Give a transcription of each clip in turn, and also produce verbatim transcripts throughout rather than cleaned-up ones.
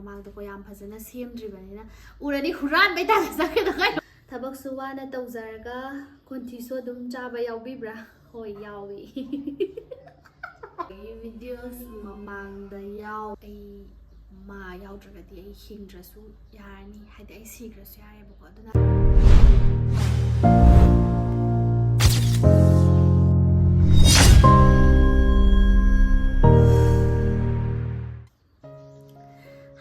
ꯃꯃꯥꯡꯗꯀꯣ ꯌꯥꯝ ꯐꯖꯅ ꯁꯦꯝꯗ꯭ꯔꯤꯕꯅꯤꯅ ꯎꯔꯗꯤ ꯍꯨꯔꯥꯟꯕꯩ ꯇꯥꯏꯞꯇ ꯆꯠꯀꯦꯗ ꯀꯩꯅꯣ꯫ ꯊꯕꯛꯁꯨ ꯋꯥꯅ ꯇꯧꯖꯔꯒ ꯈꯣꯟꯊꯤꯁꯨ ꯑꯗꯨꯝ ꯆꯥꯕ ꯌꯥꯎꯕꯤꯕ꯭ꯔꯥ? ꯍꯣꯏ, ꯌꯥꯎꯏ꯫ ꯑꯩꯒꯤ videos ꯃꯃꯥꯡꯗ ꯌꯥꯎ ꯑꯩ ꯃꯥ ꯌꯥꯎꯗ꯭ꯔꯒꯗꯤ ꯑꯩ ꯍꯤꯡꯗ꯭ꯔꯁꯨ ꯌꯥꯔꯅꯤ, ꯍꯥꯏꯗꯤ ꯑꯩ ꯁꯤꯈ꯭ꯔꯁꯨ ꯌꯥꯔꯦꯕꯀꯣ꯫ ꯑꯗꯨꯅ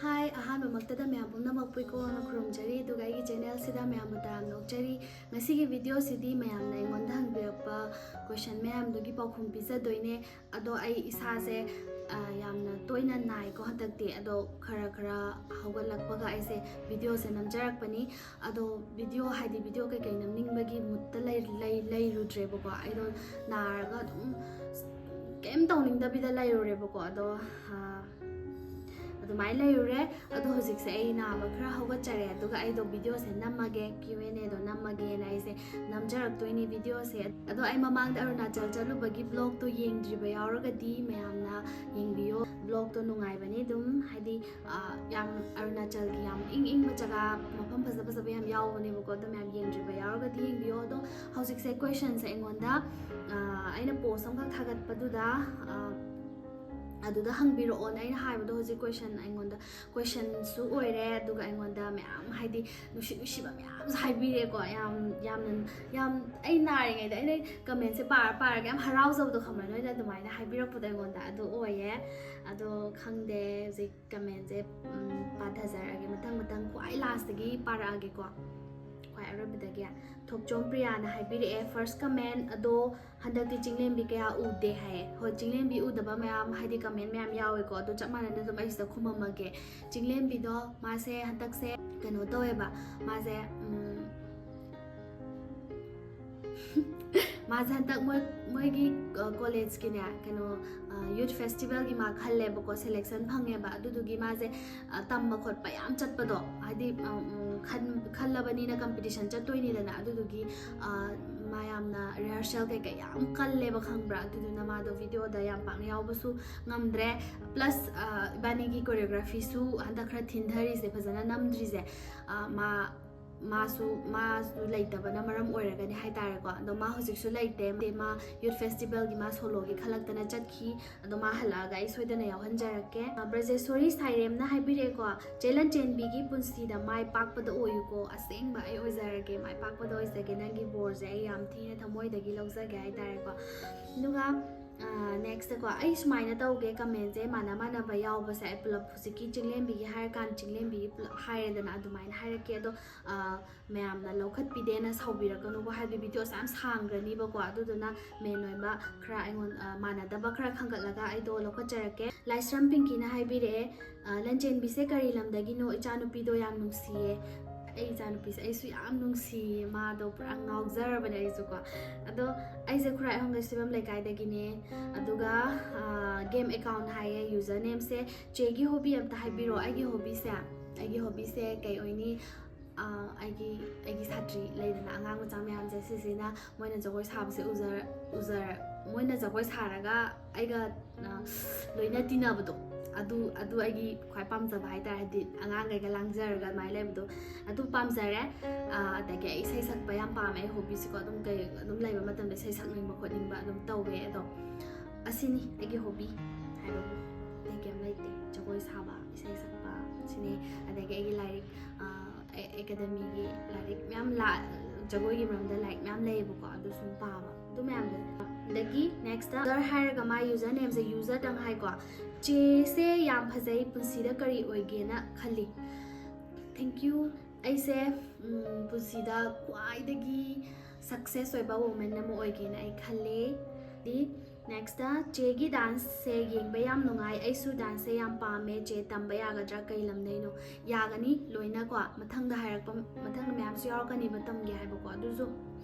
ꯍꯥꯏ, ꯑꯍꯥꯟꯕꯃꯛꯇꯗ ꯃꯌꯥꯝ ꯄꯨꯝꯅꯃꯛꯄꯨ ꯏꯀꯣꯛꯅ ꯈꯨꯔꯨꯝꯖꯔꯤ, ꯑꯗꯨꯒ ꯑꯩꯒꯤ channel ꯁꯤꯗ ꯃꯌꯥꯝꯕꯨ ꯇꯔꯥꯝꯅ ꯑꯣꯛꯆꯔꯤ꯫ ꯉꯁꯤꯒꯤ video ꯁꯤꯗꯤ ꯃꯌꯥꯝꯅ ꯑꯩꯉꯣꯟꯗ ꯍꯪꯕꯤꯔꯛꯄ question ꯃꯌꯥꯝꯗꯨꯒꯤ ꯄꯥꯎꯈꯨꯝ ꯄꯤꯖꯗꯣꯏꯅꯦ꯫ ꯑꯗꯣ ꯑꯩ ꯏꯁꯥꯁꯦ, ꯑ, ꯌꯥꯝꯅ ꯇꯣꯏꯅ ꯅꯥꯏꯀꯣ ꯍꯟꯗꯛꯇꯤ꯫ ꯑꯗꯣ ꯈꯔ ꯈꯔ ꯍꯧꯒꯠꯂꯛꯄꯒ ꯑꯩꯁꯦ video ꯁꯦ ꯅꯝꯖꯔꯛꯄꯅꯤ꯫ ꯑꯗꯣ video ꯍꯥꯏꯗꯤ video ꯀꯩꯀꯩ ꯅꯝꯅꯤꯡꯕꯒꯤ mood ꯇ ꯂꯩ-, ꯂꯩ-, ꯂꯩꯔꯨꯗ꯭ꯔꯦꯕꯀꯣ꯫ ꯑꯩꯗꯣ ꯅꯥꯔꯒ ꯑꯗꯨꯝ ꯀꯩꯝ ꯇꯧꯅꯤꯡꯗꯕꯤꯗ ꯂꯩꯔꯨꯔꯦꯕꯀꯣ꯫ ꯑꯗꯣ, ꯑ, ꯑꯗꯨꯃꯥꯏꯅ ꯂꯩꯔꯨꯔꯦ꯫ ꯑꯗꯣ ꯍꯧꯖꯤꯛꯁꯦ ꯑꯩ ꯅꯥꯕ ꯈꯔ ꯍꯧꯒꯠꯆꯔꯦ, ꯑꯗꯨꯒ ꯑꯩꯗꯣ video say ꯅꯝꯃꯒꯦ, Q and A ꯗꯣ ꯅꯝꯃꯒꯦꯅ ꯑꯩꯁꯦ ꯅꯝꯖꯔꯛꯇꯣꯏꯅꯤ video ꯁꯦ꯫ ꯑꯗꯣ ꯑꯩ ꯃꯃꯥꯡꯗ ꯑꯔꯨꯅꯥꯆꯜ ꯆꯠꯂꯨꯕꯒꯤ vlog ꯇꯣ ꯌꯦꯡꯗ꯭ꯔꯤꯕ ꯌꯥꯎꯔꯒꯗꯤ ꯃꯌꯥꯝꯅ ꯌꯦꯡꯕꯤꯌꯣ꯫ Vlog ꯇꯣ ꯅꯨꯡꯉꯥꯏꯕꯅꯤ ꯑꯗꯨꯝ, ꯍꯥꯏꯗꯤ, ꯑ, ꯌꯥꯝ ꯑꯔꯨꯅꯥꯆꯜꯒꯤ ꯌꯥꯝ ꯏꯪ ꯏꯪꯕ ꯖꯒꯥ, ꯃꯐꯝ ꯐꯖ ꯐꯖꯕ ꯌꯥꯝ ꯌꯥꯎꯕꯅꯦꯕꯀꯣ꯫ ꯑꯗꯣ ꯃꯌꯥꯝ ꯌꯦꯡꯗ꯭ꯔꯤꯕ ꯌꯥꯎꯔꯒꯗꯤ ꯌꯦꯡꯕꯤꯌꯣ꯫ ꯑꯗꯣ ꯍꯧꯖꯤꯛꯁꯦ question ꯁꯦ ꯑꯩꯉꯣꯟꯗ, ꯑ, ꯑꯩꯅ post ꯑꯃꯈꯛ ꯊꯥꯒꯠꯄꯗꯨꯗ, ꯑ, ꯑꯗꯨꯗ ꯍꯪꯕꯤꯔꯛꯑꯣꯅ ꯑꯩꯅ ꯍꯥꯏꯕꯗꯣ, ꯍꯧꯖꯤꯛ question ꯑꯩꯉꯣꯟꯗ question ꯁꯨ ꯑꯣꯏꯔꯦ, ꯑꯗꯨꯒ ꯑꯩꯉꯣꯟꯗ ꯃꯌꯥꯝ, ꯍꯥꯏꯗꯤ, ꯅꯨꯡꯁꯤ ꯅꯨꯡꯁꯤꯕ ꯃꯌꯥꯝꯁꯨ ꯍꯥꯏꯕꯤꯔꯦꯀꯣ꯫ ꯌꯥꯝ, ꯌꯥꯝꯅ, ꯌꯥꯝ, ꯑꯩ ꯅꯥꯔꯤꯉꯩꯗ ꯑꯩꯅ comment ꯁꯦ ꯄꯥꯔ ꯄꯥꯔꯒ ꯌꯥꯝ ꯍꯔꯥꯎꯖꯕꯗꯣ ꯈꯪꯕ꯭ꯔꯥ? ꯅꯣꯏꯅ ꯑꯗꯨꯃꯥꯏꯅ ꯍꯥꯏꯕꯤꯔꯛꯄꯗꯣ ꯑꯩꯉꯣꯟꯗ ꯑꯗꯨ ꯑꯣꯏꯌꯦ꯫ ꯑꯗꯣ ꯈꯪꯗꯦ, ꯍꯧꯖꯤꯛ comment ꯁꯦ, ꯎꯝ, ꯄꯥꯊꯖꯔꯛꯑꯒꯦ꯫ ꯃꯊꯪ ꯃꯊꯪ ꯈ꯭ꯋꯥꯏ last ꯇꯒꯤ ꯄꯥꯔꯛꯑꯒꯦꯀꯣ, ꯈ꯭ꯋꯥꯏ ꯑꯔꯣꯏꯕꯗꯒꯤ꯫ ꯊꯣꯛꯆꯣꯝ ꯄ꯭ꯔꯤꯌꯥꯅ ꯍꯥꯏꯕꯤꯔꯛꯑꯦ, first comment, "ꯑꯗꯣ ꯍꯟꯗꯛꯇꯤ ꯆꯤꯡꯂꯦꯝꯕꯤ ꯀꯌꯥ ꯎꯗꯦ" ꯍꯥꯏꯌꯦ꯫ ꯍꯣꯏ, ꯆꯤꯡꯂꯦꯝꯕꯤ ꯎꯗꯕ ꯃꯌꯥꯝ, ꯍꯥꯏꯗꯤ comment ꯃꯌꯥꯝ ꯌꯥꯎꯋꯦꯀꯣ, ꯑꯗꯣ ꯆꯞ ꯃꯥꯟꯅꯅ ꯑꯗꯨꯝ ꯑꯩ ꯁꯤꯗ ꯈꯨꯝꯃꯝꯃꯒꯦ꯫ ꯆꯤꯡꯂꯦꯝꯕꯤꯗꯣ ꯃꯥꯁꯦ ꯍꯟꯗꯛꯁꯦ ꯀꯩꯅꯣ ꯇꯧꯋꯦꯕ, ꯃꯥꯁꯦ, ꯎꯝ, ꯃꯥꯁꯦ ꯍꯟꯗꯛ ꯃꯣꯏ, ꯃꯣꯏꯒꯤ, ꯑ, college ꯀꯤꯅꯦ, ꯀꯩꯅꯣ, ꯑ, youth festival ꯒꯤ ꯃꯥ ꯈꯜꯂꯦꯕꯀꯣ, selection ꯐꯪꯉꯦꯕ꯫ ꯑꯗꯨꯗꯨꯒꯤ ꯃꯥꯁꯦ, ꯑ, ꯇꯝꯕ ꯈꯣꯠꯄ ꯌꯥꯝ ꯆꯠꯄꯗꯣ, ꯍꯥꯏꯗꯤ, ꯑ, ꯎꯝ, ꯈꯟ-, ꯈꯜꯂꯕꯅꯤꯅ competition ꯆꯠꯇꯣꯏꯅꯤꯗꯅ꯫ ꯑꯗꯨꯗꯨꯒꯤ, ꯑ, ꯃꯥ ꯌꯥꯝꯅ ꯔꯤꯍꯔꯁꯦꯜ ꯀꯩꯀꯩ ꯌꯥꯝ ꯀꯜꯂꯦꯕ, ꯈꯪꯕ꯭ꯔꯥ? ꯑꯗꯨꯗꯨꯅ ꯃꯥꯗꯣ ꯚꯤꯗꯤꯑꯣꯗ ꯌꯥꯝ ꯄꯥꯛꯅ ꯌꯥꯎꯕꯁꯨ ꯉꯝꯗ꯭ꯔꯦ꯫ ꯄ꯭ꯂꯁ ꯏꯕꯥꯅꯤꯒꯤ ꯀꯣꯔꯤꯌꯣꯒ꯭ꯔꯥꯐꯤꯁꯨ ꯍꯟꯗꯛ ꯈꯔ ꯊꯤꯟꯊꯔꯤꯁꯦ, ꯐꯖꯅ ꯅꯝꯗ꯭ꯔꯤꯁꯦ꯫ ꯑ, ꯃꯥ ꯃꯥꯁꯨ ꯃꯥꯁꯨ ꯂꯩꯇꯕꯅ ꯃꯔꯝ ꯑꯣꯏꯔꯒꯅꯤ ꯍꯥꯏꯇꯥꯔꯦꯀꯣ꯫ ꯑꯗꯣ ꯃꯥ ꯍꯧꯖꯤꯛꯁꯨ ꯂꯩꯇꯦ꯫ ꯃꯥ ꯌꯨꯠ ꯐꯦꯁꯇꯤꯚꯦꯜꯒꯤ ꯃꯥ ꯁꯣꯂꯣꯒꯤ ꯈꯜꯂꯛꯇꯅ ꯆꯠꯈꯤ꯫ ꯑꯗꯣ ꯃꯥ ꯍꯜꯂꯛꯑꯒ ꯑꯩ ꯁꯣꯏꯗꯅ ꯌꯥꯎꯍꯟꯖꯔꯛꯀꯦ꯫ ꯑ, ꯕ꯭ꯔꯖꯦꯁꯣꯔꯤ ꯁꯥꯏꯔꯦꯝꯅ ꯍꯥꯏꯕꯤꯔꯛꯑꯦꯀꯣ, "ꯆꯦ ꯂꯟꯆꯦꯟꯕꯤꯒꯤ ꯄꯨꯟꯁꯤꯗ ꯃꯥꯏ ꯄꯥꯛꯄꯗ ꯑꯣꯏꯌꯨꯀꯣ"꯫ ꯑꯁꯦꯡꯕ ꯑꯩ ꯑꯣꯏꯖꯔꯒꯦ, ꯃꯥꯏ ꯄꯥꯛꯄꯗ ꯑꯣꯏꯖꯒꯦ꯫ ꯅꯪꯒꯤ ꯕꯣꯔꯁꯦ ꯑꯩ ꯌꯥꯝ ꯊꯤꯅ ꯊꯃꯣꯏꯗꯒꯤ ꯂꯧꯖꯒꯦ ꯍꯥꯏꯇꯥꯔꯦꯀꯣ꯫ ꯑꯗꯨꯒ ꯅꯦꯛꯁꯇꯀꯣ, ꯑꯩ ꯁꯨꯃꯥꯏꯅ ꯇꯧꯒꯦ, ꯀꯃꯦꯟꯁꯦ ꯃꯥꯟꯅ ꯃꯥꯟꯅꯕ ꯌꯥꯎꯕꯁꯦ ꯑꯩ ꯄꯨꯂꯞ, ꯍꯧꯖꯤꯛꯀꯤ ꯆꯤꯡꯂꯦꯝꯕꯤꯒꯤ ꯍꯥꯏꯔꯀꯥꯟꯗ ꯆꯤꯡꯂꯦꯝꯕꯤꯒꯤ ꯄꯨꯂꯞ ꯍꯥꯏꯔꯦꯗꯅ, ꯑꯗꯨꯃꯥꯏꯅ ꯍꯥꯏꯔꯛꯀꯦ꯫ ꯑꯗꯣ ꯑ, ꯃꯌꯥꯝꯅ ꯂꯧꯈꯠꯄꯤꯗꯦꯅ ꯁꯥꯎꯕꯤꯔꯛꯀꯅꯨꯀꯣ, ꯍꯥꯏꯗꯤ ꯚꯤꯗꯤꯑꯣꯁꯦ ꯌꯥꯝ ꯁꯥꯡꯈ꯭ꯔꯅꯤꯕꯀꯣ꯫ ꯑꯗꯨꯗꯨꯅ ꯃꯦꯟ ꯑꯣꯏꯕ ꯈꯔ ꯑꯩꯉꯣꯟꯗ, ꯑ, ꯃꯥꯟꯅꯗꯕ ꯈꯔ ꯈꯟꯒꯠꯂꯒ ꯑꯩꯗꯣ ꯂꯧꯈꯠꯆꯔꯛꯀꯦ꯫ ꯂꯥꯏꯁ꯭ꯔꯝ ꯄꯤꯡꯀꯤꯅ ꯍꯥꯏꯕꯤꯔꯛꯑꯦ, ꯑ, "ꯂꯟꯆꯦꯟꯕꯤꯁꯦ ꯀꯔꯤ ꯂꯝꯗꯒꯤꯅꯣ? ꯏꯆꯥꯅꯨꯄꯤꯗꯣ ꯌꯥꯝ ꯅꯨꯡꯁꯤꯌꯦ"꯫ ꯑꯩ ꯏꯆꯥꯅꯨꯄꯤꯁꯦ ꯑꯩꯁꯨ ꯌꯥꯝ ꯅꯨꯡꯁꯤꯌꯦ, ꯃꯥꯗꯣ ꯄꯨꯔꯥ ꯉꯥꯎꯖꯔꯕꯅꯦ ꯑꯩꯁꯨꯀꯣ꯫ ꯑꯗꯣ ꯑꯩꯁꯦ ꯈꯨꯔꯥꯏ ꯑꯍꯣꯡꯒꯩ ꯁꯤꯕꯝ ꯂꯩꯀꯥꯏꯗꯒꯤꯅꯦ꯫ ꯑꯗꯨꯒ, ꯑ, ꯒꯦꯝ ꯑꯦꯀꯥꯎꯟ ꯍꯥꯏꯌꯦ, ꯌꯨꯖꯔ ꯅꯦꯝꯁꯦ꯫ ꯆꯦꯒꯤ ꯍꯣꯕꯤ ꯑꯝꯇ ꯍꯥꯏꯕꯤꯔꯣ꯫ ꯑꯩꯒꯤ ꯍꯣꯕꯤꯁꯦ, ꯑꯩꯒꯤ ꯍꯣꯕꯤꯁꯦ ꯀꯩ ꯑꯣꯏꯅꯤ? ꯑ, ꯑꯩꯒꯤ, ꯑꯩꯒꯤ ꯁꯥꯇ꯭ꯔꯤ ꯂꯩꯗꯅ, ꯑꯉꯥꯡ ꯃꯆꯥ ꯃꯌꯥꯝꯁꯦ, ꯁꯤꯁꯤꯅ ꯃꯣꯏꯅ ꯖꯒꯣꯏ ꯁꯥꯕꯁꯦ ꯎꯖꯔ-, ꯎꯖꯔ-, ꯃꯣꯏꯅ ꯖꯒꯣꯏ ꯁꯥꯔꯒ ꯑꯩꯒ, ꯑ, ꯂꯣꯏꯅ ꯇꯤꯟꯅꯕꯗꯣ, ꯑꯗꯨ, ꯑꯗꯨ ꯑꯩꯒꯤ ꯈ꯭ꯋꯥꯏ ꯄꯥꯝꯖꯕ ꯍꯥꯏꯇꯥꯔꯦ꯫ ꯍꯥꯏꯗꯤ ꯑꯉꯥꯡꯈꯩꯒ ꯂꯥꯡꯖꯔꯒ ꯑꯗꯨꯃꯥꯏꯅ ꯂꯩꯕꯗꯣ ꯑꯗꯨ ꯄꯥꯝꯖꯔꯦ꯫ ꯑ, ꯑꯗꯒꯤ ꯑꯩ ꯏꯁꯩ ꯁꯛꯄ ꯌꯥꯝ ꯄꯥꯝꯃꯦ, ꯑꯩ ꯍꯣꯕꯤꯁꯤꯀꯣ꯫ ꯑꯗꯨꯝ ꯀꯩ, ꯑꯗꯨꯝ ꯂꯩꯕ ꯃꯇꯝꯗ ꯏꯁꯩ ꯁꯛꯅꯤꯡꯕ ꯈꯣꯠꯅꯤꯡꯕ ꯑꯗꯨꯝ ꯇꯧꯋꯦ꯫ ꯑꯗꯣ ꯑꯁꯤꯅꯤ ꯑꯩꯒꯤ ꯍꯣꯕꯤ ꯍꯥꯏꯕꯕꯨ, ꯑꯇꯩ ꯀꯩꯝ ꯂꯩꯇꯦ꯫ ꯖꯒꯣꯏ ꯁꯥꯕ, ꯏꯁꯩ ꯁꯛꯄ, ꯁꯤꯅꯤ꯫ ꯑꯗꯒꯤ ꯑꯩꯒꯤ ꯂꯥꯏꯔꯤꯛ, ꯑ, ꯑꯦ-, ꯑꯦꯀꯥꯗꯃꯤꯒꯤ ꯂꯥꯏꯔꯤꯛ ꯃꯌꯥꯝ ꯂꯥ-, ꯖꯒꯣꯏꯒꯤ ꯃꯔꯝꯗ ꯂꯥꯏꯔꯤꯛ ꯃꯌꯥꯝ ꯂꯩꯌꯦꯕꯀꯣ, ꯑꯗꯨ ꯁꯨꯝ ꯄꯥꯕ, ꯑꯗꯨ ꯃꯌꯥꯝꯗꯣ꯫ ꯑꯗꯒꯤ ꯅꯦꯛꯁꯇ ꯌꯨꯖꯔ ꯍꯥꯏꯔꯒ ꯃꯥ ꯌꯨꯖꯔ ꯅꯦꯝꯁꯦ ꯌꯨꯖꯔꯗꯪ ꯍꯥꯏꯀꯣ꯫ "ꯆꯦꯁꯦ ꯌꯥꯝ ꯐꯖꯩ, ꯄꯨꯟꯁꯤꯗ ꯀꯔꯤ ꯑꯣꯏꯒꯦꯅ ꯈꯜꯂꯤ?" Thank you꯫ ꯑꯩꯁꯦ, ꯎꯝ, ꯄꯨꯟꯁꯤꯗ ꯈ꯭ꯋꯥꯏꯗꯒꯤ ꯁꯛꯁꯦꯁ ꯑꯣꯏꯕ ꯋꯨꯃꯦꯟ ꯑꯃ ꯑꯣꯏꯒꯦꯅ ꯑꯩ ꯈꯜꯂꯦ꯫ ꯗꯤ ꯅꯦꯛꯁꯇ, "ꯆꯦꯒꯤ ꯗꯥꯟꯁꯁꯦ ꯌꯦꯡꯕ ꯌꯥꯝ ꯅꯨꯡꯉꯥꯏ, ꯑꯩꯁꯨ ꯗꯥꯟꯁꯁꯦ ꯌꯥꯝ ꯄꯥꯝꯃꯦ, ꯆꯦ ꯇꯝꯕ ꯌꯥꯒꯗ꯭ꯔꯥ? ꯀꯩ ꯂꯝꯗꯩꯅꯣ?" ꯌꯥꯒꯅꯤ ꯂꯣꯏꯅꯀꯣ꯫ ꯃꯊꯪꯗ ꯍꯥꯏꯔꯛꯄ, ꯃꯊꯪꯗ ꯃꯌꯥꯝꯁꯨ ꯌꯥꯎꯔꯛꯀꯅꯤꯕ ꯇꯝꯒꯦ ꯍꯥꯏꯕꯀꯣ꯫ ꯑꯗꯨꯁꯨ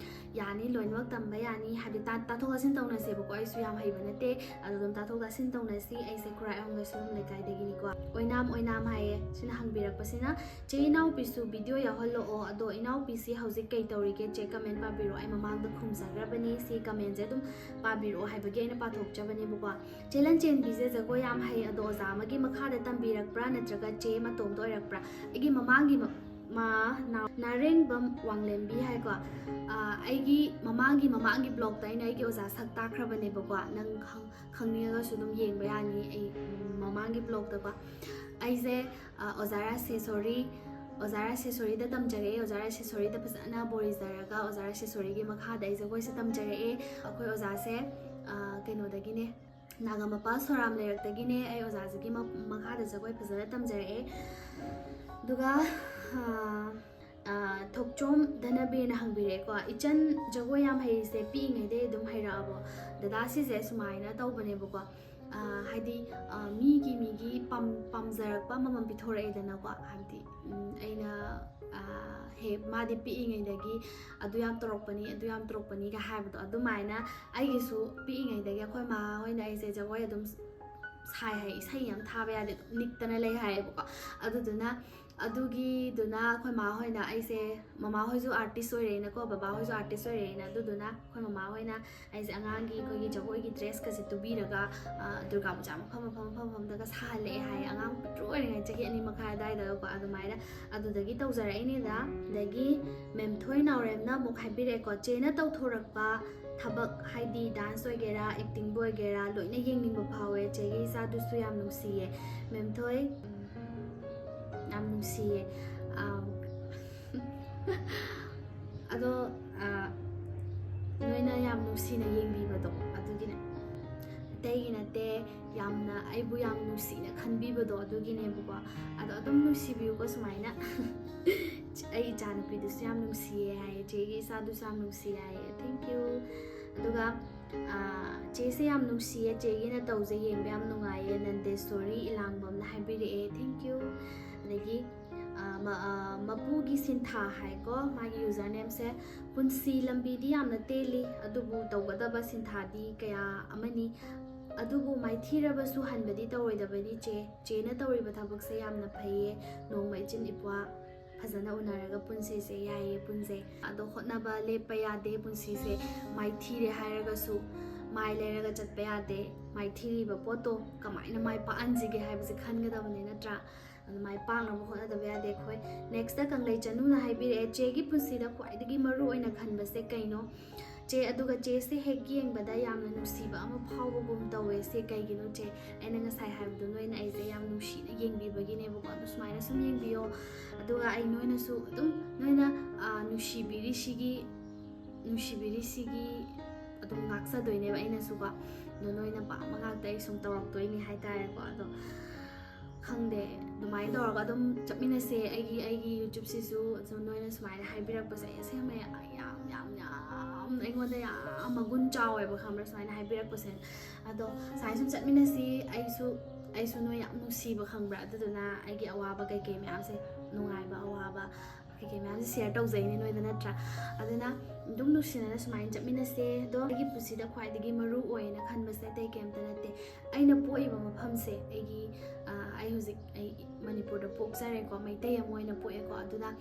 ꯌꯥꯅꯤ, ꯂꯣꯏꯅꯃꯛ ꯇꯝꯕ ꯌꯥꯅꯤ꯫ ꯍꯥꯏꯕꯗꯤ ꯇꯥ- ꯇꯥꯊꯣꯛ ꯇꯥꯁꯤꯟ ꯇꯧꯅꯁꯦꯕꯀꯣ꯫ ꯑꯩꯁꯨ ꯌꯥꯝ ꯍꯩꯕ ꯅꯠꯇꯦ, ꯑꯗꯨ ꯑꯗꯨꯝ ꯇꯥꯊꯣꯛ ꯇꯥꯁꯤꯟ ꯇꯧꯅꯁꯤ꯫ ꯑꯩꯁꯦ ꯈꯨꯔꯥꯏ ꯑꯍꯣꯡ ꯂꯩꯁꯣꯏꯕꯝ ꯂꯩꯀꯥꯏꯗꯒꯤꯅꯤꯀꯣ꯫ ꯑꯣꯏꯅꯥꯝ, ꯑꯣꯏꯅꯥꯝ ꯍꯥꯏꯌꯦ ꯁꯤꯅ ꯍꯪꯕꯤꯔꯛꯄꯁꯤꯅ꯫ ꯆꯦ, ꯏꯅꯥꯎꯄꯤꯁꯨ ꯚꯤꯗꯤꯑꯣ ꯌꯥꯎꯍꯜꯂꯛꯑꯣ꯫ ꯑꯗꯣ ꯏꯅꯥꯎꯄꯤꯁꯤ ꯍꯧꯖꯤꯛ ꯀꯩ ꯇꯧꯔꯤꯒꯦ? ꯆꯦ, ꯀꯃꯦꯟ ꯄꯥꯕꯤꯔꯛꯑꯣ꯫ ꯑꯩ ꯃꯃꯥꯡꯗ ꯈꯨꯝꯖꯈ꯭ꯔꯕꯅꯤ꯫ ꯁꯤ ꯀꯃꯦꯟꯁꯦ ꯑꯗꯨꯝ ꯄꯥꯕꯤꯔꯛꯑꯣ ꯍꯥꯏꯕꯒꯤ ꯑꯩꯅ ꯄꯥꯊꯣꯛꯆꯕꯅꯦꯕꯀꯣ꯫ ꯆꯦ ꯂꯟꯆꯦꯟꯕꯤꯁꯦ ꯖꯒꯣꯏ ꯌꯥꯝ ꯍꯩ꯫ ꯑꯗꯣ ꯑꯣꯖꯥ ꯑꯃꯒꯤ ꯃꯈꯥꯗ ꯇꯝꯕꯤꯔꯛꯄ꯭ꯔꯥ, ꯅꯠꯇ꯭ꯔꯒ ꯆꯦ ꯃꯇꯣꯝꯇ ꯑꯣꯏꯔꯛꯄ꯭ꯔꯥ? ꯑꯩꯒꯤ ꯃꯃꯥꯡꯒꯤ ꯃ- ꯃꯥ ꯅꯥ- ꯅꯥꯔꯦꯡꯕꯝ ꯋꯥꯡꯂꯦꯝꯕꯤ ꯍꯥꯏꯀꯣ꯫ ꯑꯥ, ꯑꯩꯒꯤ ꯃꯃꯥꯡꯒꯤ ꯃꯃꯥꯡꯒꯤ ꯕ꯭ꯂꯣꯛꯇ ꯑꯩꯅ ꯑꯩꯒꯤ ꯑꯣꯖꯥ ꯁꯛ ꯇꯥꯛꯈ꯭ꯔꯕꯅꯦꯕꯀꯣ꯫ ꯅꯪ ꯈꯪ- ꯈꯪꯅꯤꯡꯉꯒꯁꯨ ꯑꯗꯨꯝ ꯌꯦꯡꯕ ꯌꯥꯅꯤ ꯑꯩ ꯃꯃꯥꯡꯒꯤ ꯕ꯭ꯂꯣꯛꯇꯀꯣ꯫ ꯑꯩꯁꯦ, ꯑꯥ, ꯑꯣꯖꯥ ꯔꯥꯁꯦꯁꯣꯔꯤ, ꯑꯣꯖꯥ ꯔꯥꯁꯦꯁꯣꯔꯤꯗ ꯇꯝꯖꯔꯛꯑꯦ꯫ ꯑꯣꯖꯥ ꯔꯥꯁꯦꯁꯣꯔꯤꯗ ꯐꯖꯅ ꯕꯣꯔꯤꯖꯔꯒ ꯑꯣꯖꯥ ꯔꯥꯁꯦꯁꯣꯔꯤꯒꯤ ꯃꯈꯥꯗ ꯑꯩ ꯖꯒꯣꯏꯁꯦ ꯇꯝꯖꯔꯛꯑꯦ꯫ ꯑꯩꯈꯣꯏ ꯑꯣꯖꯥꯁꯦ, ꯑꯥ, ꯀꯩꯅꯣꯗꯒꯤꯅꯦ, ꯅꯥꯒꯥꯃꯄꯥꯜ ꯁꯣꯔꯥꯝ ꯂꯩꯔꯛꯇꯒꯤꯅꯦ꯫ ꯑꯩ ꯑꯣꯖꯥꯁꯤꯒꯤ ꯃ- ꯃꯈꯥꯗ ꯖꯒꯣꯏ ꯐꯖꯅ ꯇꯝꯖꯔꯛꯑꯦ꯫ ꯑꯗꯨꯒ, ꯑꯥ, ꯑꯥ, ꯊꯣꯛꯆꯣꯝ ꯙꯅꯕꯤꯔꯅ ꯍꯪꯕꯤꯔꯛꯑꯦꯀꯣ, "ꯏꯆꯟ ꯖꯒꯣꯏ ꯌꯥꯝ ꯍꯩꯔꯤꯁꯦ ꯄꯤꯛꯏꯉꯩꯗꯩ ꯑꯗꯨꯝ ꯍꯩꯔꯛꯑꯕꯣ?" ꯗꯗꯥ, ꯁꯤꯁꯦ ꯁꯨꯃꯥꯏꯅ ꯇꯧꯕꯅꯦꯕꯀꯣ꯫ ꯑꯥ, ꯍꯥꯏꯗꯤ, ꯑꯥ, ꯃꯤꯒꯤ, ꯃꯤꯒꯤ ꯄꯥꯝ- ꯄꯥꯝꯖꯔꯛꯄ ꯑꯃꯃꯝ ꯄꯤꯊꯣꯔꯛꯑꯦꯗꯅꯀꯣ꯫ ꯍꯥꯏꯕꯗꯤ, ꯎꯝ, ꯑꯩꯅ, ꯑꯥ, ꯍꯦꯛ ꯃꯥꯗꯤ ꯄꯤꯛꯏꯉꯩꯗꯒꯤ ꯑꯗꯨ ꯌꯥꯝ ꯇꯧꯔꯛꯄꯅꯤ, ꯑꯗꯨ ꯌꯥꯝ ꯇꯧꯔꯛꯄꯅꯤꯒ ꯍꯥꯏꯕꯗꯣ, ꯑꯗꯨꯃꯥꯏꯅ ꯑꯩꯒꯤꯁꯨ ꯄꯤꯛꯏꯉꯩꯗꯒꯤ ꯑꯩꯈꯣꯏ ꯃꯥ ꯍꯣꯏꯅ ꯑꯩꯁꯦ ꯖꯒꯣꯏ ꯑꯗꯨꯝ ꯁꯥꯏ ꯍꯥꯏ, ꯏꯁꯩ ꯑꯃ ꯊꯥꯕ ꯌꯥꯗꯦ, ꯑꯗꯨꯝ ꯅꯤꯛꯇꯅ ꯂꯩ ꯍꯥꯏꯌꯦꯕꯀꯣ꯫ ꯑꯗꯨꯗꯨꯅ, ꯑꯗꯨꯒꯤꯗꯨꯅ ꯑꯩꯈꯣꯏ ꯃꯥ ꯍꯣꯏꯅ ꯑꯩꯁꯦ, ꯃꯃꯥ ꯍꯣꯏꯁꯨ ꯑꯥꯔꯇꯤꯁ ꯑꯣꯏꯔꯛꯑꯦꯅꯀꯣ, ꯕꯕꯥ ꯍꯣꯏꯁꯨ ꯑꯥꯔꯇꯤꯁ ꯑꯣꯏꯔꯛꯑꯦꯅ, ꯑꯗꯨꯗꯨꯅ ꯑꯩꯈꯣꯏ ꯃꯃꯥ ꯍꯣꯏꯅ ꯑꯩꯁꯦ ꯑꯉꯥꯡꯒꯤ ꯑꯩꯈꯣꯏꯒꯤ ꯖꯒꯣꯏꯒꯤ ꯗ꯭ꯔꯦꯁꯀꯁꯦ ꯇꯨꯕꯤꯔꯒ, ꯑ, ꯗꯨꯔꯒꯥ ꯄꯨꯖꯥ ꯃꯐꯝ ꯃꯐꯝ ꯃꯐꯝ ꯃꯐꯝꯗꯒ ꯁꯥꯍꯜꯂꯛꯑꯦ ꯍꯥꯏꯌꯦ꯫ ꯑꯉꯥꯡ ꯄꯤꯛꯇ꯭ꯔꯨ ꯑꯣꯏꯔꯤꯉꯩ, ꯆꯍꯤ ꯑꯅꯤ ꯃꯈꯥꯏ ꯑꯗꯨꯋꯥꯏꯗꯒꯀꯣ, ꯑꯗꯨꯃꯥꯏꯅ ꯑꯗꯨꯗꯒꯤ ꯇꯧꯖꯔꯛꯏꯅꯤꯗ꯫ ꯑꯗꯒꯤ ꯃꯦꯝꯊꯣꯏ ꯅꯥꯎꯔꯦꯝꯅ ꯑꯃꯨꯛ ꯍꯥꯏꯕꯤꯔꯛꯑꯦꯀꯣ, "ꯆꯦꯅ ꯇꯧꯊꯣꯔꯛꯄ ꯊꯕꯛ, ꯍꯥꯏꯗꯤ ꯗꯥꯟꯁ ꯑꯣꯏꯒꯦꯔꯥ, ꯑꯦꯛꯇꯤꯡꯕꯨ ꯑꯣꯏꯒꯦꯔꯥ, ꯂꯣꯏꯅ ꯌꯦꯡꯅꯤꯡꯕ ꯐꯥꯎꯋꯦ꯫ ꯆꯦꯒꯤ ꯏꯆꯥꯗꯨꯁꯨ ꯌꯥꯝ ꯅꯨꯡꯁꯤꯌꯦ ꯃꯦꯝꯊꯣꯏ, ꯎꯝ, ꯌꯥꯝ ꯅꯨꯡꯁꯤꯌꯦ꯫ ꯑꯥ, ꯑꯗꯣ, ꯑꯥ, ꯅꯣꯏꯅ ꯌꯥꯝ ꯅꯨꯡꯁꯤꯅ ꯌꯦꯡꯕꯤꯕꯗꯣ ꯑꯗꯨꯒꯤꯅꯦ, ꯑꯇꯩꯒꯤ ꯅꯠꯇꯦ꯫ ꯌꯥꯝꯅ ꯑꯩꯕꯨ ꯌꯥꯝ ꯅꯨꯡꯁꯤꯅ ꯈꯟꯕꯤꯕꯗꯣ ꯑꯗꯨꯒꯤꯅꯦꯕꯀꯣ꯫ ꯑꯗꯣ ꯑꯗꯨꯝ ꯅꯨꯡꯁꯤꯕꯤꯌꯨꯀꯣ ꯁꯨꯃꯥꯏꯅ꯫ ꯑꯩ ꯏꯆꯥꯅꯨꯄꯤꯗꯨꯁꯨ ꯌꯥꯝ ꯅꯨꯡꯁꯤꯌꯦ ꯍꯥꯏꯌꯦ, ꯆꯦꯒꯤ ꯏꯆꯥꯗꯨꯁꯨ ꯌꯥꯝ ꯅꯨꯡꯁꯤꯌꯦ ꯍꯥꯏꯌꯦ꯫ Thank you꯫ ꯑꯗꯨꯒ, ꯑꯥ, ꯆꯦꯁꯦ ꯌꯥꯝ ꯅꯨꯡꯁꯤꯌꯦ, ꯆꯦꯒꯤꯅ ꯇꯧꯁꯦ ꯌꯦꯡꯕ ꯌꯥꯝ ꯅꯨꯡꯉꯥꯏꯌꯦ, ꯅꯟꯗꯦꯁꯣꯔꯤ ꯏꯂꯥꯡꯕꯝꯅ ꯍꯥꯏꯕꯤꯔꯛꯑꯦ꯫ Thank you꯫ ꯑꯗꯒꯤ, ꯑꯥ, ꯃꯄꯨꯒꯤ ꯁꯤꯟꯊꯥ ꯍꯥꯏꯀꯣ ꯃꯥꯒꯤ ꯌꯨꯖꯔ ꯅꯦꯝꯁꯦ꯫ ꯄꯨꯟꯁꯤ ꯂꯝꯕꯤꯗꯤ ꯌꯥꯝꯅ ꯇꯦꯜꯂꯤ, ꯑꯗꯨꯕꯨ ꯇꯧꯒꯗꯕ ꯁꯤꯟꯊꯥꯗꯤ ꯀꯌꯥ ꯑꯃꯅꯤ꯫ ꯑꯗꯨꯕꯨ ꯃꯥꯏꯊꯤꯔꯕꯁꯨ ꯍꯟꯕꯗꯤ ꯇꯧꯔꯣꯏꯗꯕꯅꯤ ꯆꯦ꯫ ꯆꯦꯅ ꯇꯧꯔꯤꯕ ꯊꯕꯛꯁꯦ ꯌꯥꯝꯅ ꯐꯩꯌꯦ꯫ ꯅꯣꯡꯃ ꯏꯆꯤꯟ ꯏꯄ꯭ꯋꯥ ꯐꯖꯅ ꯎꯅꯔꯒ ꯄꯨꯟꯁꯤꯁꯦ ꯌꯥꯏꯌꯦ ꯄꯨꯟꯁꯦ꯫ ꯑꯗꯣ ꯍꯣꯠꯅꯕ ꯂꯦꯞꯄ ꯌꯥꯗꯦ꯫ ꯄꯨꯟꯁꯤꯁꯦ ꯃꯥꯏꯊꯤꯔꯦ ꯍꯥꯏꯔꯒꯁꯨ ꯃꯥꯏ ꯂꯩꯔꯒ ꯆꯠꯄ ꯌꯥꯗꯦ꯫ ꯃꯥꯏꯊꯤꯔꯤꯕ ꯄꯣꯠꯇꯣ ꯀꯃꯥꯏꯅ ꯃꯥꯏ ꯄꯥꯛꯍꯟꯁꯤꯒꯦ ꯍꯥꯏꯕꯁꯦ ꯈꯟꯒꯗꯕꯅꯤ, ꯅꯠꯇ꯭ꯔꯥ? ꯑꯗꯨ ꯃꯥꯏ ꯄꯥꯛꯅꯕ ꯍꯣꯠꯅꯗꯕ ꯌꯥꯗꯦ ꯑꯩꯈꯣꯏ꯫ ꯅꯦꯛꯁꯇ ꯀꯪꯂꯩ ꯆꯅꯨꯅ ꯍꯥꯏꯕꯤꯔꯛꯑꯦ, ꯆꯦꯒꯤ ꯄꯨꯟꯁꯤꯗ ꯈ꯭ꯋꯥꯏꯗꯒꯤ ꯃꯔꯨ ꯑꯣꯏꯅ ꯈꯟꯕꯁꯦ ꯀꯩꯅꯣ? ꯆꯦ, ꯑꯗꯨꯒ ꯆꯦꯁꯦ ꯍꯦꯛ ꯌꯦꯡꯕꯗ ꯌꯥꯝꯅ ꯅꯨꯡꯁꯤꯕ ꯑꯃ ꯐꯥꯎꯕꯒꯨꯝ ꯇꯧꯋꯦ, ꯁꯦ ꯀꯩꯒꯤꯅꯣ ꯆꯦ? ꯑꯩꯅ ꯉꯁꯥꯏ ꯍꯥꯏꯕꯗꯣ ꯅꯣꯏꯅ ꯑꯩꯁꯦ ꯌꯥꯝ ꯅꯨꯡꯁꯤꯅ ꯌꯦꯡꯕꯤꯕꯒꯤꯅꯦꯕꯀꯣ꯫ ꯑꯗꯨ ꯁꯨꯃꯥꯏꯅ ꯁꯨꯝ ꯌꯦꯡꯕꯤꯌꯣ, ꯑꯗꯨꯒ ꯑꯩ ꯅꯣꯏꯅꯁꯨ ꯑꯗꯨꯝ ꯅꯣꯏꯅ, ꯑꯥ, ꯅꯨꯡꯁꯤꯕꯤꯔꯤꯁꯤꯒꯤ ꯅꯨꯡꯁꯤꯕꯤꯔꯤꯁꯤꯒꯤ ꯑꯗꯨꯝ ꯉꯥꯛꯆꯗꯣꯏꯅꯦꯕ ꯑꯩꯅꯁꯨꯀꯣ꯫ ꯑꯗꯣ ꯅꯣꯏꯅ ꯄꯥꯝꯕ ꯉꯥꯛꯇ ꯑꯩ ꯁꯨꯝ ꯇꯧꯔꯛꯇꯣꯏꯅꯤ ꯍꯥꯏꯇꯥꯔꯦꯀꯣ꯫ ꯑꯗꯣ ꯈꯪꯗꯦ, ꯑꯗꯨꯃꯥꯏꯅ ꯇꯧꯔꯒ ꯑꯗꯨꯝ ꯆꯠꯃꯤꯟꯅꯁꯦ꯫ ꯑꯩꯒꯤ, ꯑꯩꯒꯤ YouTubeꯁꯤꯁꯨ ꯑꯗꯨꯝ ꯅꯣꯏꯅ ꯁꯨꯃꯥꯏꯅ ꯍꯥꯏꯕꯤꯔꯛꯄꯁꯦ ꯑꯩ ꯑꯁꯦꯡꯕ ꯌꯥꯝ, ꯌꯥꯝ, ꯌꯥꯝ ꯑꯩꯉꯣꯟꯗ ꯌꯥꯝ ꯃꯒꯨꯟ ꯆꯥꯎꯋꯦꯕ, ꯈꯪꯕ꯭ꯔꯥ? ꯁꯨꯃꯥꯏꯅ ꯍꯥꯏꯕꯤꯔꯛꯄꯁꯦ꯫ ꯑꯗꯣ ꯁꯨꯃꯥꯏꯅ ꯁꯨꯝ ꯆꯠꯃꯤꯟꯅꯁꯤ꯫ ꯑꯩꯁꯨ, ꯑꯩꯁꯨ ꯅꯣꯏ ꯌꯥꯝ ꯅꯨꯡꯁꯤꯕ, ꯈꯪꯕ꯭ꯔꯥ? ꯑꯗꯨꯗꯨꯅ ꯑꯩꯒꯤ ꯑꯋꯥꯕ ꯀꯩꯀꯩ ꯃꯌꯥꯝꯁꯦ, ꯅꯨꯡꯉꯥꯏꯕ, ꯑꯋꯥꯕ ꯀꯩꯀꯩ ꯃꯌꯥꯝꯁꯦ share ꯇꯧꯖꯩꯅꯦ ꯅꯣꯏꯗ, ꯅꯠꯇ꯭ꯔꯥ? ꯑꯗꯨꯅ ꯑꯗꯨꯝ ꯅꯨꯡꯁꯤꯅꯅ ꯁꯨꯃꯥꯏꯅ ꯆꯠꯃꯤꯟꯅꯁꯦ꯫ ꯑꯗꯣ ꯑꯩꯒꯤ ꯄꯨꯟꯁꯤꯗ ꯈ꯭ꯋꯥꯏꯗꯒꯤ ꯃꯔꯨ ꯑꯣꯏꯅ ꯈꯟꯕꯁꯦ ꯑꯇꯩ ꯀꯩꯝꯇ ꯅꯠꯇꯦ꯫ ꯑꯩꯅ ꯄꯣꯛꯏꯕ ꯃꯐꯝꯁꯦ, ꯑꯩꯒꯤ, ꯑ, ꯑꯩ ꯍꯧꯖꯤꯛ ꯑꯩ ꯃꯅꯤꯄꯨꯔꯗ ꯄꯣꯛꯆꯔꯦꯀꯣ, ꯃꯩꯇꯩ ꯑꯃ ꯑꯣꯏꯅ ꯄꯣꯛꯑꯦꯀꯣ꯫ ꯑꯗꯨꯅ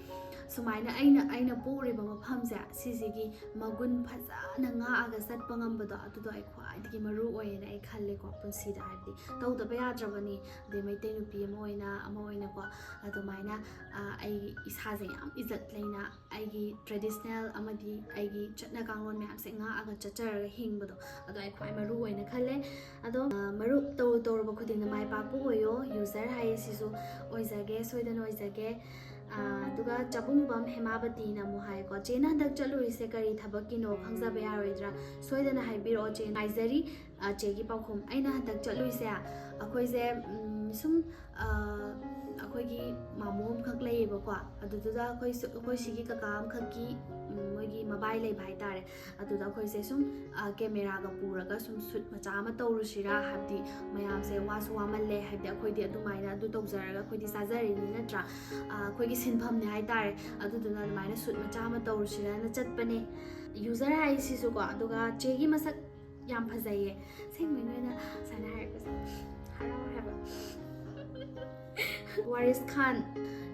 ꯁꯨꯃꯥꯏꯅ ꯑꯩꯅ, ꯑꯩꯅ ꯄꯣꯛꯎꯔꯤꯕ ꯃꯐꯝꯁꯦ, ꯁꯤꯁꯤꯒꯤ ꯃꯒꯨꯟ ꯐꯖꯅ ꯉꯥꯛꯑꯒ ꯆꯠꯄ ꯉꯝꯕꯗꯣ, ꯑꯗꯨꯗꯣ ꯑꯩ ꯈ꯭ꯋꯥꯏꯗꯒꯤ ꯃꯔꯨ ꯑꯣꯏꯌꯦꯅ ꯑꯩ ꯈꯜꯂꯦꯀꯣ ꯄꯨꯟꯁꯤꯗ꯫ ꯍꯥꯏꯕꯗꯤ ꯇꯧꯗꯕ ꯌꯥꯗ꯭ꯔꯕꯅꯤ, ꯑꯗꯩ ꯃꯩꯇꯩ ꯅꯨꯄꯤ ꯑꯃ ꯑꯣꯏꯅ, ꯑꯃ ꯑꯣꯏꯅꯀꯣ꯫ ꯑꯗꯨꯃꯥꯏꯅ, ꯑ, ꯑꯩ ꯏꯁꯥꯁꯦ ꯌꯥꯝ ꯏꯖꯠ ꯂꯩꯅ ꯑꯩꯒꯤ traditional ꯑꯃꯗꯤ ꯑꯩꯒꯤ ꯆꯠꯅ ꯀꯥꯡꯂꯣꯟ ꯃꯌꯥꯝꯁꯦ ꯉꯥꯛꯑꯒ ꯆꯠꯆꯔꯒ ꯍꯤꯡꯕꯗꯣ, ꯑꯗꯣ ꯑꯩ ꯈ꯭ꯋꯥꯏ ꯃꯔꯨ ꯑꯣꯏꯅ ꯈꯜꯂꯦ꯫ ꯑꯗꯣ, ꯑ, ꯃꯔꯨꯞ ꯇꯧꯔꯨ ꯇꯧꯔꯨꯕ ꯈꯨꯗꯤꯡꯗ ꯃꯥꯏ ꯄꯥꯛꯄ ꯑꯣꯏꯌꯣ꯫ User ꯍꯥꯏꯌꯦ ꯁꯤꯁꯨ ꯑꯣꯏꯖꯒꯦ, ꯁꯣꯏꯗꯅ ꯑꯣꯏꯖꯒꯦ꯫ ꯑ, ꯑꯗꯨꯒ ꯆꯕꯨꯡꯕꯝ ꯍꯦꯃꯥꯕꯇꯤꯅ ꯑꯃꯨꯛ ꯍꯥꯏꯀꯣ, "ꯆꯦꯅ ꯍꯟꯗꯛ ꯆꯠꯂꯨꯔꯤꯁꯦ ꯀꯔꯤ ꯊꯕꯛꯀꯤꯅꯣ? ꯈꯪꯖꯕ ꯌꯥꯔꯣꯏꯗ꯭ꯔꯥ? ꯁꯣꯏꯗꯅ ꯍꯥꯏꯕꯤꯔꯛꯑꯣ ꯆꯦ, ꯉꯥꯏꯖꯔꯤ, ꯑ, ꯆꯦꯒꯤ ꯄꯥꯎꯈꯨꯝ꯫" ꯑꯩꯅ ꯍꯟꯗꯛ ꯆꯠꯂꯨꯏꯁꯦ ꯑꯩꯈꯣꯏꯁꯦ, ꯎꯝ, ꯁꯨꯝ, ꯑ, ꯑꯩꯈꯣꯏ ꯑꯩꯈꯣꯏꯒꯤ ꯃꯥꯃꯣ ꯑꯃꯈꯛ ꯂꯩꯌꯦꯕꯀꯣ꯫ ꯑꯗꯨꯗꯨꯗ ꯑꯩꯈꯣꯏ ꯁ- ꯑꯩꯈꯣꯏ ꯁꯤꯒꯤ ꯀꯀꯥ ꯑꯃꯈꯛꯀꯤ, ꯎꯝ, ꯃꯣꯏꯒꯤ ꯃꯕꯥꯏ ꯂꯩꯕ ꯍꯥꯏꯇꯥꯔꯦ꯫ ꯑꯗꯨꯗ ꯑꯩꯈꯣꯏꯁꯦ ꯁꯨꯝ, ꯑ, ꯀꯦꯃꯦꯔꯥꯒ ꯄꯨꯔꯒ ꯁꯨꯝ ꯁꯨꯠ ꯃꯆꯥ ꯑꯃ ꯇꯧꯔꯨꯁꯤꯔꯥ, ꯍꯥꯏꯕꯗꯤ ꯃꯌꯥꯝꯁꯦ ꯋꯥꯁꯨ ꯋꯥꯃꯜꯂꯦ, ꯍꯥꯏꯕꯗꯤ ꯑꯩꯈꯣꯏꯗꯤ ꯑꯗꯨꯃꯥꯏꯅ ꯑꯗꯨ ꯇꯧꯖꯔꯒ ꯑꯩꯈꯣꯏꯗꯤ ꯆꯥꯖꯔꯤꯅꯤ ꯅꯠꯇ꯭ꯔꯥ? ꯑ, ꯑꯩꯈꯣꯏꯒꯤ ꯁꯤꯟꯐꯝꯅꯤ ꯍꯥꯏꯇꯥꯔꯦ꯫ ꯑꯗꯨꯗꯨꯅ ꯑꯗꯨꯃꯥꯏꯅ ꯁꯨꯠ ꯃꯆꯥ ꯑꯃ ꯇꯧꯔꯨꯁꯤꯔꯅ ꯆꯠꯄꯅꯦ꯫ ꯌꯨꯖꯔ ꯍꯥꯏꯁꯤꯁꯨꯀꯣ, ꯑꯗꯨꯒ ꯆꯦꯒꯤ ꯃꯁꯛ ꯌꯥꯝ ꯐꯖꯩꯌꯦ꯫ ꯑꯁꯦꯡꯕꯩ ꯅꯣꯏꯅ ꯁꯨꯃꯥꯏꯅ ꯍꯥꯏꯔꯛꯄꯁꯦ ꯍꯔꯥꯎꯋꯦ ꯍꯥꯏꯕ꯫ ꯋꯥꯔꯤꯁ ꯈꯥꯟ,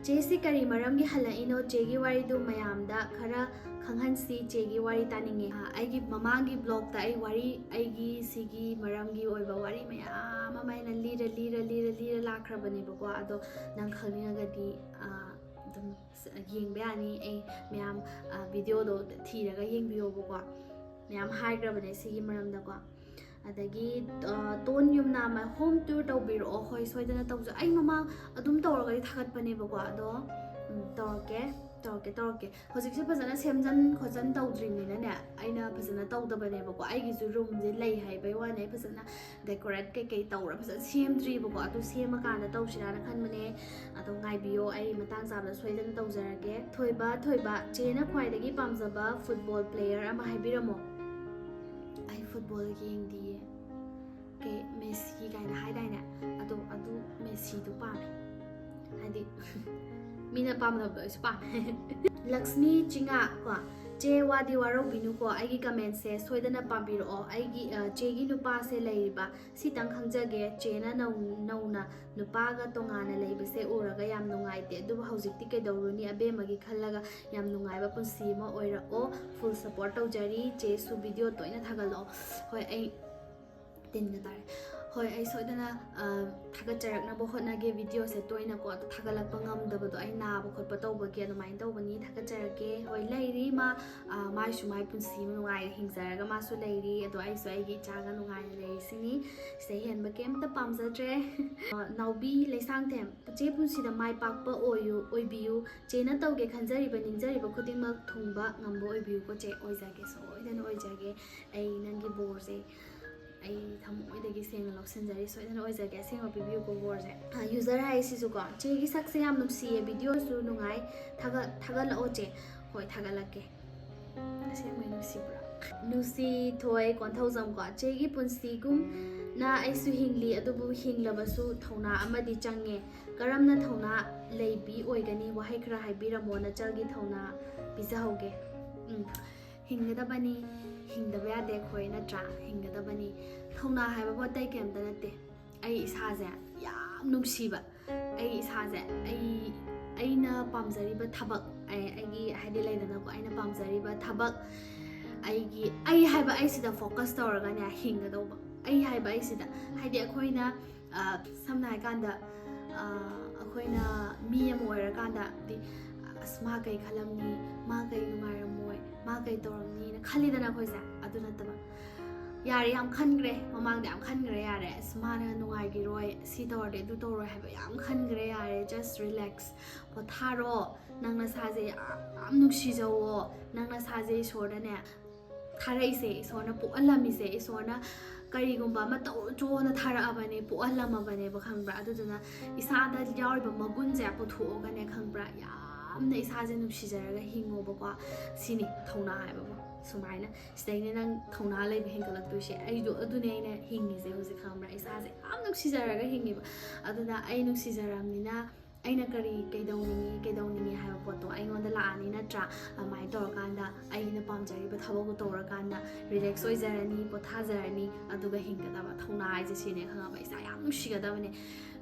ꯆꯦꯁꯤ ꯀꯔꯤ ꯃꯔꯝꯒꯤ ꯍꯜꯂꯛꯏꯅꯣ? ꯆꯦꯒꯤ ꯋꯥꯔꯤꯗꯨ ꯃꯌꯥꯝꯗ ꯈꯔ ꯈꯪꯍꯟꯁꯤ꯫ ꯆꯦꯒꯤ ꯋꯥꯔꯤ ꯇꯥꯅꯤꯡꯉꯦ꯫ ꯑ, ꯑꯩꯒꯤ ꯃꯃꯥꯡꯒꯤ ꯕ꯭ꯂꯣꯛꯇ ꯑꯩ ꯋꯥꯔꯤ, ꯑꯩꯒꯤ ꯁꯤꯒꯤ ꯃꯔꯝꯒꯤ ꯑꯣꯏꯕ ꯋꯥꯔꯤ ꯃꯌꯥꯝ ꯑꯃ ꯑꯩꯅ ꯂꯤꯔ, ꯂꯤꯔ, ꯂꯤꯔ, ꯂꯤꯔ ꯂꯥꯛꯈ꯭ꯔꯕꯅꯦꯕꯀꯣ꯫ ꯑꯗꯣ ꯅꯪ ꯈꯪꯅꯤꯡꯉꯒꯗꯤ, ꯑ, ꯑꯗꯨꯝ ꯌꯦꯡꯕ ꯌꯥꯅꯤ꯫ ꯑꯩ ꯃꯌꯥꯝ, ꯑ, ꯚꯤꯗꯤꯑꯣꯗꯣ ꯊꯤꯔꯒ ꯌꯦꯡꯕꯤꯌꯣꯕꯀꯣ꯫ ꯃꯌꯥꯝ ꯍꯥꯏꯈ꯭ꯔꯕꯅꯦ ꯁꯤꯒꯤ ꯃꯔꯝꯗꯀꯣ꯫ ꯑꯗꯒꯤ, ꯑ, ꯇꯣꯟ ꯌꯨꯝꯅꯥꯝ ꯍꯣꯝ ꯇꯨꯔ ꯇꯧꯕꯤꯔꯛꯑꯣ꯫ ꯍꯣꯏ, ꯁꯣꯏꯗꯅ ꯇꯧꯖ-, ꯑꯩ ꯃꯃꯥꯡ ꯑꯗꯨꯝ ꯇꯧꯔꯒꯗꯤ ꯊꯥꯒꯠꯄꯅꯦꯕꯀꯣ꯫ ꯑꯗꯣ, ꯎꯝ, ꯇꯧꯔꯛꯀꯦ, ꯇꯧꯔꯛꯀꯦ, ꯇꯧꯔꯛꯀꯦ꯫ ꯍꯧꯖꯤꯛꯁꯦ ꯐꯖꯅ ꯁꯦꯝꯖꯟ ꯈꯣꯠꯆꯟ ꯇꯧꯗ꯭ꯔꯤꯕꯅꯤꯅꯅꯦ, ꯑꯩꯅ ꯐꯖꯅ ꯇꯧꯗꯕꯅꯦꯕꯀꯣ꯫ ꯑꯩꯒꯤꯁꯨ ꯔꯨꯝꯁꯦ ꯂꯩ ꯍꯥꯏꯕꯩ ꯋꯥꯅꯦ, ꯑꯩ ꯐꯖꯅ ꯗꯦꯀꯣꯔꯦꯠ ꯀꯩꯀꯩ ꯇꯧꯔ ꯐꯖꯅ ꯁꯦꯝꯗ꯭ꯔꯤꯕꯀꯣ꯫ ꯑꯗꯨ ꯁꯦꯝꯃꯀꯥꯟꯗ ꯇꯧꯁꯤꯔꯥꯅ ꯈꯟꯕꯅꯦ꯫ ꯑꯗꯣ ꯉꯥꯏꯕꯤꯌꯣ, ꯑꯩ ꯃꯇꯥꯡ ꯆꯥꯕꯗ ꯁꯣꯏꯗꯅ ꯇꯧꯖꯔꯛꯀꯦ꯫ ꯊꯣꯏꯕ, ꯊꯣꯏꯕ, ꯆꯦꯅ ꯈ꯭ꯋꯥꯏꯗꯒꯤ ꯄꯥꯝꯖꯕ ꯐꯨꯠꯕꯣꯜ ꯄ꯭ꯂꯦꯌꯔ ꯑꯃ ꯍꯥꯏꯕꯤꯔꯝꯃꯣ꯫ ꯑꯩ ꯐꯨꯠꯕꯣꯜ ꯌꯦꯡꯗꯤꯌꯦ꯫ ꯀꯩ, ꯃꯦꯁꯤ ꯀꯥꯏꯅ ꯍꯥꯏꯗꯥꯏꯅꯦ? ꯑꯗꯣ ꯑꯗꯨ ꯃꯦꯁꯤꯗꯨ ꯄꯥꯝꯃꯦ꯫ ꯍꯥꯏꯗꯤ, ꯃꯤꯅ ꯄꯥꯝꯅꯕꯗꯣ ꯑꯩꯁꯨ ꯄꯥꯝꯃꯦ꯫ ꯂꯛꯁꯃꯤ ꯆꯤꯉꯥ ꯀꯣ, "ꯆꯦ, ꯋꯥꯗꯤ ꯋꯥꯔꯧꯕꯤꯅꯨꯀꯣ, ꯑꯩꯒꯤ ꯀꯃꯦꯟꯁꯦ ꯁꯣꯏꯗꯅ ꯄꯥꯕꯤꯔꯛꯑꯣ꯫ ꯑꯩꯒꯤ, ꯑ, ꯆꯦꯒꯤ ꯅꯨꯄꯥꯁꯦ ꯂꯩꯔꯤꯕ, ꯁꯤꯇꯪ ꯈꯪꯖꯒꯦ꯫ ꯆꯦꯅ ꯅꯧ-, ꯅꯧꯅ ꯅꯨꯄꯥꯒ ꯇꯣꯉꯥꯟꯅ ꯂꯩꯕꯁꯦ ꯎꯔꯒ ꯌꯥꯝ ꯅꯨꯡꯉꯥꯏꯇꯦ, ꯑꯗꯨꯕꯨ ꯍꯧꯖꯤꯛꯇꯤ ꯀꯩꯗꯧꯔꯨꯅꯤ? ꯑꯕꯦꯝꯃꯒꯤ ꯈꯜꯂꯒ ꯌꯥꯝ ꯅꯨꯡꯉꯥꯏꯕ ꯄꯨꯟꯁꯤ ꯑꯃ ꯑꯣꯏꯔꯛꯑꯣ꯫ ꯐꯨꯜ ꯁꯄꯣꯔꯠ ꯇꯧꯖꯔꯤ꯫ ꯆꯦꯁꯨ ꯚꯤꯗꯤꯑꯣ ꯇꯣꯏꯅ ꯊꯥꯒꯠꯂꯛꯑꯣ"꯫ ꯍꯣꯏ, ꯑꯩ ꯇꯤꯟꯒ ꯇꯥꯔꯦ꯫ ꯍꯣꯏ, ꯑꯩ ꯁꯣꯏꯗꯅ, ꯑ, ꯊꯥꯒꯠꯆꯔꯛꯅꯕ ꯍꯣꯠꯅꯒꯦ꯫ ꯚꯤꯗꯤꯑꯣꯁꯦ ꯇꯣꯏꯅꯀꯣ ꯑꯗꯨ ꯊꯥꯒꯠꯂꯛꯄ ꯉꯝꯗꯕꯗꯣ ꯑꯩ ꯅꯥꯕ ꯈꯣꯠꯄ ꯇꯧꯕꯒꯤ ꯑꯗꯨꯃꯥꯏꯅ ꯇꯧꯕꯅꯤ꯫ ꯊꯥꯒꯠꯆꯔꯛꯀꯦ꯫ ꯍꯣꯏ, ꯂꯩꯔꯤ ꯃꯥ, ꯑ, ꯃꯥꯏꯁꯨ ꯃꯥꯏ ꯄꯨꯟꯁꯤ ꯑꯃ ꯅꯨꯡꯉꯥꯏꯅ ꯍꯤꯡꯖꯔꯒ ꯃꯥꯁꯨ ꯂꯩꯔꯤ꯫ ꯑꯗꯣ ꯑꯩꯁꯨ ꯑꯩꯒꯤ ꯏꯆꯥꯒ ꯅꯨꯡꯉꯥꯏꯅ ꯂꯩꯔꯤꯁꯤꯅꯤ꯫ ꯁꯤꯗꯩ ꯍꯦꯟꯕ ꯀꯩꯝꯇ ꯄꯥꯝꯖꯗ꯭ꯔꯦ꯫ ꯑ, ꯅꯥꯎꯕꯤ ꯂꯩꯁꯥꯡꯊꯦꯝ, "ꯆꯦ ꯄꯨꯟꯁꯤꯗ ꯃꯥꯏ ꯄꯥꯛꯄ ꯑꯣꯏꯌꯨ, ꯑꯣꯏꯕꯤꯌꯨ꯫ ꯆꯦꯅ ꯇꯧꯒꯦ ꯈꯟꯖꯔꯤꯕ, ꯅꯤꯡꯖꯔꯤꯕ ꯈꯨꯗꯤꯡꯃꯛ ꯊꯨꯡꯕ ꯉꯝꯕ ꯑꯣꯏꯕꯤꯌꯨꯀꯣ ꯆꯦ"꯫ ꯑꯣꯏꯖꯒꯦ, ꯁꯣꯏꯗꯅ ꯑꯣꯏꯖꯒꯦ꯫ ꯑꯩ ꯅꯪꯒꯤ ꯕꯣꯔꯁꯦ ꯑꯩ ꯊꯃꯣꯏꯗꯒꯤ ꯁꯦꯡꯅ ꯂꯧꯁꯤꯟꯖꯔꯤ꯫ ꯁꯣꯏꯗꯅ ꯑꯣꯏꯖꯒꯦ꯫ ꯑꯁꯦꯡꯕ ꯄꯤꯕꯤꯌꯨꯀꯣ ꯕꯣꯔꯁꯦ꯫ ꯌꯨꯖꯔ ꯍꯥꯏꯁꯤꯁꯨꯀꯣ, ꯆꯦꯒꯤ ꯁꯛꯁꯦ ꯌꯥꯝ ꯅꯨꯡꯁꯤꯌꯦ, ꯚꯤꯗꯤꯑꯣꯁꯨ ꯅꯨꯡꯉꯥꯏ, ꯊꯥꯒꯠ ꯊꯥꯒꯠꯂꯛꯑꯣ ꯆꯦ꯫ ꯍꯣꯏ, ꯊꯥꯒꯠꯂꯛꯀꯦ꯫ ꯑꯁꯦꯡꯕꯩ ꯅꯨꯡꯁꯤꯕ꯭ꯔꯥ? ꯅꯨꯡꯁꯤ ꯊꯣꯏ ꯀꯣꯟꯊꯧꯖꯝꯀꯣ, ꯆꯦꯒꯤ ꯄꯨꯟꯁꯤꯒꯨꯝꯅ ꯑꯩꯁꯨ ꯍꯤꯡꯂꯤ, ꯑꯗꯨꯕꯨ ꯍꯤꯡꯂꯕꯁꯨ ꯊꯧꯅꯥ ꯑꯃꯗꯤ ꯆꯪꯉꯦ꯫ ꯀꯔꯝꯅ ꯊꯧꯅꯥ ꯂꯩꯕꯤ ꯑꯣꯏꯒꯅꯤ? ꯋꯥꯍꯩ ꯈꯔ ꯍꯥꯏꯕꯤꯔꯝꯃꯣ, ꯅꯆꯜꯒꯤ ꯊꯧꯅꯥ ꯄꯤꯖꯍꯧꯒꯦ꯫ ꯎꯝ, ꯍꯤꯡꯒꯗꯕꯅꯤ, ꯍꯤꯡꯗꯕ ꯌꯥꯗꯦ ꯑꯩꯈꯣꯏ, ꯅꯠꯇ꯭ꯔꯥ? ꯍꯤꯡꯒꯗꯕꯅꯤ꯫ ꯊꯧꯅꯥ ꯍꯥꯏꯕꯕꯨ ꯑꯇꯩ ꯀꯩꯝꯇ ꯅꯠꯇꯦ꯫ ꯑꯩ ꯏꯁꯥꯁꯦ ꯌꯥꯝ ꯅꯨꯡꯁꯤꯕ, ꯑꯩ ꯏꯁꯥꯁꯦ, ꯑꯩ, ꯑꯩꯅ ꯄꯥꯝꯖꯔꯤꯕ ꯊꯕꯛ, ꯑꯩ, ꯑꯩꯒꯤ, ꯍꯥꯏꯗꯤ ꯂꯩꯗꯅꯀꯣ, ꯑꯩꯅ ꯄꯥꯝꯖꯔꯤꯕ ꯊꯕꯛ, ꯑꯩꯒꯤ, ꯑꯩ ꯍꯥꯏꯕ ꯑꯩꯁꯤꯗ ꯐꯣꯀꯁ ꯇꯧꯔꯒꯅꯦ ꯍꯤꯡꯒꯗꯧꯕ꯫ ꯑꯩ ꯍꯥꯏꯕ ꯑꯩꯁꯤꯗ, ꯍꯥꯏꯗꯤ ꯑꯩꯈꯣꯏꯅ, ꯑ, ꯁꯝꯅ ꯍꯥꯏꯀꯥꯟꯗ, ꯑ, ꯑꯩꯈꯣꯏꯅ ꯃꯤ ꯑꯃ ꯑꯣꯏꯔꯀꯥꯟꯗ, ꯍꯥꯏꯗꯤ, "ꯑꯁ, ꯃꯥ ꯀꯩ ꯈꯜꯂꯝꯅꯤ, ꯃꯥ ꯀꯩ ꯅꯨꯡꯉꯥꯏꯔꯝꯃꯣꯏ, ꯃꯥ ꯀꯩ ꯇꯧꯔꯝꯅꯤꯅ" ꯈꯜꯂꯤꯗꯅ ꯑꯩꯈꯣꯏꯁꯦ꯫ ꯑꯗꯨ ꯅꯠꯇꯕ, "ꯌꯥꯔꯦ, ꯌꯥꯝ ꯈꯟꯈ꯭ꯔꯦ, ꯃꯃꯥꯡꯗ ꯌꯥꯝ ꯈꯟꯈ꯭ꯔꯦ, ꯌꯥꯔꯦ, ꯑꯁ, ꯃꯥꯅ ꯅꯨꯡꯉꯥꯏꯈꯤꯔꯣꯏ, ꯁꯤ ꯇꯧꯔꯗꯤ, ꯑꯗꯨ ꯇꯧꯔꯣꯏ" ꯍꯥꯏꯕ ꯌꯥꯝ ꯈꯟꯈ꯭ꯔꯦ, ꯌꯥꯔꯦ, just relax, ꯄꯣꯊꯥꯔꯣ, ꯅꯪ ꯅꯁꯥꯁꯦ ꯌꯥꯝ, ꯌꯥꯝ ꯅꯨꯡꯁꯤꯖꯧꯋꯣ, ꯅꯪ ꯅꯁꯥꯁꯦ ꯏꯁꯣꯔꯅꯅꯦ ꯊꯥꯔꯛꯏꯁꯦ, ꯏꯁꯣꯔꯅ ꯄꯣꯛꯍꯜꯂꯝꯃꯤꯁꯦ, ꯏꯁꯣꯔꯅ ꯀꯔꯤꯒꯨꯝꯕ ꯑꯃ ꯇꯧꯔꯨꯆꯣꯅ ꯊꯥꯔꯛꯑꯕꯅꯦ, ꯄꯣꯛꯍꯜꯂꯝꯃꯕꯅꯦꯕ, ꯈꯪꯕ꯭ꯔꯥ? ꯑꯗꯨꯗꯨꯅ ꯏꯁꯥꯗ ꯌꯥꯎꯔꯤꯕ ꯃꯒꯨꯟꯁꯦ ꯄꯨꯊꯣꯛꯑꯒꯅꯦ, ꯈꯪꯕ꯭ꯔꯥ, ꯌꯥꯝꯅ ꯏꯁꯥꯁꯦ ꯅꯨꯡꯁꯤꯖꯔꯒ ꯍꯤꯡꯉꯣꯕꯀꯣ꯫ ꯁꯤꯅꯤ ꯊꯧꯅꯥ ꯍꯥꯏꯕꯕꯨ꯫ ꯁꯨꯃꯥꯏꯅ ꯁꯤꯗꯩꯅꯦ ꯅꯪ ꯊꯧꯅꯥ ꯂꯩꯕ ꯍꯦꯟꯒꯠꯂꯛꯇꯣꯏꯁꯦ꯫ ꯑꯩꯗꯣ ꯑꯗꯨꯅꯦ ꯑꯩꯅ ꯍꯤꯡꯉꯤꯁꯦ ꯍꯧꯖꯤꯛ, ꯈꯪꯕ꯭ꯔꯥ? ꯏꯁꯥꯁꯦ ꯌꯥꯝ ꯅꯨꯡꯁꯤꯖꯔꯒ ꯍꯤꯡꯉꯤꯕ꯫ ꯑꯗꯨꯅ ꯑꯩ ꯅꯨꯡꯁꯤꯖꯔꯕꯅꯤꯅ ꯑꯩꯅ ꯀꯔꯤ ꯀꯩꯗꯧꯅꯤꯡꯉꯤ, ꯀꯩꯗꯧꯅꯤꯡꯉꯤ ꯍꯥꯏꯕ ꯄꯣꯠꯇꯣ ꯑꯩꯉꯣꯟꯗ ꯂꯥꯛꯑꯅꯤ, ꯅꯠꯇ꯭ꯔꯥ? ꯑꯗꯨꯃꯥꯏꯅ ꯇꯧꯔꯀꯥꯟꯗ ꯑꯩꯅ ꯄꯥꯝꯖꯔꯤꯕ ꯊꯕꯛꯇꯣ ꯇꯧꯔꯀꯥꯟꯗ ꯔꯤꯂꯦꯛꯁ ꯑꯣꯏꯖꯔꯅꯤ, ꯄꯣꯊꯥꯖꯔꯅꯤ, ꯑꯗꯨꯒ ꯍꯤꯡꯒꯗꯕ꯫ ꯊꯧꯅꯥ ꯍꯥꯏꯁꯦ ꯁꯤꯅꯦ, ꯈꯪꯉꯕ? ꯏꯁꯥ ꯌꯥꯝ ꯅꯨꯡꯁꯤꯒꯗꯕꯅꯦ꯫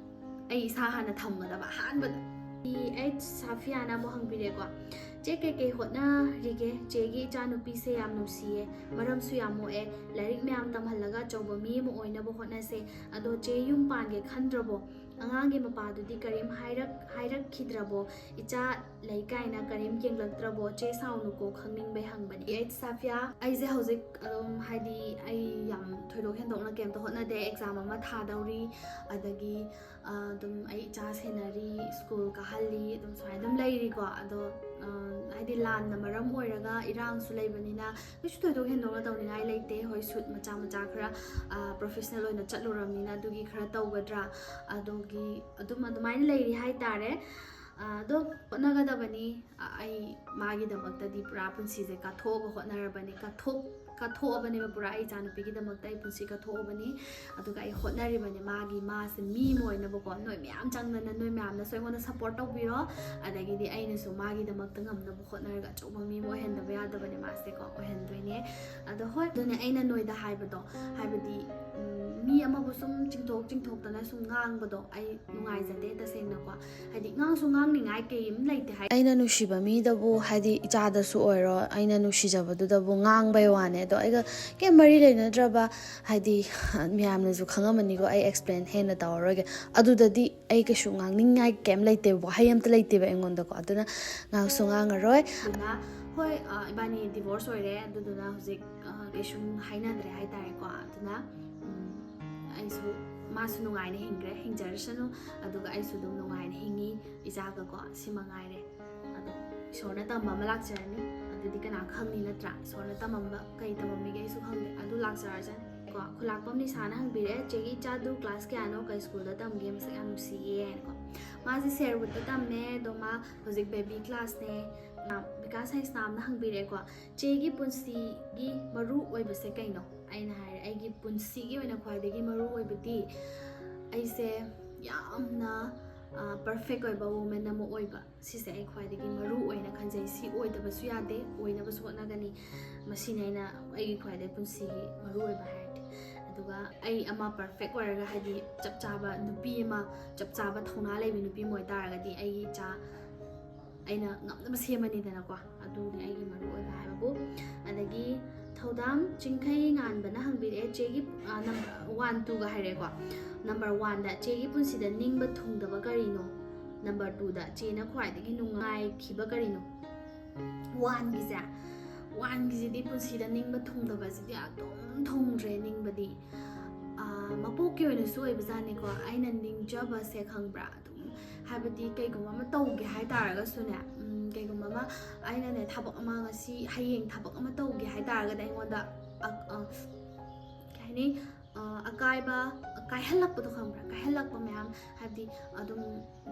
ꯑꯩ ꯏꯁꯥ ꯍꯥꯟꯅ ꯊꯝꯒꯗꯕ ꯑꯍꯥꯟꯕꯗ꯫ ꯄꯤ ꯑꯩꯆ ꯁꯥꯐꯤꯌꯥꯅ ꯑꯃꯨꯛ ꯍꯪꯕꯤꯔꯦꯀꯣ, "ꯆꯦ, ꯀꯩꯀꯩ ꯍꯣꯠꯅꯔꯤꯒꯦ? ꯆꯦꯒꯤ ꯏꯆꯥꯅꯨꯄꯤꯁꯦ ꯌꯥꯝ ꯅꯨꯡꯁꯤꯌꯦ, ꯃꯔꯝꯁꯨ ꯌꯥꯝ ꯃꯣꯛꯑꯦ, ꯂꯥꯏꯔꯤꯛ ꯃꯌꯥꯝ ꯇꯝꯍꯜꯂꯒ ꯑꯆꯧꯕ ꯃꯤ ꯑꯃ ꯑꯣꯏꯅꯕ ꯍꯣꯠꯅꯁꯦ꯫ ꯑꯗꯣ ꯆꯦ, ꯌꯨꯝ ꯄꯥꯟꯒꯦ ꯈꯟꯗ꯭ꯔꯕꯣ? ꯑꯉꯥꯡꯒꯤ ꯃꯄꯥꯗꯨꯗꯤ ꯀꯔꯤꯝ ꯍꯥꯏꯔꯛ-, ꯍꯥꯏꯔꯛꯈꯤꯗ꯭ꯔꯕꯣ? ꯏꯆꯥ ꯂꯩ ꯀꯥꯏꯅ ꯀꯔꯤꯝ ꯌꯦꯡꯂꯛꯇ꯭ꯔꯕꯣ? ꯆꯦ, ꯁꯥꯎꯅꯨꯀꯣ, ꯈꯪꯅꯤꯡꯕꯩ ꯍꯪꯕꯅꯤ"꯫ ꯄꯤ ꯑꯩꯆ ꯁꯥꯐꯤꯌꯥ, ꯑꯩꯁꯦ ꯍꯧꯖꯤꯛ ꯑꯗꯨꯝ, ꯍꯥꯏꯗꯤ, ꯑꯩ ꯌꯥꯝ ꯊꯣꯏꯗꯣꯛ ꯍꯦꯟꯗꯣꯛꯅ ꯀꯩꯝꯇ ꯍꯣꯠꯅꯗꯦ꯫ ꯑꯦꯛꯖꯥꯝ ꯑꯃ ꯊꯥꯗꯧꯔꯤ, ꯑꯗꯒꯤ ꯑꯗꯨꯝ ꯑꯩ ꯏꯆꯥ ꯁꯦꯟꯅꯔꯤ, ꯁ꯭ꯀꯨꯜ ꯀꯥꯍꯜꯂꯤ, ꯑꯗꯨꯝ ꯁꯨꯃꯥꯏꯅ ꯑꯗꯨꯝ ꯂꯩꯔꯤꯀꯣ꯫ ꯑꯗꯣ ꯍꯥꯏꯗꯤ ꯂꯥꯟꯅ ꯃꯔꯝ ꯑꯣꯏꯔꯒ ꯏꯔꯥꯡꯁꯨ ꯂꯩꯕꯅꯤꯅ ꯀꯩꯁꯨ ꯊꯣꯏꯗꯣꯛ ꯍꯦꯟꯗꯣꯛꯅ ꯇꯧꯅꯤꯡꯉꯥꯏ ꯂꯩꯇꯦ꯫ ꯍꯣꯏ, ꯁꯨꯠ ꯃꯆꯥ ꯃꯆꯥ ꯈꯔ ꯄ꯭ꯔꯣꯐꯦꯁꯅꯦꯜ ꯑꯣꯏꯅ ꯆꯠꯂꯨꯔꯕꯅꯤꯅ ꯑꯗꯨꯒꯤ ꯈꯔ ꯇꯧꯒꯗ꯭ꯔꯥ, ꯑꯗꯨꯒꯤ ꯑꯗꯨꯝ ꯑꯗꯨꯃꯥꯏꯅ ꯂꯩꯔꯤ ꯍꯥꯏꯇꯥꯔꯦ꯫ ꯑꯗꯣ ꯍꯣꯠꯅꯒꯗꯕꯅꯤ꯫ ꯑꯩ ꯃꯥꯒꯤꯗꯃꯛꯇꯗꯤ ꯄꯨꯔꯥ ꯄꯨꯟꯁꯤꯁꯦ ꯀꯠꯊꯣꯛꯑꯒ ꯍꯣꯠꯅꯔꯕꯅꯤ, ꯀꯠꯊꯣꯛ ꯀꯠꯊꯣꯛꯑꯕꯅꯦꯕ ꯄꯨꯔꯥ꯫ ꯑꯩ ꯏꯆꯥꯅꯨꯄꯤꯒꯤꯗꯃꯛꯇ ꯑꯩ ꯄꯨꯟꯁꯤ ꯀꯠꯊꯣꯛꯑꯕꯅꯤ꯫ ꯑꯗꯨꯒ ꯑꯩ ꯍꯣꯠꯅꯔꯤꯕꯅꯤ ꯃꯥꯒꯤ, ꯃꯥꯁꯦ ꯃꯤ ꯑꯃ ꯑꯣꯏꯅꯕꯀꯣ꯫ ꯅꯣꯏ ꯃꯌꯥꯝ ꯆꯪꯗꯅ ꯅꯣꯏ ꯃꯌꯥꯝꯅꯁꯨ ꯑꯩꯉꯣꯟꯗ ꯁꯞꯄꯣꯔꯠ ꯇꯧꯕꯤꯔꯣ꯫ ꯑꯗꯒꯤꯗꯤ ꯑꯩꯅꯁꯨ ꯃꯥꯒꯤꯗꯃꯛꯇ ꯉꯝꯅꯕ ꯍꯣꯠꯅꯔꯒ ꯑꯆꯧꯕ ꯃꯤ ꯑꯃ ꯑꯣꯏꯍꯟꯗꯕ ꯌꯥꯗꯕꯅꯦ ꯃꯥꯁꯦꯀꯣ, ꯑꯣꯏꯍꯟꯗꯣꯏꯅꯦ꯫ ꯑꯗꯣ ꯍꯣꯏ, ꯑꯗꯨꯅꯦ ꯑꯩꯅ ꯅꯣꯏꯗ ꯍꯥꯏꯕꯗꯣ, ꯍꯥꯏꯕꯗꯤ ꯃꯤ ꯑꯃꯕꯨ ꯁꯨꯝ ꯆꯤꯡꯊꯣꯛ ꯆꯤꯡꯊꯣꯛꯇꯅ ꯁꯨꯝ ꯉꯥꯡꯕꯗꯣ ꯑꯩ ꯅꯨꯡꯉꯥꯏꯖꯗꯦ ꯇꯁꯦꯡꯅꯀꯣ꯫ ꯍꯥꯏꯗꯤ ꯉꯥꯡꯁꯨ ꯉꯥꯡꯅꯤꯡꯉꯥꯏ ꯀꯩꯝ ꯂꯩꯇꯦ ꯍꯥꯏ꯫ ꯑꯩꯅ ꯅꯨꯡꯁꯤꯕ ꯃꯤꯗꯕꯨ, ꯍꯥꯏꯗꯤ ꯏꯆꯥꯗꯁꯨ ꯑꯣꯏꯔꯣ, ꯑꯩꯅ ꯅꯨꯡꯁꯤꯖꯕꯗꯨꯗꯕꯨ ꯉꯥꯡꯕꯩ ꯋꯥꯅꯦ꯫ ꯑꯗꯣ ꯑꯩꯒ ꯀꯩꯝ ꯃꯔꯤ ꯂꯩꯅꯗ꯭ꯔꯕ, ꯍꯥꯏꯗꯤ ꯃꯌꯥꯝꯅꯁꯨ ꯈꯪꯉꯝꯃꯅꯤꯀꯣ, ꯑꯩ ꯑꯦꯛꯁꯄ꯭ꯂꯦꯟ ꯍꯦꯟꯅ ꯇꯧꯔꯔꯣꯏꯒꯦ꯫ ꯑꯗꯨꯗꯗꯤ ꯑꯩ ꯀꯩꯁꯨ ꯉꯥꯡꯅꯤꯡꯉꯥꯏ ꯀꯩꯝ ꯂꯩꯇꯦꯕ, ꯋꯥꯍꯩ ꯑꯝꯇ ꯂꯩꯇꯦꯕ ꯑꯩꯉꯣꯟꯗꯀꯣ꯫ ꯑꯗꯨꯅ ꯉꯥꯡꯁꯨ ꯉꯥꯡꯉꯔꯣꯏ꯫ ꯑꯗꯨꯅ ꯍꯣꯏ, ꯏꯕꯥꯅꯤ ꯗꯤꯚꯣꯔꯁ ꯑꯣꯏꯔꯦ꯫ ꯑꯗꯨꯗꯨꯅ ꯍꯧꯖꯤꯛ ꯀꯩꯁꯨꯝ ꯍꯥꯏꯅꯗ꯭ꯔꯦ ꯍꯥꯏꯇꯥꯔꯦꯀꯣ꯫ ꯑꯗꯨꯅ ꯑꯩꯁꯨ, ꯃꯥꯁꯨ ꯅꯨꯡꯉꯥꯏꯅ ꯍꯤꯡꯈ꯭ꯔꯦ, ꯍꯤꯡꯖꯔꯁꯅꯨ꯫ ꯑꯗꯨꯒ ꯑꯩꯁꯨ ꯑꯗꯨꯝ ꯅꯨꯡꯉꯥꯏꯅ ꯍꯤꯡꯉꯤ ꯏꯆꯥꯒꯀꯣ, ꯁꯤ ꯃꯉꯥꯏꯔꯦ꯫ ꯑꯗꯣ ꯏꯁꯣꯔꯅ ꯇꯝꯕ ꯑꯃ ꯂꯥꯛꯆꯔꯅꯤ꯫ ꯑꯗꯨꯗꯤ ꯀꯅꯥ ꯈꯪꯅꯤ, ꯅꯠꯇ꯭ꯔꯥ? ꯏꯁꯣꯔꯅ ꯇꯝꯃꯝꯕ ꯀꯩ ꯇꯝꯃꯝꯃꯤꯒꯦ ꯑꯩꯁꯨ ꯈꯪꯗꯦ, ꯑꯗꯨ ꯂꯥꯛꯆꯔꯁꯅꯤ꯫ ꯀꯣ, ꯈꯨꯂꯥꯛꯄꯝ ꯅꯤꯁꯥꯅ ꯍꯪꯕꯤꯔꯛꯑꯦ, "ꯆꯦꯒꯤ ꯏꯆꯥꯗꯨ ꯀ꯭ꯂꯥꯁ ꯀꯌꯥꯅꯣ, ꯀꯩ ꯁ꯭ꯀꯨꯜꯗ ꯇꯝꯒꯦ? ꯃꯁꯛ ꯌꯥꯝ ꯅꯨꯡꯁꯤꯌꯦ" ꯍꯥꯏꯅꯀꯣ꯫ ꯃꯥꯁꯦ ꯁꯦꯔꯋꯨꯗꯇ ꯇꯝꯃꯦ, ꯑꯗꯣ ꯃꯥ ꯍꯧꯖꯤꯛ ꯕꯦꯕꯤ ꯀ꯭ꯂꯥꯁꯅꯦ꯫ ꯕꯤꯀꯥꯁ ꯍꯩꯁꯅꯥꯝꯅ ꯍꯪꯕꯤꯔꯛꯑꯦꯀꯣ, "ꯆꯦꯒꯤ ꯄꯨꯟꯁꯤꯒꯤ ꯃꯔꯨ ꯑꯣꯏꯕꯁꯦ ꯀꯩꯅꯣ?" ꯑꯩꯅ ꯍꯥꯏꯔꯦ, "ꯑꯩꯒꯤ ꯄꯨꯟꯁꯤꯒꯤ ꯑꯣꯏꯅ ꯈ꯭ꯋꯥꯏꯗꯒꯤ ꯃꯔꯨ ꯑꯣꯏꯕꯗꯤ ꯑꯩꯁꯦ ꯌꯥꯝꯅ ꯄꯔꯐꯦꯛ ꯑꯣꯏꯕ ꯋꯨꯃꯦꯟ ꯑꯃ ꯑꯣꯏꯕ, ꯁꯤꯁꯦ ꯑꯩ ꯈ꯭ꯋꯥꯏꯗꯒꯤ ꯃꯔꯨ ꯑꯣꯏꯅ ꯈꯟꯖꯩ꯫ ꯁꯤ ꯑꯣꯏꯗꯕꯁꯨ ꯌꯥꯗꯦ, ꯑꯣꯏꯅꯕꯁꯨ ꯍꯣꯠꯅꯒꯅꯤ꯫ ꯃꯁꯤꯅꯤ ꯑꯩꯅ, ꯑꯩꯒꯤ ꯈ꯭ꯋꯥꯏꯗꯒꯤ ꯄꯨꯟꯁꯤꯒꯤ ꯃꯔꯨ ꯑꯣꯏꯕ ꯍꯥꯏꯔꯗꯤ꯫ ꯑꯗꯨꯒ ꯑꯩ ꯑꯃ ꯄꯔꯐꯦꯛ ꯑꯣꯏꯔꯒ, ꯍꯥꯏꯗꯤ ꯆꯞ ꯆꯥꯕ ꯅꯨꯄꯤ ꯑꯃ, ꯆꯞ ꯆꯥꯕ ꯊꯧꯅꯥ ꯂꯩꯕꯤ ꯅꯨꯄꯤ ꯑꯃ ꯑꯣꯏꯇꯥꯔꯒꯗꯤ ꯑꯩꯒꯤ ꯏꯆꯥ ꯑꯩꯅ ꯉꯝꯅꯕ ꯁꯦꯝꯃꯅꯤꯗꯅꯀꯣ꯫ ꯑꯗꯨꯅꯤ ꯑꯩꯒꯤ ꯃꯔꯨ ꯑꯣꯏꯕ ꯍꯥꯏꯕꯕꯨ꯫ ꯑꯗꯒꯤ ꯊꯧꯗꯥꯝ ꯆꯤꯡꯈꯩ ꯉꯥꯟꯕꯅ ꯍꯪꯕꯤꯔꯛꯑꯦ, "ꯆꯦꯒꯤ ꯅꯝꯕꯔ ꯋꯥꯟ ꯇꯨꯒ ꯍꯥꯏꯔꯦꯀꯣ꯫ ꯅꯝꯕꯔ ꯋꯥꯟꯗ ꯆꯦꯒꯤ ꯄꯨꯟꯁꯤꯗ ꯅꯤꯡꯕ ꯊꯨꯡꯗꯕ ꯀꯔꯤꯅꯣ? ꯅꯝꯕꯔ ꯇꯨꯗ ꯆꯦꯅ ꯈ꯭ꯋꯥꯏꯗꯒꯤ ꯅꯨꯡꯉꯥꯏꯈꯤꯕ ꯀꯔꯤꯅꯣ?" ꯋꯥꯟꯒꯤꯁꯦ, ꯋꯥꯟꯒꯤꯁꯤꯗꯤ ꯄꯨꯟꯁꯤꯗ ꯅꯤꯡꯕ ꯊꯨꯡꯗꯕꯁꯤꯗꯤ ꯑꯗꯨꯝ ꯊꯨꯡꯗ꯭ꯔꯦ ꯅꯤꯡꯕꯗꯤ꯫ ꯃꯄꯣꯛꯀꯤ ꯑꯣꯏꯅꯁꯨ ꯑꯣꯏꯕꯖꯥꯠꯅꯤꯀꯣ꯫ ꯑꯩꯅ ꯅꯤꯡꯖꯕꯁꯦ ꯈꯪꯕ꯭ꯔꯥ, ꯑꯗꯨꯝ ꯍꯥꯏꯕꯗꯤ ꯀꯩꯒꯨꯝꯕ ꯑꯃ ꯇꯧꯒꯦ ꯍꯥꯏꯇꯥꯔꯒꯁꯨꯅꯦ, ꯎꯝ, ꯀꯩꯒꯨꯝꯕ ꯑꯃ ꯑꯩꯅꯅꯦ ꯊꯕꯛ ꯑꯃ ꯉꯁꯤ ꯍꯌꯦꯡ ꯊꯕꯛ ꯑꯃ ꯇꯧꯒꯦ ꯍꯥꯏꯇꯥꯔꯒꯗꯤ ꯑꯩꯉꯣꯟꯗ ꯑ- ꯑ- ꯀꯩ ꯍꯥꯏꯅꯤ, ꯑ, ꯑꯀꯥꯏꯕ, ꯀꯥꯏꯍꯜꯂꯛꯄꯗꯣ ꯈꯪꯕ꯭ꯔꯥ? ꯀꯥꯏꯍꯜꯂꯛꯄ ꯃꯌꯥꯝ, ꯍꯥꯏꯕꯗꯤ ꯑꯗꯨꯝ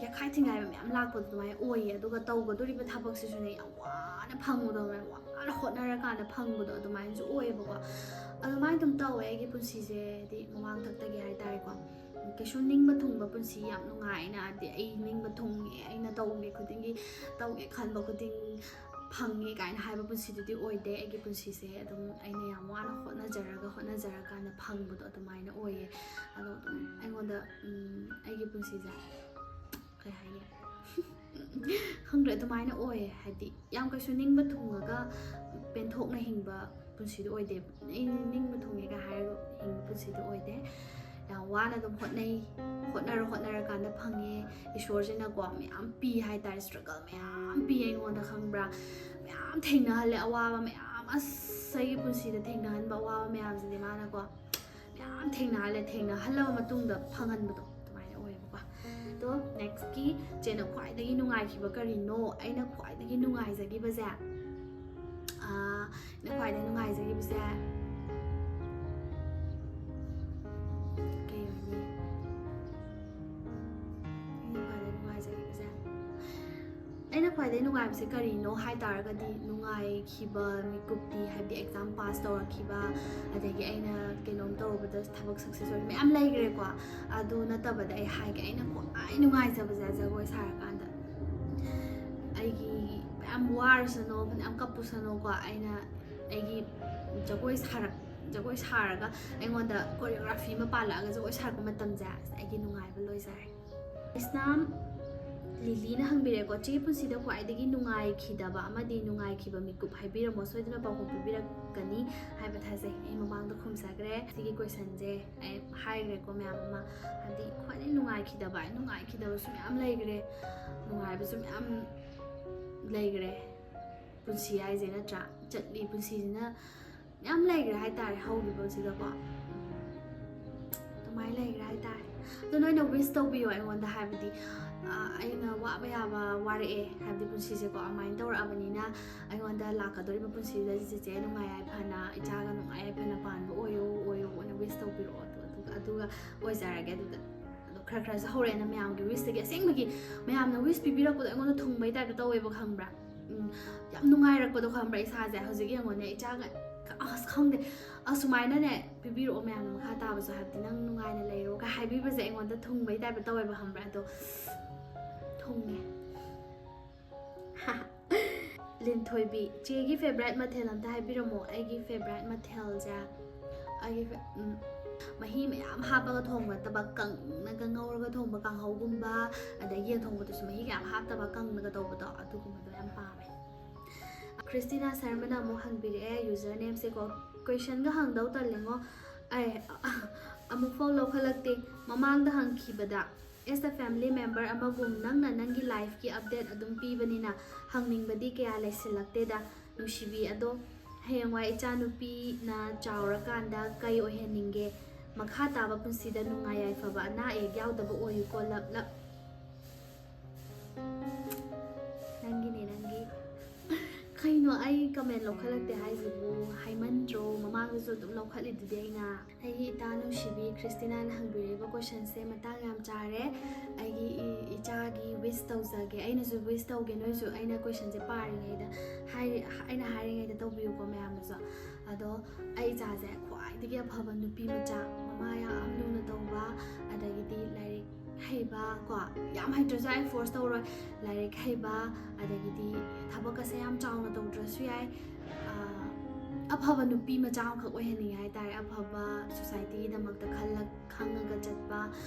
ꯌꯥꯈꯥꯏ ꯊꯤꯡꯒꯥꯏꯕ ꯃꯌꯥꯝ ꯂꯥꯛꯄꯗꯣ ꯑꯗꯨꯃꯥꯏꯅ ꯑꯣꯏꯌꯦ꯫ ꯑꯗꯨꯒ ꯇꯧꯒꯗꯣꯔꯤꯕ ꯊꯕꯛꯁꯤꯁꯨꯅꯦ ꯌꯥꯝ ꯋꯥꯅ ꯐꯪꯕꯗꯣ, ꯌꯥꯝ ꯋꯥꯅ ꯍꯣꯠꯅꯔꯀꯥꯟꯗ ꯐꯪꯕꯗꯣ ꯑꯗꯨꯃꯥꯏꯅꯁꯨ ꯑꯣꯏꯌꯦꯕꯀꯣ꯫ ꯑꯗꯨꯃꯥꯏꯅ ꯑꯗꯨꯝ ꯇꯧꯋꯦ ꯑꯩꯒꯤ ꯄꯨꯟꯁꯤꯁꯦ, ꯍꯥꯏꯗꯤ ꯃꯃꯥꯡꯊꯛꯇꯒꯤ ꯍꯥꯏꯇꯥꯔꯦꯀꯣ꯫ ꯀꯩꯁꯨ ꯅꯤꯡꯕ ꯊꯨꯡꯕ ꯄꯨꯟꯁꯤ ꯌꯥꯝ ꯅꯨꯡꯉꯥꯏꯅ, ꯍꯥꯏꯗꯤ ꯑꯩ ꯅꯤꯡꯕ ꯊꯨꯡꯉꯦ, ꯑꯩꯅ ꯇꯧꯒꯦ ꯈꯨꯗꯤꯡꯒꯤ, ꯇꯧꯒꯦ ꯈꯟꯕ ꯈꯨꯗꯤꯡ ꯐꯪꯉꯦ ꯀꯥꯏꯅ ꯍꯥꯏꯕ ꯄꯨꯟꯁꯤꯗꯨꯗꯤ ꯑꯣꯏꯗꯦ꯫ ꯑꯩꯒꯤ ꯄꯨꯟꯁꯤꯁꯦ ꯑꯗꯨꯝ ꯑꯩꯅ ꯌꯥꯝ ꯋꯥꯅ ꯍꯣꯠꯅꯖꯔꯒ ꯍꯣꯠꯅꯖꯔꯀꯥꯟꯗ ꯐꯪꯕꯗꯣ ꯑꯗꯨꯃꯥꯏꯅ ꯑꯣꯏꯌꯦ꯫ ꯑꯗꯣ ꯑꯗꯨꯝ ꯑꯩꯉꯣꯟꯗ, ꯎꯝ, ꯑꯩꯒꯤ ꯄꯨꯟꯁꯤꯁꯦ ꯀꯩ ꯍꯥꯏꯅꯤ? ꯈꯪꯗ꯭ꯔꯦ, ꯑꯗꯨꯃꯥꯏꯅ ꯑꯣꯏꯌꯦ꯫ ꯍꯥꯏꯗꯤ ꯌꯥꯝ ꯀꯩꯁꯨ ꯅꯤꯡꯕ ꯊꯨꯡꯉꯒ ꯄꯦꯟꯊꯣꯛꯅ ꯍꯤꯡꯕ ꯄꯨꯟꯁꯤꯗꯣ ꯑꯣꯏꯗꯦ꯫ ꯑꯩ ꯅꯤꯡꯕ ꯊꯨꯡꯉꯦꯒ ꯍꯥꯏꯔꯒ ꯍꯤꯡꯕ ꯄꯨꯟꯁꯤꯗꯣ ꯑꯣꯏꯗꯦ꯫ ꯌꯥꯝ ꯋꯥꯅ ꯑꯗꯨꯝ ꯍꯣꯠꯅꯩ, ꯍꯣꯠꯅꯔ ꯍꯣꯠꯅꯔꯀꯥꯟꯗ ꯐꯪꯉꯦ꯫ ꯏꯁꯣꯔꯁꯤꯅꯀꯣ ꯃꯌꯥꯝ ꯄꯤ ꯍꯥꯏꯇꯥꯔꯦ, ꯁ꯭ꯇ꯭ꯔꯒꯜ ꯃꯌꯥꯝ ꯄꯤ ꯑꯩꯉꯣꯟꯗ, ꯈꯪꯕ꯭ꯔꯥ? ꯃꯌꯥꯝ ꯊꯦꯡꯅꯍꯜꯂꯦ, ꯑꯋꯥꯕ ꯃꯌꯥꯝ, ꯑꯁ, ꯑꯩꯒꯤ ꯄꯨꯟꯁꯤꯗ ꯊꯦꯡꯅꯍꯟꯕ ꯑꯋꯥꯕ ꯃꯌꯥꯝꯁꯤꯗꯤ ꯃꯥꯅꯀꯣ ꯃꯌꯥꯝ ꯊꯦꯡꯅꯍꯜꯂꯦ꯫ ꯊꯦꯡꯅꯍꯜꯂꯕ ꯃꯇꯨꯡꯗ ꯐꯪꯍꯟꯕꯗꯣ ꯑꯗꯨꯃꯥꯏꯅ ꯑꯣꯏꯌꯦꯕꯀꯣ꯫ ꯑꯗꯣ ꯅꯦꯛꯁꯀꯤ ꯆꯦꯅ ꯈ꯭ꯋꯥꯏꯗꯒꯤ ꯅꯨꯡꯉꯥꯏꯈꯤꯕ ꯀꯔꯤꯅꯣ? ꯑꯩꯅ ꯈ꯭ꯋꯥꯏꯗꯒꯤ ꯅꯨꯡꯉꯥꯏꯖꯈꯤꯕꯁꯦ, ꯑꯥ, ꯑꯩꯅ ꯈ꯭ꯋꯥꯏꯗꯒꯤ ꯅꯨꯡꯉꯥꯏꯖꯈꯤꯕꯁꯦ ꯀꯩ ꯑꯣꯏꯅꯤ? ꯑꯩꯅ ꯈ꯭ꯋꯥꯏꯗꯒꯤ ꯅꯨꯡꯉꯥꯏꯖꯈꯤꯕꯁꯦ, ꯑꯩꯅ ꯈ꯭ꯋꯥꯏꯗꯒꯤ ꯅꯨꯡꯉꯥꯏꯕꯁꯦ ꯀꯔꯤꯅꯣ ꯍꯥꯏ ꯇꯥꯔꯒꯗꯤ, ꯅꯨꯡꯉꯥꯏꯈꯤꯕ ꯃꯤꯀꯨꯞꯇꯤ, ꯍꯥꯏꯕꯗꯤ ꯑꯦꯛꯖꯥꯝ ꯄꯥꯁ ꯇꯧꯔꯛꯈꯤꯕ, ꯑꯗꯒꯤ ꯑꯩꯅ ꯀꯩꯅꯣꯝ ꯇꯧꯔꯨꯕꯗ ꯊꯕꯛ ꯁꯛꯁꯦꯁ ꯑꯣꯏꯕ ꯃꯌꯥꯝ ꯂꯩꯈ꯭ꯔꯦꯀꯣ꯫ ꯑꯗꯨ ꯅꯠꯇꯕꯗ ꯑꯩ ꯍꯥꯏꯒꯦ, ꯑꯩꯅ ꯈ꯭ꯋꯥꯏ ꯅꯨꯡꯉꯥꯏꯖꯕꯁꯦ ꯖꯒꯣꯏ ꯁꯥꯔꯀꯥꯟꯗ꯫ ꯑꯩꯒꯤ ꯃꯌꯥꯝ ꯋꯥꯔꯁꯅꯣ, ꯐꯅꯌꯥꯝ ꯀꯞꯄꯨꯁꯅꯣꯀꯣ, ꯑꯩꯅ ꯑꯩꯒꯤ ꯖꯒꯣꯏ ꯁꯥꯔꯛ ꯖꯒꯣꯏ ꯁꯥꯔꯒ ꯑꯩꯉꯣꯟꯗ ꯀꯣꯔꯤꯌꯣꯒ꯭ꯔꯥꯐꯤ ꯑꯃ ꯄꯥꯜꯂꯛꯑꯒ ꯖꯒꯣꯏ ꯁꯥꯔꯛꯄ ꯃꯇꯝꯁꯦ, ꯑꯁ, ꯑꯩꯒꯤ ꯅꯨꯡꯉꯥꯏꯕ ꯂꯣꯏꯖꯔꯦ꯫ ꯏꯁꯅꯥꯝ ꯂꯤꯂꯤꯅ ꯍꯪꯕꯤꯔꯦꯀꯣ, "ꯆꯦ ꯄꯨꯟꯁꯤꯗ ꯈ꯭ꯋꯥꯏꯗꯒꯤ ꯅꯨꯡꯉꯥꯏꯈꯤꯗꯕ ꯑꯃꯗꯤ ꯅꯨꯡꯉꯥꯏꯈꯤꯕ ꯃꯤꯀꯨꯞ ꯍꯥꯏꯕꯤꯔꯝꯃꯣ, ꯁꯣꯏꯗꯅ ꯄꯥꯎꯈꯨꯝ ꯄꯤꯕꯤꯔꯛꯀꯅꯤ ꯍꯥꯏꯕ ꯊꯥꯖꯩ꯫" ꯑꯩ ꯃꯃꯥꯡꯗ ꯈꯨꯝꯖꯈ꯭ꯔꯦ ꯁꯤꯒꯤ ꯀꯣꯏꯁꯟꯁꯦ꯫ ꯑꯩ ꯍꯥꯏꯈ꯭ꯔꯦꯀꯣ ꯃꯌꯥꯝ ꯑꯃ, ꯍꯥꯏꯗꯤ ꯈ꯭ꯋꯥꯏꯗꯒꯤ ꯅꯨꯡꯉꯥꯏꯈꯤꯗꯕ, ꯅꯨꯡꯉꯥꯏꯈꯤꯗꯕꯁꯨ ꯃꯌꯥꯝ ꯂꯩꯈ꯭ꯔꯦ, ꯅꯨꯡꯉꯥꯏꯕꯁꯨ ꯃꯌꯥꯝ ꯂꯩꯈ꯭ꯔꯦ꯫ ꯄꯨꯟꯁꯤ ꯍꯥꯏꯁꯦ ꯅꯠꯇ꯭ꯔꯥ? ꯆꯠꯂꯤ ꯄꯨꯟꯁꯤꯁꯤꯅ ꯃꯌꯥꯝ ꯂꯩꯈ꯭ꯔꯦ ꯍꯥꯏꯇꯥꯔꯦ ꯍꯧꯈꯤꯕꯁꯤꯗꯀꯣ꯫ ꯑꯗꯨꯃꯥꯏꯅ ꯂꯩꯈ꯭ꯔꯦ ꯍꯥꯏꯇꯥꯔꯦ꯫ ꯑꯗꯣ ꯅꯣꯏꯅ wish ꯇꯧꯕꯤꯌꯣ ꯑꯩꯉꯣꯟꯗ, ꯍꯥꯏꯕꯗꯤ ꯑꯩꯅ ꯋꯥꯕ ꯌꯥꯕ ꯋꯥꯔꯛꯑꯦ, ꯍꯥꯏꯕꯗꯤ ꯄꯨꯟꯁꯤꯁꯦꯀꯣ ꯑꯗꯨꯃꯥꯏꯅ ꯇꯧꯔꯛꯑꯕꯅꯤꯅ ꯑꯩꯉꯣꯟꯗ ꯂꯥꯛꯀꯗꯧꯔꯤꯕ ꯄꯨꯟꯁꯤꯗ ꯆꯤꯆꯦ ꯅꯨꯡꯉꯥꯏ ꯌꯥꯏꯐꯅ, ꯏꯆꯥꯒ ꯅꯨꯡꯉꯥꯏ ꯌꯥꯏꯐꯅ ꯄꯥꯟꯕ ꯑꯣꯏꯌꯣ ꯑꯣꯏꯌꯣ ꯑꯣꯏꯅ wish ꯇꯧꯕꯤꯔꯛꯑꯣ꯫ ꯑꯗꯨꯒ ꯑꯗꯨꯒ ꯑꯣꯏꯖꯔꯒꯦ꯫ ꯑꯗꯨꯗ ꯑꯗꯣ ꯈꯔ ꯈꯔꯁꯨ ꯍꯧꯔꯛꯑꯦꯅ ꯃꯌꯥꯝꯒꯤ wishꯇꯒꯤ꯫ ꯑꯁꯦꯡꯕꯒꯤ ꯃꯌꯥꯝꯅ wish ꯄꯤꯕꯤꯔꯛꯄꯗꯣ ꯑꯩꯉꯣꯟꯗ ꯊꯨꯡꯕꯩ typeꯇ ꯇꯧꯋꯦꯕ, ꯈꯪꯕ꯭ꯔꯥ? ꯎꯝ, ꯌꯥꯝ ꯅꯨꯡꯉꯥꯏꯔꯛꯄꯗꯣ, ꯈꯪꯕ꯭ꯔꯥ? ꯏꯁꯥꯁꯦ ꯍꯧꯖꯤꯛ ꯌꯦꯡꯉꯣꯅꯦ, ꯏꯆꯥꯒ ꯑꯁ ꯈꯪꯗꯦ, ꯑꯁꯨꯃꯥꯏꯅꯅꯦ ꯄꯤꯕꯤꯔꯛꯑꯣ ꯃꯌꯥꯝꯅ ꯃꯈꯥ ꯇꯥꯕꯁꯨ, ꯍꯥꯏꯕꯗꯤ ꯅꯪ ꯅꯨꯡꯉꯥꯏꯅ ꯂꯩꯔꯣꯒ ꯍꯥꯏꯕꯤꯕꯁꯦ ꯑꯩꯉꯣꯟꯗ ꯊꯨꯡꯕꯩ typeꯇ ꯇꯧꯋꯦꯕ, ꯈꯪꯕ꯭ꯔꯥ? ꯑꯗꯣ ꯊꯨꯡꯉꯦ꯫ ꯂꯤꯟꯊꯣꯏꯕꯤ, ꯆꯦꯒꯤ favourite ꯃꯊꯦꯜ ꯑꯝꯇ ꯍꯥꯏꯕꯤꯔꯝꯃꯣ꯫ ꯑꯩꯒꯤ favourite ꯃꯊꯦꯜꯁꯦ, ꯑꯩꯒꯤ ꯐꯦ- ꯎꯝ, ꯃꯍꯤ ꯃꯌꯥꯝ ꯍꯥꯞꯄꯒ ꯊꯣꯡꯕ ꯅꯠꯇꯕ, ꯀꯪꯅꯒ ꯉꯧꯔꯒ ꯊꯣꯡꯕ ꯀꯥꯡꯍꯧꯒꯨꯝꯕ, ꯑꯗꯒꯤ ꯌꯦꯟ ꯊꯣꯡꯕꯗꯁꯨ ꯃꯍꯤ ꯀꯌꯥꯝ ꯍꯥꯞꯇꯕ, ꯀꯪꯅꯒ ꯇꯧꯕꯗꯣ, ꯑꯗꯨꯒꯨꯝꯕꯗꯣ ꯌꯥꯝ ꯄꯥꯝꯃꯦ꯫ ꯈ꯭ꯔꯤꯁꯇꯤꯅꯥ ꯁꯔꯃꯅ ꯑꯃꯨꯛ ꯍꯪꯕꯤꯔꯛꯑꯦ, usernameꯁꯦꯀꯣ꯫ Questionꯒ ꯍꯪꯗꯧ ꯇꯜꯂꯦꯉꯣ꯫ ꯑꯩ ꯑꯃꯨꯛꯐꯥꯎ ꯂꯧꯈꯠꯂꯛꯇꯦ꯫ ꯃꯃꯥꯡꯗ ꯍꯪꯈꯤꯕꯗ, as a family member ꯑꯃꯒꯨꯝ ꯅꯪꯅ ꯅꯪꯒꯤ lifeꯀꯤ update ꯑꯗꯨꯝ ꯄꯤꯕꯅꯤꯅ ꯍꯪꯅꯤꯡꯕꯗꯤ ꯀꯌꯥ ꯂꯩꯁꯤꯜꯂꯛꯇꯦꯗ, ꯅꯨꯡꯁꯤꯕꯤ꯫ ꯑꯗꯣ ꯍꯌꯦꯡꯋꯥꯏ ꯏꯆꯥꯅꯨꯄꯤꯅ ꯆꯥꯎꯔꯀꯥꯟꯗ ꯀꯩ ꯑꯣꯏꯍꯟꯅꯤꯡꯒꯦ? ꯃꯈꯥ ꯇꯥꯕ ꯄꯨꯟꯁꯤꯗ ꯅꯨꯡꯉꯥꯏ ꯌꯥꯏꯐꯕ ꯑꯅꯥ ꯑꯌꯦꯛ ꯌꯥꯎꯗꯕ ꯑꯣꯏꯌꯨꯀꯣ, love love꯫ ꯅꯪꯒꯤꯅꯦ, ꯅꯪꯒꯤ꯫ ꯀꯩꯅꯣ, ꯑꯩ comment ꯂꯧꯈꯠꯂꯛꯇꯦ ꯍꯥꯏꯁꯤꯕꯨ? ꯍꯥꯏꯃꯟꯗ꯭ꯔꯣ? ꯃꯃꯥꯡꯗꯁꯨ ꯑꯗꯨꯝ ꯂꯧꯈꯠꯂꯤꯗꯨꯗꯤ ꯑꯩꯅ꯫ ꯑꯩꯒꯤ ꯏꯇꯥ ꯅꯨꯡꯁꯤꯕꯤ ꯈ꯭ꯔꯤꯁꯇꯤꯅꯥꯅ ꯍꯪꯕꯤꯔꯛꯏꯕ questionꯁꯦ ꯃꯇꯥꯡ ꯌꯥꯝ ꯆꯥꯔꯦ꯫ ꯑꯩꯒꯤ ꯏ- ꯏꯆꯥꯒꯤ wish ꯇꯧꯖꯒꯦ, ꯑꯩꯅꯁꯨ wish ꯇꯧꯒꯦ꯫ ꯅꯣꯏꯁꯨ ꯑꯩꯅ questionꯁꯦ ꯄꯥꯔꯤꯉꯩꯗ, ꯍꯥꯏꯔꯤ- ꯑꯩꯅ ꯍꯥꯏꯔꯤꯉꯩꯗ ꯇꯧꯕꯤꯌꯨꯀꯣ ꯃꯌꯥꯝꯅꯁꯨ꯫ ꯑꯗꯣ ꯑꯩ ꯏꯆꯥꯁꯦ ꯈ꯭ꯋꯥꯏꯗꯒꯤ ꯑꯐꯕ ꯅꯨꯄꯤ ꯃꯆꯥ, ꯃꯃꯥ ꯌꯥꯝ ꯂꯨꯅ ꯇꯧꯕ, ꯑꯗꯒꯤꯗꯤ ꯂꯥꯏꯔꯤꯛ ꯍꯩꯕ ꯀꯣ, ꯌꯥꯝ ꯍꯩꯇ꯭ꯔꯁꯨ ꯑꯩ force ꯇꯧꯔꯣꯏ꯫ ꯂꯥꯏꯔꯤꯛ ꯍꯩꯕ, ꯑꯗꯒꯤꯗꯤ ꯊꯕꯛꯀꯁꯦ ꯌꯥꯝ ꯆꯥꯎꯅ ꯇꯧꯗ꯭ꯔꯁꯨ ꯌꯥꯏ꯫ ꯑꯥ, ꯑꯐꯕ ꯅꯨꯄꯤ ꯃꯆꯥ ꯑꯃꯈꯛ ꯑꯣꯏꯍꯟꯅꯤꯡꯉꯦ ꯍꯥꯏꯇꯥꯔꯦ꯫ ꯑꯐꯕ societyꯒꯤꯗꯃꯛꯇ ꯈꯜꯂ ꯈꯪꯉꯒ ꯆꯠꯄ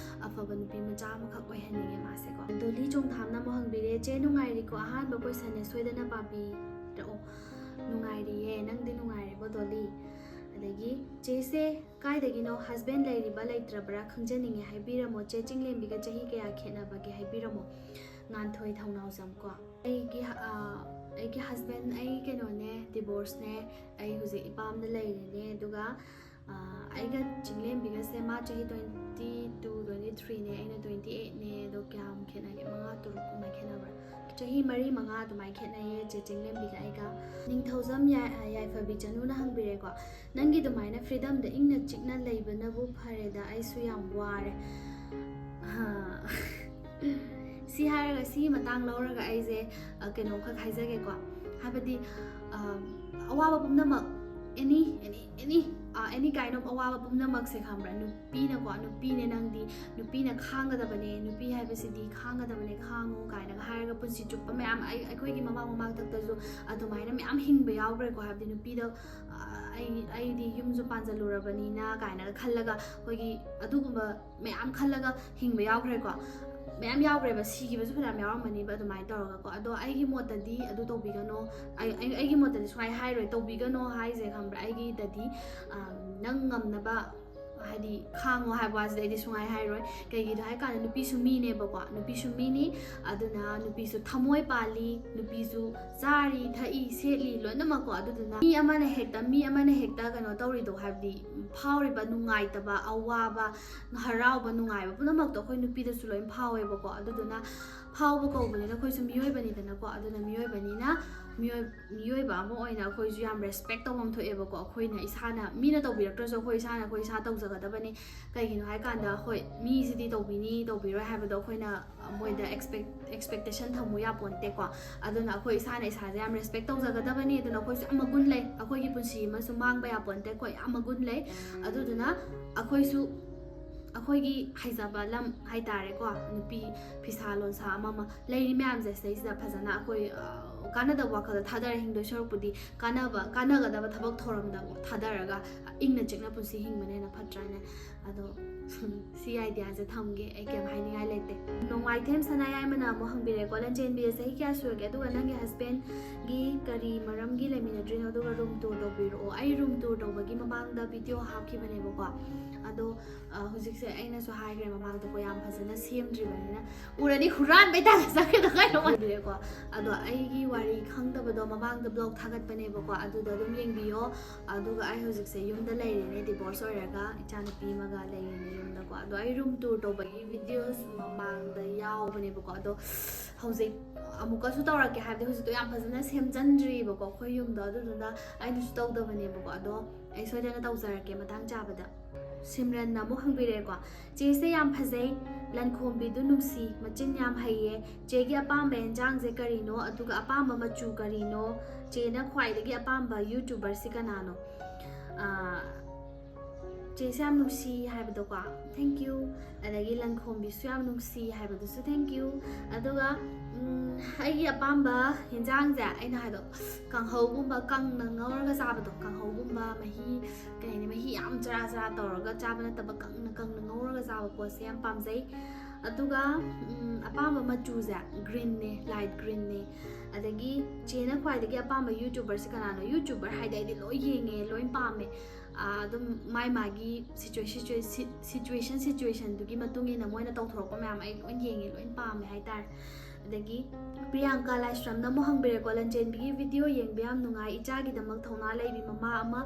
ꯑꯐꯕ ꯅꯨꯄꯤ ꯃꯆꯥ ꯑꯃꯈꯛ ꯑꯣꯏꯍꯟꯅꯤꯡꯉꯦ ꯃꯥꯁꯦꯀꯣ꯫ ꯗꯣꯂꯤ ꯆꯣꯡꯊꯥꯝꯅ ꯑꯃꯨꯛ ꯍꯪꯕꯤꯔꯦ, "ꯆꯦ ꯅꯨꯡꯉꯥꯏꯔꯤꯀꯣ? ꯑꯍꯥꯟꯕ questionꯅꯦ, ꯁꯣꯏꯗꯅ ꯄꯥꯕꯤꯔꯛꯑꯣ"꯫ ꯅꯨꯡꯉꯥꯏꯔꯤꯌꯦ, ꯅꯪꯗꯤ ꯅꯨꯡꯉꯥꯏꯔꯤꯕꯣ ꯗꯣꯂꯤ? ꯑꯗꯒꯤ ꯆꯦꯁꯦ ꯀꯥꯏꯗꯒꯤꯅꯣ? Husband ꯂꯩꯔꯤꯕ ꯂꯩꯇ꯭ꯔꯕ꯭ꯔꯥ ꯈꯪꯖꯅꯤꯡꯉꯦ, ꯍꯥꯏꯕꯤꯔꯝꯃꯣ꯫ ꯆꯦ ꯆꯤꯡꯂꯦꯝꯕꯤꯒ ꯆꯍꯤ ꯀꯌꯥ ꯈꯦꯠꯅꯕꯒꯦ ꯍꯥꯏꯕꯤꯔꯝꯃꯣ꯫ ꯉꯥꯟꯊꯣꯏ ꯊꯧꯅꯥꯎꯖꯝ ꯀꯣ꯫ ꯑꯩꯒꯤ ꯑꯥ, ꯑꯩꯒꯤ husband, ꯑꯩ ꯀꯩꯅꯣꯅꯦ, divorceꯅꯦ꯫ ꯑꯩ ꯍꯧꯖꯤꯛ ꯏꯄꯥꯝꯗ ꯂꯩꯔꯤꯅꯦ꯫ ꯑꯗꯨꯒ ꯑꯩꯒ ꯆꯤꯡꯂꯦꯝꯕꯤꯒꯁꯦ, ꯃꯥ ꯆꯍꯤ ꯇ꯭ꯋꯦꯟꯇꯤ ꯇꯨ, ꯇ꯭ꯋꯦꯟꯇꯤ ꯊ꯭ꯔꯤꯅꯦ, ꯑꯩꯅ ꯇ꯭ꯋꯦꯟꯇꯤ ꯑꯩꯠꯅꯦ꯫ ꯑꯗꯣ ꯀꯌꯥꯝ ꯈꯦꯠꯅꯒꯦ? ꯃꯉꯥ ꯇꯔꯨꯛ ꯀꯨꯝꯕ ꯈꯦꯠꯅꯕ꯭ꯔꯥ? ꯆꯍꯤ ꯃꯔꯤ ꯃꯉꯥ ꯑꯗꯨꯃꯥꯏꯅ ꯈꯦꯠꯅꯩꯌꯦ ꯆꯦ ꯆꯤꯡꯂꯦꯝꯕꯤꯒ ꯑꯩꯒ꯫ ꯅꯤꯡꯊꯧꯖꯝ ꯌꯥꯏꯐꯕꯤ ꯆꯅꯨꯅ ꯍꯪꯕꯤꯔꯦꯀꯣ, "ꯅꯪꯒꯤ ꯑꯗꯨꯃꯥꯏꯅ freedomꯗ ꯏꯪꯅ ꯆꯤꯛꯅ ꯂꯩꯕꯅꯕꯨ ꯐꯔꯦꯗ, ꯑꯩꯁꯨ ꯌꯥꯝ ꯋꯥꯔꯦ"꯫ ꯁꯤ ꯍꯥꯏꯔꯒ, ꯁꯤꯒꯤ ꯃꯇꯥꯡ ꯂꯧꯔꯒ ꯑꯩꯁꯦ ꯀꯩꯅꯣꯝꯈꯛ ꯍꯥꯏꯖꯒꯦꯀꯣ꯫ ꯍꯥꯏꯕꯗꯤ ꯑꯋꯥꯕ ꯄꯨꯝꯅꯃꯛ, any any any any kind of ꯑꯋꯥꯕ ꯄꯨꯝꯅꯃꯛꯁꯦ, ꯈꯪꯕ꯭ꯔꯥ, ꯅꯨꯄꯤꯅꯀꯣ, ꯅꯨꯄꯤꯅꯦ ꯅꯪꯗꯤ, ꯅꯨꯄꯤꯅ ꯈꯥꯡꯒꯗꯕꯅꯦ, ꯅꯨꯄꯤ ꯍꯥꯏꯕꯁꯤꯗꯤ ꯈꯥꯡꯒꯗꯕꯅꯦ, ꯈꯥꯡꯉꯨ ꯀꯥꯏꯅꯒ ꯍꯥꯏꯔꯒ ꯄꯨꯟꯁꯤ ꯆꯨꯞꯄ ꯃꯌꯥꯝ, ꯑꯩ ꯑꯩꯈꯣꯏꯒꯤ ꯃꯃꯥꯡ ꯃꯃꯥꯡꯊꯛꯇꯁꯨ ꯑꯗꯨꯃꯥꯏꯅ ꯃꯌꯥꯝ ꯍꯤꯡꯕ ꯌꯥꯎꯈ꯭ꯔꯦꯀꯣ꯫ ꯍꯥꯏꯕꯗꯤ ꯅꯨꯄꯤꯗ ꯑꯩ ꯑꯩꯗꯤ ꯌꯨꯝꯁꯨ ꯄꯥꯟꯖꯜꯂꯨꯔꯕꯅꯤꯅ ꯀꯥꯏꯅꯒ ꯈꯜꯂꯒ, ꯑꯩꯈꯣꯏꯒꯤ ꯑꯗꯨꯒꯨꯝꯕ ꯃꯌꯥꯝ ꯈꯜꯂꯒ ꯍꯤꯡꯕ ꯌꯥꯎꯈ꯭ꯔꯦꯀꯣ꯫ ꯃꯌꯥꯝ ꯌꯥꯎꯈ꯭ꯔꯦꯕ, ꯁꯤꯈꯤꯕꯁꯨ ꯐꯅꯌꯥꯝ ꯌꯥꯎꯔꯝꯃꯅꯤꯕ ꯑꯗꯨꯃꯥꯏꯅ ꯇꯧꯔꯒꯀꯣ꯫ ꯑꯗꯣ ꯑꯩꯒꯤ ꯃꯣꯠꯇꯗꯤ ꯑꯗꯨ ꯇꯧꯕꯤꯒꯅꯣ, ꯑꯩ ꯑꯩ- ꯑꯩꯒꯤ ꯃꯣꯠꯇꯗꯤ ꯁꯨꯃꯥꯏꯅ ꯍꯥꯏꯔꯣꯏ, ꯇꯧꯕꯤꯒꯅꯣ ꯍꯥꯏꯁꯦ, ꯈꯪꯕ꯭ꯔꯥ? ꯑꯩꯒꯤꯗꯗꯤ ꯅꯪ ꯉꯝꯅꯕ ꯍꯥꯏꯗꯤ ꯈꯥꯡꯉꯣ ꯍꯥꯏꯕ ꯋꯥꯁꯤꯗꯤ ꯑꯩꯗꯤ ꯁꯨꯡꯍꯥꯏ ꯍꯥꯏꯔꯣꯏ꯫ ꯀꯩꯒꯤꯅꯣ ꯍꯥꯏꯀꯥꯟꯗ ꯅꯨꯄꯤꯁꯨ ꯃꯤꯅꯦꯕꯀꯣ, ꯅꯨꯄꯤꯁꯨ ꯃꯤꯅꯤ꯫ ꯑꯗꯨꯅ ꯅꯨꯄꯤꯁꯨ ꯊꯃꯣꯏ ꯄꯥꯜꯂꯤ, ꯅꯨꯄꯤꯁꯨ ꯆꯥꯔꯤ ꯊꯛꯏ ꯁꯦꯠꯂꯤ ꯂꯣꯏꯅꯃꯛꯀꯣ꯫ ꯑꯗꯨꯗꯨꯅ ꯃꯤ ꯑꯃꯅ ꯍꯦꯛꯇ ꯃꯤ ꯑꯃꯅ ꯍꯦꯛꯇ ꯀꯩꯅꯣ ꯇꯧꯔꯤꯗꯣ, ꯍꯥꯏꯕꯗꯤ ꯐꯥꯎꯔꯤꯕ ꯅꯨꯡꯉꯥꯏꯇꯕ, ꯑꯋꯥꯕ, ꯍꯔꯥꯎꯕ, ꯅꯨꯡꯉꯥꯏꯕ ꯄꯨꯝꯅꯃꯛꯇꯣ ꯑꯩꯈꯣꯏ ꯅꯨꯄꯤꯗꯁꯨ ꯂꯣꯏ ꯐꯥꯎꯋꯦꯕꯀꯣ꯫ ꯑꯗꯨꯗꯨꯅ ꯐꯥꯎꯕ ꯀꯧꯕꯅꯤꯅ ꯑꯩꯈꯣꯏꯁꯨ ꯃꯤꯑꯣꯏꯕꯅꯤꯗꯅꯀꯣ꯫ ꯑꯗꯨꯅ ꯃꯤꯑꯣꯏꯕꯅꯤꯅ ꯃꯤꯑꯣꯏ ꯃꯤꯑꯣꯏꯕ ꯑꯃ ꯑꯣꯏꯅ ꯑꯩꯈꯣꯏꯁꯨ ꯌꯥꯝ respect ꯇꯧꯐꯝ ꯊꯣꯛꯑꯦꯕꯀꯣ꯫ ꯑꯩꯈꯣꯏꯅ ꯏꯁꯥꯅ, ꯃꯤꯅ ꯇꯧꯕꯤꯔꯛꯇ꯭ꯔꯁꯨ ꯑꯩꯈꯣꯏ ꯏꯁꯥꯅ ꯑꯩꯈꯣꯏ ꯏꯁꯥ ꯇꯧꯖꯒꯗꯕꯅꯤ꯫ ꯀꯩꯒꯤꯅꯣ ꯍꯥꯏꯀꯥꯟꯗ, ꯍꯣꯏ, ꯃꯤꯁꯤꯗꯤ ꯇꯧꯕꯤꯅꯤ ꯇꯧꯕꯤꯔꯣꯏ ꯍꯥꯏꯕꯗꯣ ꯑꯩꯈꯣꯏꯅ ꯃꯣꯏꯗ expect expectation ꯊꯝꯃꯨ ꯌꯥꯄꯣꯟꯇꯦꯀꯣ꯫ ꯑꯗꯨꯅ ꯑꯩꯈꯣꯏ ꯏꯁꯥꯅ ꯏꯁꯥꯁꯦ ꯌꯥꯝ respect ꯇꯧꯖꯒꯗꯕꯅꯤ꯫ ꯑꯗꯨꯅ ꯑꯩꯈꯣꯏꯁꯨ ꯌꯥꯝ ꯃꯒꯨꯟ ꯂꯩ, ꯑꯩꯈꯣꯏꯒꯤ ꯄꯨꯟꯁꯤ ꯑꯃꯁꯨ ꯃꯥꯡꯕ ꯌꯥꯄꯣꯟꯇꯦꯀꯣ, ꯌꯥꯝ ꯃꯒꯨꯟ ꯂꯩ꯫ ꯑꯗꯨꯗꯨꯅ ꯑꯩꯈꯣꯏꯁꯨ ꯑꯩꯈꯣꯏꯒꯤ ꯍꯩꯖꯕ ꯂꯝ ꯍꯥꯏꯇꯥꯔꯦꯀꯣ, ꯅꯨꯄꯤ ꯐꯤꯁꯥ ꯂꯣꯟꯁꯥ ꯑꯃ ꯑꯃ ꯂꯩꯔꯤ ꯃꯌꯥꯝꯁꯦ, ꯁꯤꯗꯩꯁꯤꯗ ꯐꯖꯅ ꯑꯩꯈꯣꯏ, ꯑ, ꯀꯥꯟꯅꯗꯕ ꯋꯥꯈꯜꯗ ꯊꯥꯗꯔ ꯍꯤꯡꯗꯣꯏ ꯁꯔꯨꯛꯄꯨꯗꯤ, ꯀꯥꯟꯅꯕ, ꯀꯥꯟꯅꯒꯗꯕ ꯊꯕꯛ ꯊꯧꯔꯝꯗ ꯊꯥꯗꯔꯒ ꯏꯪꯅ ꯆꯤꯛꯅ ꯄꯨꯟꯁꯤ ꯍꯤꯡꯕꯅ ꯍꯦꯟꯅ ꯐꯠꯇ꯭ꯔꯥꯅꯦ? ꯑꯗꯣ ꯁꯤ ꯑꯥꯏꯗꯤꯌꯥꯁꯦ ꯊꯝꯒꯦ, ꯑꯩ ꯀꯩꯝ ꯍꯥꯏꯅꯤꯡꯉꯥꯏ ꯂꯩꯇꯦ꯫ ꯅꯣꯡꯃꯥꯏꯊꯦꯝ ꯁꯅꯥꯌꯥꯏꯃꯅ ꯑꯃꯨꯛ ꯍꯪꯕꯤꯔꯦꯀꯣ, "ꯂꯟꯆꯦꯟꯕꯤ, ꯆꯍꯤ ꯀꯌꯥ ꯁꯨꯔꯒꯦ? ꯑꯗꯨꯒ ꯅꯪꯒꯤ ꯍꯁꯕꯦꯟꯒꯤ ꯀꯔꯤ ꯃꯔꯝꯒꯤ ꯂꯩꯃꯤꯟꯅꯗ꯭ꯔꯤꯅꯣ? ꯑꯗꯨꯒ ꯔꯨꯝ ꯇꯨꯔ ꯇꯧꯕꯤꯔꯛꯑꯣ꯫" ꯑꯩ ꯔꯨꯝ ꯇꯨꯔ ꯇꯧꯕꯒꯤ ꯃꯃꯥꯡꯗ ꯚꯤꯗꯤꯑꯣ ꯍꯥꯞꯈꯤꯕꯅꯦꯕꯀꯣ꯫ ꯑꯗꯣ ꯑ, ꯍꯧꯖꯤꯛꯁꯦ ꯑꯩꯅꯁꯨ ꯍꯥꯏꯈ꯭ꯔꯦ ꯃꯃꯥꯡꯗꯀꯣ, ꯌꯥꯝ ꯐꯖꯅ ꯁꯦꯝꯗ꯭ꯔꯤꯕꯅꯤꯅ꯫ ꯎꯔꯗꯤ ꯍꯨꯔꯥꯟꯕꯩ ꯇꯥꯏꯞꯇ ꯆꯠꯀꯦꯗ ꯀꯩꯅꯣ ꯃꯥꯟꯕꯤꯔꯦꯀꯣ꯫ ꯑꯗꯣ ꯑꯩꯒꯤ ꯋꯥꯔꯤ ꯈꯪꯗꯕꯗꯣ ꯃꯃꯥꯡꯗ ꯕ꯭ꯂꯣꯛ ꯊꯥꯒꯠꯄꯅꯦꯕꯀꯣ, ꯑꯗꯨꯗꯣ ꯑꯗꯨꯝ ꯌꯦꯡꯕꯤꯌꯣ꯫ ꯑꯗꯨꯒ ꯑꯩ ꯍꯧꯖꯤꯛꯁꯦ ꯌꯨꯝꯗ ꯂꯩꯔꯤꯅꯦ, ꯗꯤꯚꯣꯔꯁ ꯑꯣꯏꯔꯒ ꯏꯆꯥꯅꯨꯄꯤ ꯑꯃꯒ ꯂꯩꯔꯤꯅꯦ ꯌꯨꯝꯗꯀꯣ꯫ ꯑꯗꯣ ꯑꯩ ꯔꯨꯝ ꯇꯨꯔ ꯇꯧꯕꯒꯤ ꯚꯤꯗꯤꯑꯣꯁ ꯃꯃꯥꯡꯗ ꯌꯥꯎꯕꯅꯦꯕꯀꯣ꯫ ꯑꯗꯣ ꯍꯧꯖꯤꯛ ꯑꯃꯨꯛꯀꯁꯨ ꯇꯧꯔꯛꯀꯦ ꯍꯥꯏꯕꯗꯤ ꯍꯧꯖꯤꯛꯇꯣ ꯌꯥꯝ ꯐꯖꯅ ꯁꯦꯝꯖꯟꯗ꯭ꯔꯤꯕꯀꯣ ꯑꯩꯈꯣꯏ ꯌꯨꯝꯗꯣ꯫ ꯑꯗꯨꯗꯨꯅ ꯑꯩꯅꯁꯨ ꯇꯧꯗꯕꯅꯦꯕꯀꯣ꯫ ꯑꯗꯣ ꯑꯩ ꯁꯣꯏꯗꯅ ꯇꯧꯖꯔꯛꯀꯦ ꯃꯇꯥꯡ ꯆꯥꯕꯗ꯫ ꯁꯤꯝꯔꯟꯅ ꯑꯃꯨꯛ ꯍꯪꯕꯤꯔꯛꯑꯦꯀꯣ, "ꯆꯦꯁꯦ ꯌꯥꯝ ꯐꯖꯩ, ꯂꯟꯈꯣꯝꯕꯤꯗꯨ ꯅꯨꯡꯁꯤ, ꯃꯆꯤꯟ ꯌꯥꯝ ꯍꯩꯌꯦ꯫ ꯆꯦꯒꯤ ꯑꯄꯥꯝꯕ ꯑꯦꯟꯖꯥꯡꯁꯦ ꯀꯔꯤꯅꯣ? ꯑꯗꯨꯒ ꯑꯄꯥꯝꯕ ꯃꯆꯨ ꯀꯔꯤꯅꯣ? ꯆꯦꯅ ꯈ꯭ꯋꯥꯏꯗꯒꯤ ꯑꯄꯥꯝꯕ YouTuberꯁꯤ ꯀꯅꯥꯅꯣ?" ꯑꯥ, ꯆꯦꯁꯦ ꯌꯥꯝ ꯅꯨꯡꯁꯤ ꯍꯥꯏꯕꯗꯣꯀꯣ, thank you꯫ ꯑꯗꯒꯤ ꯂꯟꯈꯣꯝꯕꯤꯁꯨ ꯌꯥꯝ ꯅꯨꯡꯁꯤ ꯍꯥꯏꯕꯗꯨꯁꯨ thank you꯫ ꯑꯗꯨꯒ, ꯎꯝ, ꯑꯩꯒꯤ ꯑꯄꯥꯝꯕ ꯌꯦꯟꯖꯥꯡꯁꯦ ꯑꯩꯅ ꯍꯥꯏꯗꯣ, ꯀꯥꯡꯍꯧꯒꯨꯝꯕ ꯀꯪꯅ ꯉꯧꯔꯒ ꯆꯥꯕꯗꯣ, ꯀꯥꯡꯍꯧꯒꯨꯝꯕ ꯃꯍꯤ, ꯀꯩ ꯍꯥꯏꯅꯤ, ꯃꯍꯤ ꯌꯥꯝ ꯆꯔꯥ ꯆꯔꯥ ꯇꯧꯔꯒ ꯆꯥꯕ ꯅꯠꯇꯕ, ꯀꯪꯅ ꯀꯪꯅ ꯉꯧꯔꯒ ꯆꯥꯕ ꯄꯣꯠꯁꯦ ꯌꯥꯝ ꯄꯥꯝꯖꯩ꯫ ꯑꯗꯨꯒ, ꯎꯝ, ꯑꯄꯥꯝꯕ ꯃꯆꯨꯁꯦ greenꯅꯦ, light greenꯅꯦ꯫ ꯑꯗꯒꯤ ꯆꯦꯅ ꯈ꯭ꯋꯥꯏꯗꯒꯤ ꯑꯄꯥꯝꯕ YouTuberꯁꯦ ꯀꯅꯥꯅꯣ? YouTuber ꯍꯥꯏꯗꯤ ꯑꯩꯗꯤ ꯂꯣꯏ ꯌꯦꯡꯉꯦ, ꯂꯣꯏ ꯄꯥꯝꯃꯦ꯫ ꯑꯥ, ꯑꯗꯨꯝ ꯃꯥꯏ ꯃꯥꯒꯤ situation, situation, situationꯗꯨꯒꯤ ꯃꯇꯨꯡ ꯏꯟꯅ ꯃꯣꯏꯅ ꯇꯧꯊꯣꯔꯛꯄ ꯃꯌꯥꯝ ꯑꯩ ꯂꯣꯏ ꯌꯦꯡꯉꯦ, ꯂꯣꯏ ꯄꯥꯝꯃꯦ ꯍꯥꯏꯇꯥꯔꯦ꯫ ꯑꯗꯒꯤ ꯄ꯭ꯔꯤꯌꯥꯡꯀꯥ ꯂꯥꯏꯁ꯭ꯔꯝꯅ ꯑꯃꯨꯛ ꯍꯪꯕꯤꯔꯦꯀꯣ, "ꯂꯟꯆꯦꯟꯕꯤꯒꯤ ꯚꯤꯗꯤꯑꯣ ꯌꯦꯡꯕ ꯌꯥꯝ ꯅꯨꯡꯉꯥꯏ, ꯏꯆꯥꯒꯤꯗꯃꯛ ꯊꯧꯅꯥ ꯂꯩꯕꯤ ꯃꯃꯥ ꯑꯃ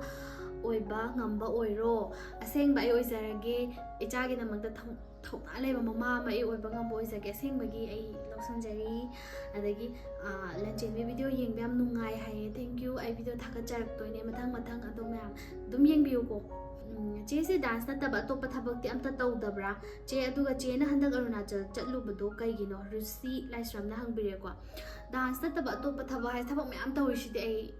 ꯑꯣꯏꯕ ꯉꯝꯕ ꯑꯣꯏꯔꯣ꯫" ꯑꯁꯦꯡꯕ ꯑꯩ ꯑꯣꯏꯖꯔꯒꯦ, ꯏꯆꯥꯒꯤꯗꯃꯛꯇ ꯊꯧ-, ꯊꯧꯅꯥ ꯂꯩꯕ ꯃꯃꯥ ꯑꯃ ꯑꯩ ꯑꯣꯏꯕ ꯉꯝꯕ ꯑꯣꯏꯖꯒꯦ꯫ ꯑꯁꯦꯡꯕꯒꯤ ꯑꯩ ꯂꯧꯁꯟꯖꯔꯤ꯫ ꯑꯗꯒꯤ, ꯑꯥ, ꯂꯟꯆꯦꯟꯕꯤ ꯚꯤꯗꯤꯑꯣ ꯌꯦꯡꯕ ꯌꯥꯝ ꯅꯨꯡꯉꯥꯏ ꯍꯥꯏꯌꯦ, thank you꯫ ꯑꯩ ꯚꯤꯗꯤꯑꯣ ꯊꯥꯒꯠꯆꯔꯛꯇꯣꯏꯅꯦ ꯃꯊꯪ ꯃꯊꯪ, ꯑꯗꯣ ꯃꯌꯥꯝ ꯑꯗꯨꯝ ꯌꯦꯡꯕꯤꯌꯨꯀꯣ꯫ ꯎꯝ, ꯆꯦꯁꯦ dance ꯅꯠꯇꯕ ꯑꯇꯣꯞꯄ ꯊꯕꯛꯇꯤ ꯑꯝꯇ ꯇꯧꯗꯕ꯭ꯔꯥ? ꯆꯦ, ꯑꯗꯨꯒ ꯆꯦꯅ ꯍꯟꯗꯛ ꯑꯔꯨꯅꯥꯆꯜ ꯆꯠꯂꯨꯕꯗꯣ ꯀꯩꯒꯤꯅꯣ? ꯔꯨꯁꯤ ꯂꯥꯏꯁ꯭ꯔꯝꯅ ꯍꯪꯕꯤꯔꯦꯀꯣ꯫ Dance ꯅꯠꯇꯕ ꯑꯇꯣꯞꯄ ꯊꯕꯛ ꯍꯥꯏꯁꯦ ꯊꯕꯛ ꯃꯌꯥꯝ ꯇꯧꯔꯤꯁꯤꯗꯤ ꯑꯩ꯫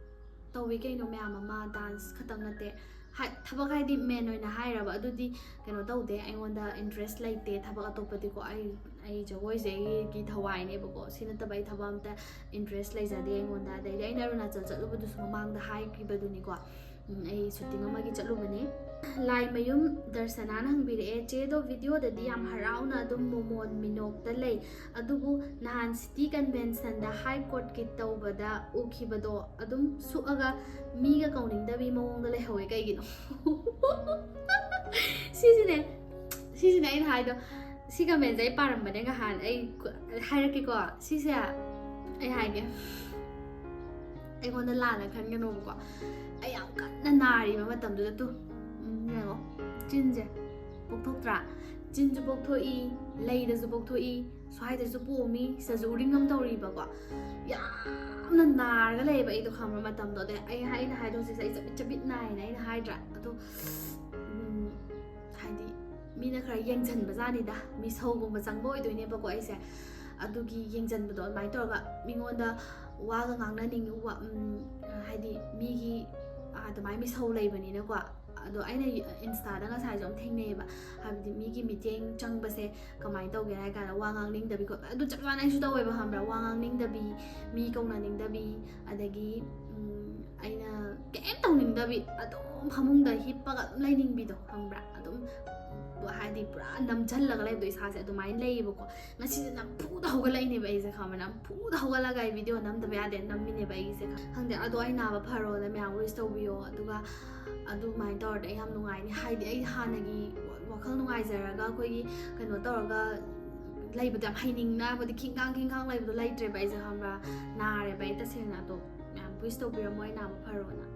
ꯇꯧꯏ ꯀꯩꯅꯣ ꯃꯌꯥꯝ ꯑꯃ, dance ꯈꯛꯇꯪ ꯅꯠꯇꯦ꯫ ꯍꯥꯏ-, ꯊꯕꯛ ꯍꯥꯏꯗꯤ main ꯑꯣꯏꯅ ꯍꯥꯏꯔꯕ ꯑꯗꯨꯗꯤ ꯀꯩꯅꯣ ꯇꯧꯗꯦ, ꯑꯩꯉꯣꯟꯗ interest ꯂꯩꯇꯦ ꯊꯕꯛ ꯑꯇꯣꯞꯄꯗꯤꯀꯣ꯫ ꯑꯩ, ꯑꯩ ꯖꯒꯣꯏꯁꯦ ꯑꯩꯒꯤ ꯊꯋꯥꯏꯅꯦꯕꯀꯣ, ꯁꯤ ꯅꯠꯇꯕ ꯑꯩ ꯊꯕꯛ ꯑꯝꯇ interest ꯂꯩꯖꯗꯦ ꯑꯩꯉꯣꯟꯗ꯫ ꯑꯗꯩꯗꯤ ꯑꯩꯅ ꯑꯔꯨꯅꯥꯆꯜ ꯆꯠꯂꯨꯕꯗꯨꯁꯨ ꯃꯃꯥꯡꯗ ꯍꯥꯏꯈꯤꯕꯗꯨꯅꯤꯀꯣ꯫ ꯎꯝ, ꯑꯩ ꯁꯨꯇꯤꯡ ꯑꯃꯒꯤ ꯆꯠꯂꯨꯕꯅꯦ꯫ ꯂꯥꯏꯃꯌꯨꯝ ꯗꯔꯁꯅꯥꯅ ꯍꯪꯕꯤꯔꯛꯑꯦ, "ꯆꯦꯗꯣ ꯚꯤꯗꯤꯑꯣꯗꯗꯤ ꯌꯥꯝ ꯍꯔꯥꯎꯅ ꯑꯗꯨꯝ ꯃꯣꯃꯣꯟ ꯃꯤꯅꯣꯛꯇ ꯂꯩ, ꯑꯗꯨꯕꯨ ꯅꯍꯥꯟ ꯁꯤꯇꯤ ꯀꯟꯚꯦꯟꯁꯟꯗ ꯍꯥꯏ ꯀꯣꯔꯠꯀꯤ ꯇꯧꯕꯗ ꯎꯈꯤꯕꯗꯣ ꯑꯗꯨꯝ ꯁꯨꯛꯑꯒ ꯃꯤꯒ ꯀꯧꯅꯤꯡꯗꯕꯤ ꯃꯑꯣꯡꯗ ꯂꯩꯍꯧꯋꯦ, ꯀꯩꯒꯤꯅꯣ?" ꯁꯤꯁꯤꯅꯦ, ꯁꯤꯁꯤꯅꯦ ꯑꯩꯅ ꯍꯥꯏꯗꯣ꯫ ꯁꯤ ꯀꯃꯦꯟꯁꯦ ꯑꯩ ꯄꯥꯔꯝꯕꯅꯦ ꯉꯍꯥꯟ꯫ ꯑꯩ ꯀ-, ꯍꯥꯏꯔꯛꯀꯦꯀꯣ꯫ ꯁꯤꯁꯦ ꯑꯩ ꯍꯥꯏꯒꯦ, ꯑꯩꯉꯣꯟꯗ ꯂꯥꯟꯅ ꯈꯟꯒꯅꯣꯕꯀꯣ꯫ ꯑꯩ ꯌꯥꯝ ꯀꯟꯅ ꯅꯥꯔꯤꯕ ꯃꯇꯝꯗꯨꯗ ꯇꯨ, ꯎꯝ, ꯌꯦꯡꯉꯣ, ꯆꯤꯟꯁꯦ ꯄꯣꯛꯊꯣꯛꯇ꯭ꯔꯥ? ꯆꯤꯟꯁꯨ ꯄꯣꯛꯊꯣꯛꯏ, ꯂꯩꯗꯁꯨ ꯄꯣꯛꯊꯣꯛꯏ, ꯁ꯭ꯋꯥꯏꯗꯁꯨ ꯄꯣꯝꯃꯤ, ꯁꯤꯗꯁꯨ ꯎꯔꯤꯡ ꯑꯃ ꯇꯧꯔꯤꯕꯀꯣ꯫ ꯌꯥꯝꯅ ꯅꯥꯔꯒ ꯂꯩꯌꯦꯕ ꯑꯩꯗꯣ, ꯈꯪꯕ꯭ꯔꯥ? ꯃꯇꯝꯗꯣ ꯑꯗꯩ ꯑꯩ, ꯑꯩꯅ ꯍꯥꯏꯗꯣ ꯍꯧꯖꯤꯛꯁꯦ ꯑꯩ ꯆꯕꯤꯠ ꯆꯕꯤꯠ ꯅꯥꯏꯅ ꯑꯩꯅ ꯍꯥꯏꯗ꯭ꯔꯥ? ꯑꯗꯣ, ꯎꯝ, ꯍꯥꯏꯗꯤ ꯃꯤꯅ ꯈꯔ ꯌꯦꯡꯁꯤꯟꯕ ꯖꯥꯠꯅꯤꯗ, ꯃꯤꯁꯧꯒꯨꯝꯕ ꯆꯪꯕ ꯑꯣꯏꯗꯣꯏꯅꯦꯕꯀꯣ ꯑꯩꯁꯦ꯫ ꯑꯗꯨꯒꯤ ꯌꯦꯡꯁꯤꯟꯕꯗꯣ ꯑꯗꯨꯃꯥꯏꯅ ꯇꯧꯔꯒ ꯃꯤꯉꯣꯟꯗ ꯋꯥꯒ ꯉꯥꯡꯅꯅꯤꯡ-, ꯋꯥ-, ꯎꯝ, ꯍꯥꯏꯗꯤ ꯃꯤꯒꯤ, ꯑ, ꯑꯗꯨꯃꯥꯏꯅ ꯃꯤꯁꯧ ꯂꯩꯕꯅꯤꯅꯀꯣ꯫ ꯑꯗꯣ ꯑꯩꯅ ꯏꯟꯁꯇꯥꯗ ꯉꯁꯥꯏꯁꯨ ꯑꯃ ꯊꯦꯡꯅꯩꯌꯦꯕ, ꯍꯥꯏꯕꯗꯤ ꯃꯤꯒꯤ ꯃꯤꯠꯌꯦꯡ ꯆꯪꯕꯁꯦ ꯀꯃꯥꯏꯅ ꯇꯧꯒꯦ ꯍꯥꯏ ꯀꯥꯟꯗ ꯋꯥ ꯉꯥꯡꯅꯤꯡꯗꯕꯤ ꯈꯣꯠꯄ, ꯑꯗꯨ ꯆꯞ ꯃꯥꯟꯅꯩ ꯑꯩꯁꯨ ꯇꯧꯋꯦꯕ, ꯈꯪꯕ꯭ꯔꯥ? ꯋꯥ ꯉꯥꯡꯅꯤꯡꯗꯕꯤ, ꯃꯤ ꯀꯧꯅꯅꯤꯡꯗꯕꯤ, ꯑꯗꯒꯤ, ꯎꯝ, ꯑꯩꯅ ꯀꯩꯝ ꯇꯧꯅꯤꯡꯗꯕꯤ, ꯑꯗꯨꯝ ꯐꯃꯨꯡꯗ ꯍꯤꯞꯄꯒ ꯑꯗꯨꯝ ꯂꯩꯅꯤꯡꯕꯤꯗꯣ, ꯈꯪꯕ꯭ꯔꯥ? ꯑꯗꯨꯝ ꯍꯥꯏꯗꯤ ꯄꯨꯔꯥ ꯅꯝꯁꯤꯜꯂꯒ ꯂꯩꯕꯗꯣ ꯏꯁꯥꯁꯦ, ꯑꯗꯨꯃꯥꯏꯅ ꯂꯩꯌꯦꯕꯀꯣ꯫ ꯉꯁꯤꯁꯦ ꯅꯝꯐꯨꯗ ꯍꯧꯒꯠꯂꯛꯏꯅꯦꯕ ꯑꯩꯁꯦ, ꯈꯪꯕ꯭ꯔꯥ? ꯅꯝꯐꯨꯗ ꯍꯧꯒꯠꯂꯒ ꯑꯩ ꯚꯤꯗꯤꯑꯣ ꯅꯝꯗꯕ ꯌꯥꯗꯦ, ꯅꯝꯃꯤꯅꯦꯕ ꯑꯩꯁꯦ꯫ ꯈꯪꯗꯦ, ꯑꯗꯣ ꯑꯩ ꯅꯥꯕ ꯐꯔꯣꯅ ꯃꯌꯥꯝ ꯋꯤꯁ ꯇꯧꯕꯤꯌꯣ, ꯑꯗꯨꯒ ꯑꯗꯨꯃꯥꯏꯅ ꯇꯧꯔꯗꯤ ꯑꯩ ꯌꯥꯝ ꯅꯨꯡꯉꯥꯏꯅꯤ꯫ ꯍꯥꯏꯗꯤ ꯑꯩ ꯍꯥꯟꯅꯒꯤ ꯋꯥꯈꯜ ꯅꯨꯡꯉꯥꯏꯖꯔꯒ ꯑꯩꯈꯣꯏꯒꯤ ꯀꯩꯅꯣ ꯇꯧꯔꯒ ꯂꯩꯕꯗꯣ ꯌꯥꯝ ꯍꯩꯅꯤꯡꯅꯕꯗꯤ ꯈꯤꯡꯈꯥꯡ ꯈꯤꯡꯈꯥꯡ ꯂꯩꯕꯗꯣ ꯂꯩꯇ꯭ꯔꯦꯕ ꯑꯩꯁꯦ, ꯈꯪꯕ꯭ꯔꯥ? ꯅꯥꯔꯦꯕ ꯑꯩ ꯇꯁꯦꯡꯅ꯫ ꯑꯗꯣ ꯃꯌꯥꯝ ꯋꯤꯁ ꯇꯧꯕꯤꯔꯝꯃꯣ ꯑꯩ ꯅꯥꯕ ꯐꯔꯣꯅ꯫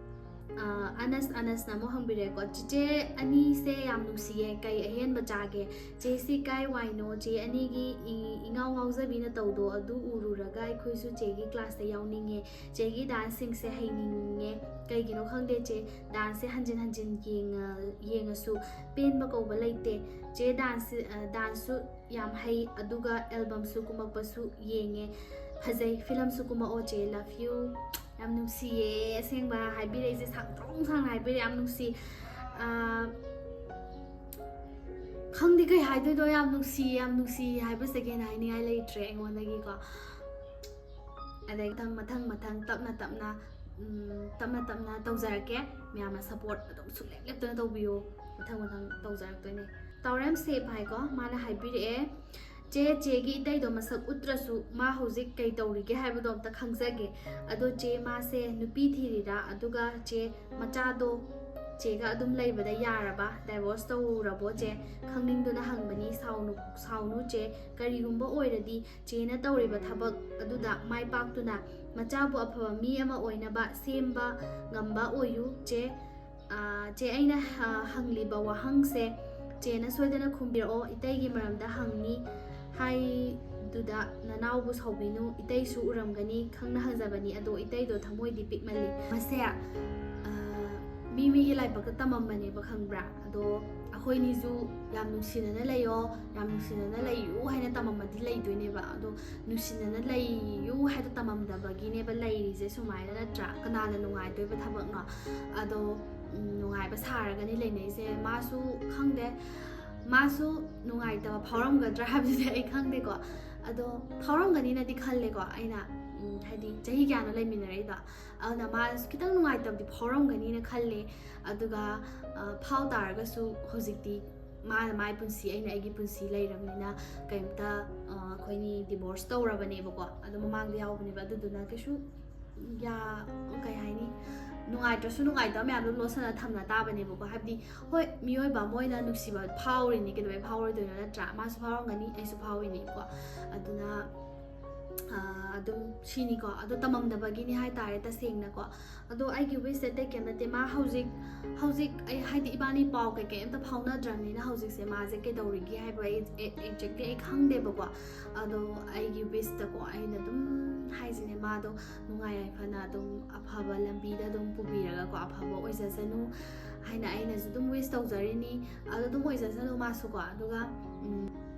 ꯑ, ꯑꯅꯁ, ꯑꯅꯁꯅ ꯑꯃꯨꯛ ꯍꯪꯕꯤꯔꯦꯀꯣ, "ꯆꯤꯆꯦ ꯑꯅꯤꯁꯦ ꯌꯥꯝ ꯅꯨꯡꯁꯤꯌꯦ, ꯀꯩ ꯑꯍꯦꯟꯕ ꯆꯥꯒꯦ? ꯆꯦ ꯁꯤ ꯀꯥꯏ ꯋꯥꯏꯅꯣ? ꯆꯦ ꯑꯅꯤꯒꯤ ꯏ-, ꯏꯉꯥꯎ ꯉꯥꯎꯖꯕꯤ ꯅꯇꯧꯗꯣ ꯑꯗꯨ ꯎꯔꯨꯔꯒ ꯑꯩꯈꯣꯏꯁꯨ ꯆꯦꯒꯤ ꯀ꯭ꯂꯥꯁꯇ ꯌꯥꯎꯅꯤꯡꯉꯦ꯫ ꯆꯦꯒꯤ ꯗꯥꯟꯁꯁꯤꯡꯁꯦ ꯍꯩꯅꯤꯡꯉꯦ꯫ ꯀꯩꯒꯤꯅꯣ ꯈꯪꯗꯦ ꯆꯦ, ꯗꯥꯟꯁꯁꯦ ꯍꯟꯖꯤꯟ ꯍꯟꯖꯤꯟ ꯌꯦꯡꯉ-, ꯌꯦꯡꯉꯁꯨ ꯄꯦꯟꯕ ꯀꯧꯕ ꯂꯩꯇꯦ꯫ ꯆꯦ ꯗꯥꯟꯁꯁꯤ, ꯑ, ꯗꯥꯟꯁꯁꯨ ꯌꯥꯝ ꯍꯩ, ꯑꯗꯨꯒ ꯑꯦꯜꯕꯝꯁꯨ ꯀꯨꯝꯃꯛꯄꯁꯨ ꯌꯦꯡꯉꯦ, ꯐꯖꯩ, ꯐꯤꯂꯝꯁꯨ ꯀꯨꯝꯃꯛꯑꯣ ꯆꯦ, love you." ꯌꯥꯝ ꯅꯨꯡꯁꯤꯌꯦ ꯑꯁꯦꯡꯕ, ꯍꯥꯏꯕꯤꯔꯛꯏꯁꯦ ꯁꯥꯡꯗ꯭ꯔꯣꯡ ꯁꯥꯡꯅ ꯍꯥꯏꯕꯤꯔꯛꯑꯦ, ꯌꯥꯝ ꯅꯨꯡꯁꯤ꯫ ꯑꯥ, ꯈꯪꯗꯦ ꯀꯩ ꯍꯥꯏꯗꯣꯏꯅꯣ, ꯌꯥꯝ ꯅꯨꯡꯁꯤ, ꯌꯥꯝ ꯅꯨꯡꯁꯤ ꯍꯥꯏꯕꯁꯤꯗꯒꯤ ꯍꯦꯟꯅ ꯍꯥꯏꯅꯤꯡꯉꯥꯏ ꯂꯩꯇ꯭ꯔꯦ ꯑꯩꯉꯣꯟꯗꯒꯤꯀꯣ꯫ ꯑꯗꯩ ꯃꯊꯪ ꯃꯊꯪ ꯃꯊꯪ ꯇꯞꯅ ꯇꯞꯅ ꯎꯝ, ꯇꯞꯅ ꯇꯞꯅ ꯇꯧꯖꯔꯛꯀꯦ꯫ ꯃꯌꯥꯝꯅ ꯁꯞꯄꯣꯔꯠ ꯑꯗꯨꯝ ꯁꯨꯡꯂꯦꯞ ꯂꯦꯞꯇꯅ ꯇꯧꯕꯤꯌꯨ꯫ ꯃꯊꯪ ꯃꯊꯪ ꯇꯧꯖꯔꯛꯇꯣꯏꯅꯦ꯫ ꯇꯥꯎꯔꯦꯝ ꯁꯦꯞ ꯍꯥꯏꯀꯣ, ꯃꯥꯅ ꯍꯥꯏꯕꯤꯔꯛꯑꯦ, "ꯆꯦ, ꯆꯦꯒꯤ ꯏꯇꯩꯗꯣ ꯃꯁꯛ ꯎꯠꯇ꯭ꯔꯁꯨ ꯃꯥ ꯍꯧꯖꯤꯛ ꯀꯩ ꯇꯧꯔꯤꯒꯦ ꯍꯥꯏꯕꯗꯣ ꯑꯝꯇ ꯈꯪꯖꯒꯦ꯫ ꯑꯗꯣ ꯆꯦ, ꯃꯥꯁꯦ ꯅꯨꯄꯤ ꯊꯤꯔꯤꯔꯥ? ꯑꯗꯨꯒ ꯆꯦ, ꯃꯆꯥꯗꯣ ꯆꯦꯒ ꯑꯗꯨꯝ ꯂꯩꯕꯗ ꯌꯥꯔꯕ? ꯗꯥꯏꯚꯣꯔꯁ ꯇꯧꯔꯕꯣ ꯆꯦ? ꯈꯪꯅꯤꯡꯗꯨꯅ ꯍꯪꯕꯅꯤ꯫ ꯁꯥꯎꯅꯨ, ꯁꯥꯎꯅꯨ ꯆꯦ꯫ ꯀꯔꯤꯒꯨꯝꯕ ꯑꯣꯏꯔꯗꯤ ꯆꯦꯅ ꯇꯧꯔꯤꯕ ꯊꯕꯛ ꯑꯗꯨꯗ ꯃꯥꯏ ꯄꯥꯛꯇꯨꯅ ꯃꯆꯥꯕꯨ ꯑꯐꯕ ꯃꯤ ꯑꯃ ꯑꯣꯏꯅꯕ ꯁꯦꯝꯕ ꯉꯝꯕ ꯑꯣꯏꯌꯨ ꯆꯦ꯫ ꯑꯥ, ꯆꯦ, ꯑꯩꯅ, ꯑꯥ, ꯍꯪꯂꯤꯕ ꯋꯥꯍꯪꯁꯦ ꯆꯦꯅ ꯁꯣꯏꯗꯅ ꯈꯨꯝꯕꯤꯔꯛꯑꯣ꯫ ꯏꯇꯩꯒꯤ ꯃꯔꯝꯗ ꯍꯪꯉꯤ ꯍꯥꯏꯗꯨꯗ ꯅꯅꯥꯎꯕꯨ ꯁꯥꯎꯕꯤꯅꯨ, ꯏꯇꯩꯁꯨ ꯎꯔꯝꯒꯅꯤ, ꯈꯪꯅ ꯍꯪꯖꯕꯅꯤ꯫ ꯑꯗꯣ ꯏꯇꯩꯗꯣ ꯊꯃꯣꯏꯗꯤ ꯄꯤꯛꯃꯜꯂꯤ꯫ ꯃꯁꯦ, ꯑꯥ, ꯃꯤ ꯃꯤꯒꯤ ꯂꯥꯏꯕꯛꯇ ꯇꯝꯃꯝꯕꯅꯦꯕ, ꯈꯪꯕ꯭ꯔꯥ? ꯑꯗꯣ ꯑꯩꯈꯣꯏꯅꯤꯁꯨ ꯌꯥꯝ ꯅꯨꯡꯁꯤꯅꯅ ꯂꯩꯌꯣ, ꯌꯥꯝ ꯅꯨꯡꯁꯤꯅꯅ ꯂꯩꯌꯨ ꯍꯥꯏꯅ ꯇꯝꯃꯝꯃꯗꯤ ꯂꯩꯗꯣꯏꯅꯦꯕ꯫ ꯑꯗꯣ ꯅꯨꯡꯁꯤꯅꯅ ꯂꯩꯌꯨ ꯍꯥꯏꯗ ꯇꯝꯃꯝꯗꯕꯒꯤꯅꯦꯕ ꯂꯩꯔꯤꯁꯦ ꯁꯨꯃꯥꯏꯅ, ꯅꯠꯇ꯭ꯔꯥ? ꯀꯅꯥꯅ ꯅꯨꯡꯉꯥꯏꯗꯣꯏꯕ ꯊꯕꯛꯅꯣ? ꯑꯗꯣ, ꯎꯝ, ꯅꯨꯡꯉꯥꯏꯕ ꯁꯥꯔꯒꯅꯤ ꯂꯩꯅꯩꯁꯦ꯫ ꯃꯥꯁꯨ ꯈꯪꯗꯦ, ꯃꯥꯁꯨ ꯅꯨꯡꯉꯥꯏꯇꯕ ꯐꯥꯎꯔꯝꯒꯗ꯭ꯔꯥ ꯍꯥꯏꯕꯗꯨꯗꯤ ꯑꯩ ꯈꯪꯗꯦꯀꯣ꯫ ꯑꯗꯣ ꯐꯥꯎꯔꯝꯒꯅꯤꯅꯗꯤ ꯈꯜꯂꯦꯀꯣ ꯑꯩꯅ, ꯎꯝ, ꯍꯥꯏꯗꯤ ꯆꯍꯤ ꯀꯌꯥꯅꯣ ꯂꯩꯃꯤꯟꯅꯔꯛꯏꯗꯣ꯫ ꯑꯗꯨꯅ ꯃꯥꯁꯨ ꯈꯤꯇꯪ ꯅꯨꯡꯉꯥꯏꯇꯕꯗꯤ ꯐꯥꯎꯔꯝꯒꯅꯤꯅ ꯈꯜꯂꯦ꯫ ꯑꯗꯨꯒ, ꯑ, ꯐꯥꯎ ꯇꯥꯔꯒꯁꯨ ꯍꯧꯖꯤꯛꯇꯤ ꯃꯥꯅ ꯃꯥꯏ ꯄꯨꯟꯁꯤ, ꯑꯩꯅ ꯑꯩꯒꯤ ꯄꯨꯟꯁꯤ ꯂꯩꯔꯕꯅꯤꯅ ꯀꯩꯝꯇ, ꯑ, ꯑꯩꯈꯣꯏꯅꯤ ꯗꯤꯚꯣꯔꯁ ꯇꯧꯔꯕꯅꯦꯕꯀꯣ꯫ ꯑꯗꯣ ꯃꯃꯥꯡꯗ ꯌꯥꯎꯕꯅꯦꯕ, ꯑꯗꯨꯗꯨꯅ ꯀꯩꯁꯨ ꯌꯥ-, ꯀꯩ ꯍꯥꯏꯅꯤ, ꯅꯨꯡꯉꯥꯏꯇ꯭ꯔꯁꯨ ꯅꯨꯡꯉꯥꯏꯇꯕ ꯃꯌꯥꯝꯗꯣ ꯂꯣꯠꯁꯤꯟꯅ ꯊꯝꯅ ꯇꯥꯕꯅꯦꯕꯀꯣ꯫ ꯍꯥꯏꯕꯗꯤ ꯍꯣꯏ, ꯃꯤꯑꯣꯏꯕ ꯑꯃ ꯑꯣꯏꯅ ꯅꯨꯡꯁꯤꯕ ꯐꯥꯎꯔꯤꯅꯤ, ꯀꯩꯗꯧꯕꯩ ꯐꯥꯎꯔꯣꯏꯗꯣꯏꯅꯣ, ꯅꯠꯇ꯭ꯔꯥ? ꯃꯥꯁꯨ ꯐꯥꯎꯔꯝꯒꯅꯤ, ꯑꯩꯁꯨ ꯐꯥꯎꯔꯤꯅꯤꯀꯣ꯫ ꯑꯗꯨꯅ, ꯑꯥ, ꯑꯗꯨꯝ ꯁꯤꯅꯤꯀꯣ꯫ ꯑꯗꯣ ꯇꯝꯃꯝꯗꯕꯒꯤꯅꯤ ꯍꯥꯏꯇꯥꯔꯦ, ꯇꯁꯦꯡꯅꯀꯣ꯫ ꯑꯗꯣ ꯑꯩꯒꯤ ꯋꯤꯁꯁꯦ ꯑꯇꯩ ꯀꯩꯝ ꯅꯠꯇꯦ꯫ ꯃꯥ ꯍꯧꯖꯤꯛ, ꯍꯧꯖꯤꯛ ꯑꯩ, ꯍꯥꯏꯗꯤ, ꯏꯕꯥꯅꯤ ꯄꯥꯎ ꯀꯩꯀꯩ ꯑꯝꯇ ꯐꯥꯎꯅꯗ꯭ꯔꯕꯅꯤꯅ ꯍꯧꯖꯤꯛꯁꯦ ꯃꯥꯁꯦ ꯀꯩꯗꯧꯔꯤꯒꯦ ꯍꯥꯏꯕ ꯑꯩ ꯑꯦ-, ꯑꯦꯛꯖꯦꯛꯂꯤ ꯑꯩ ꯈꯪꯗꯦꯕꯀꯣ꯫ ꯑꯗꯣ ꯑꯩꯒꯤ ꯋꯤꯁꯇꯀꯣ, ꯑꯩꯅ ꯑꯗꯨꯝ ꯍꯥꯏꯁꯤꯅꯦ, ꯃꯥꯗꯣ ꯅꯨꯡꯉꯥꯏ ꯌꯥꯏꯐꯅ ꯑꯗꯨꯝ ꯑꯐꯕ ꯂꯝꯕꯤꯗ ꯑꯗꯨꯝ ꯄꯨꯕꯤꯔꯒꯀꯣ, ꯑꯐꯕ ꯑꯣꯏꯖꯁꯅꯨ ꯍꯥꯏꯅ ꯑꯩꯅꯁꯨ ꯑꯗꯨꯝ ꯋꯤꯁ ꯇꯧꯖꯔꯤꯅꯤ꯫ ꯑꯗꯣ ꯑꯗꯨꯝ ꯑꯣꯏꯖꯁꯅꯨ ꯃꯥꯁꯨꯀꯣ꯫ ꯑꯗꯨꯒ, ꯎꯝ,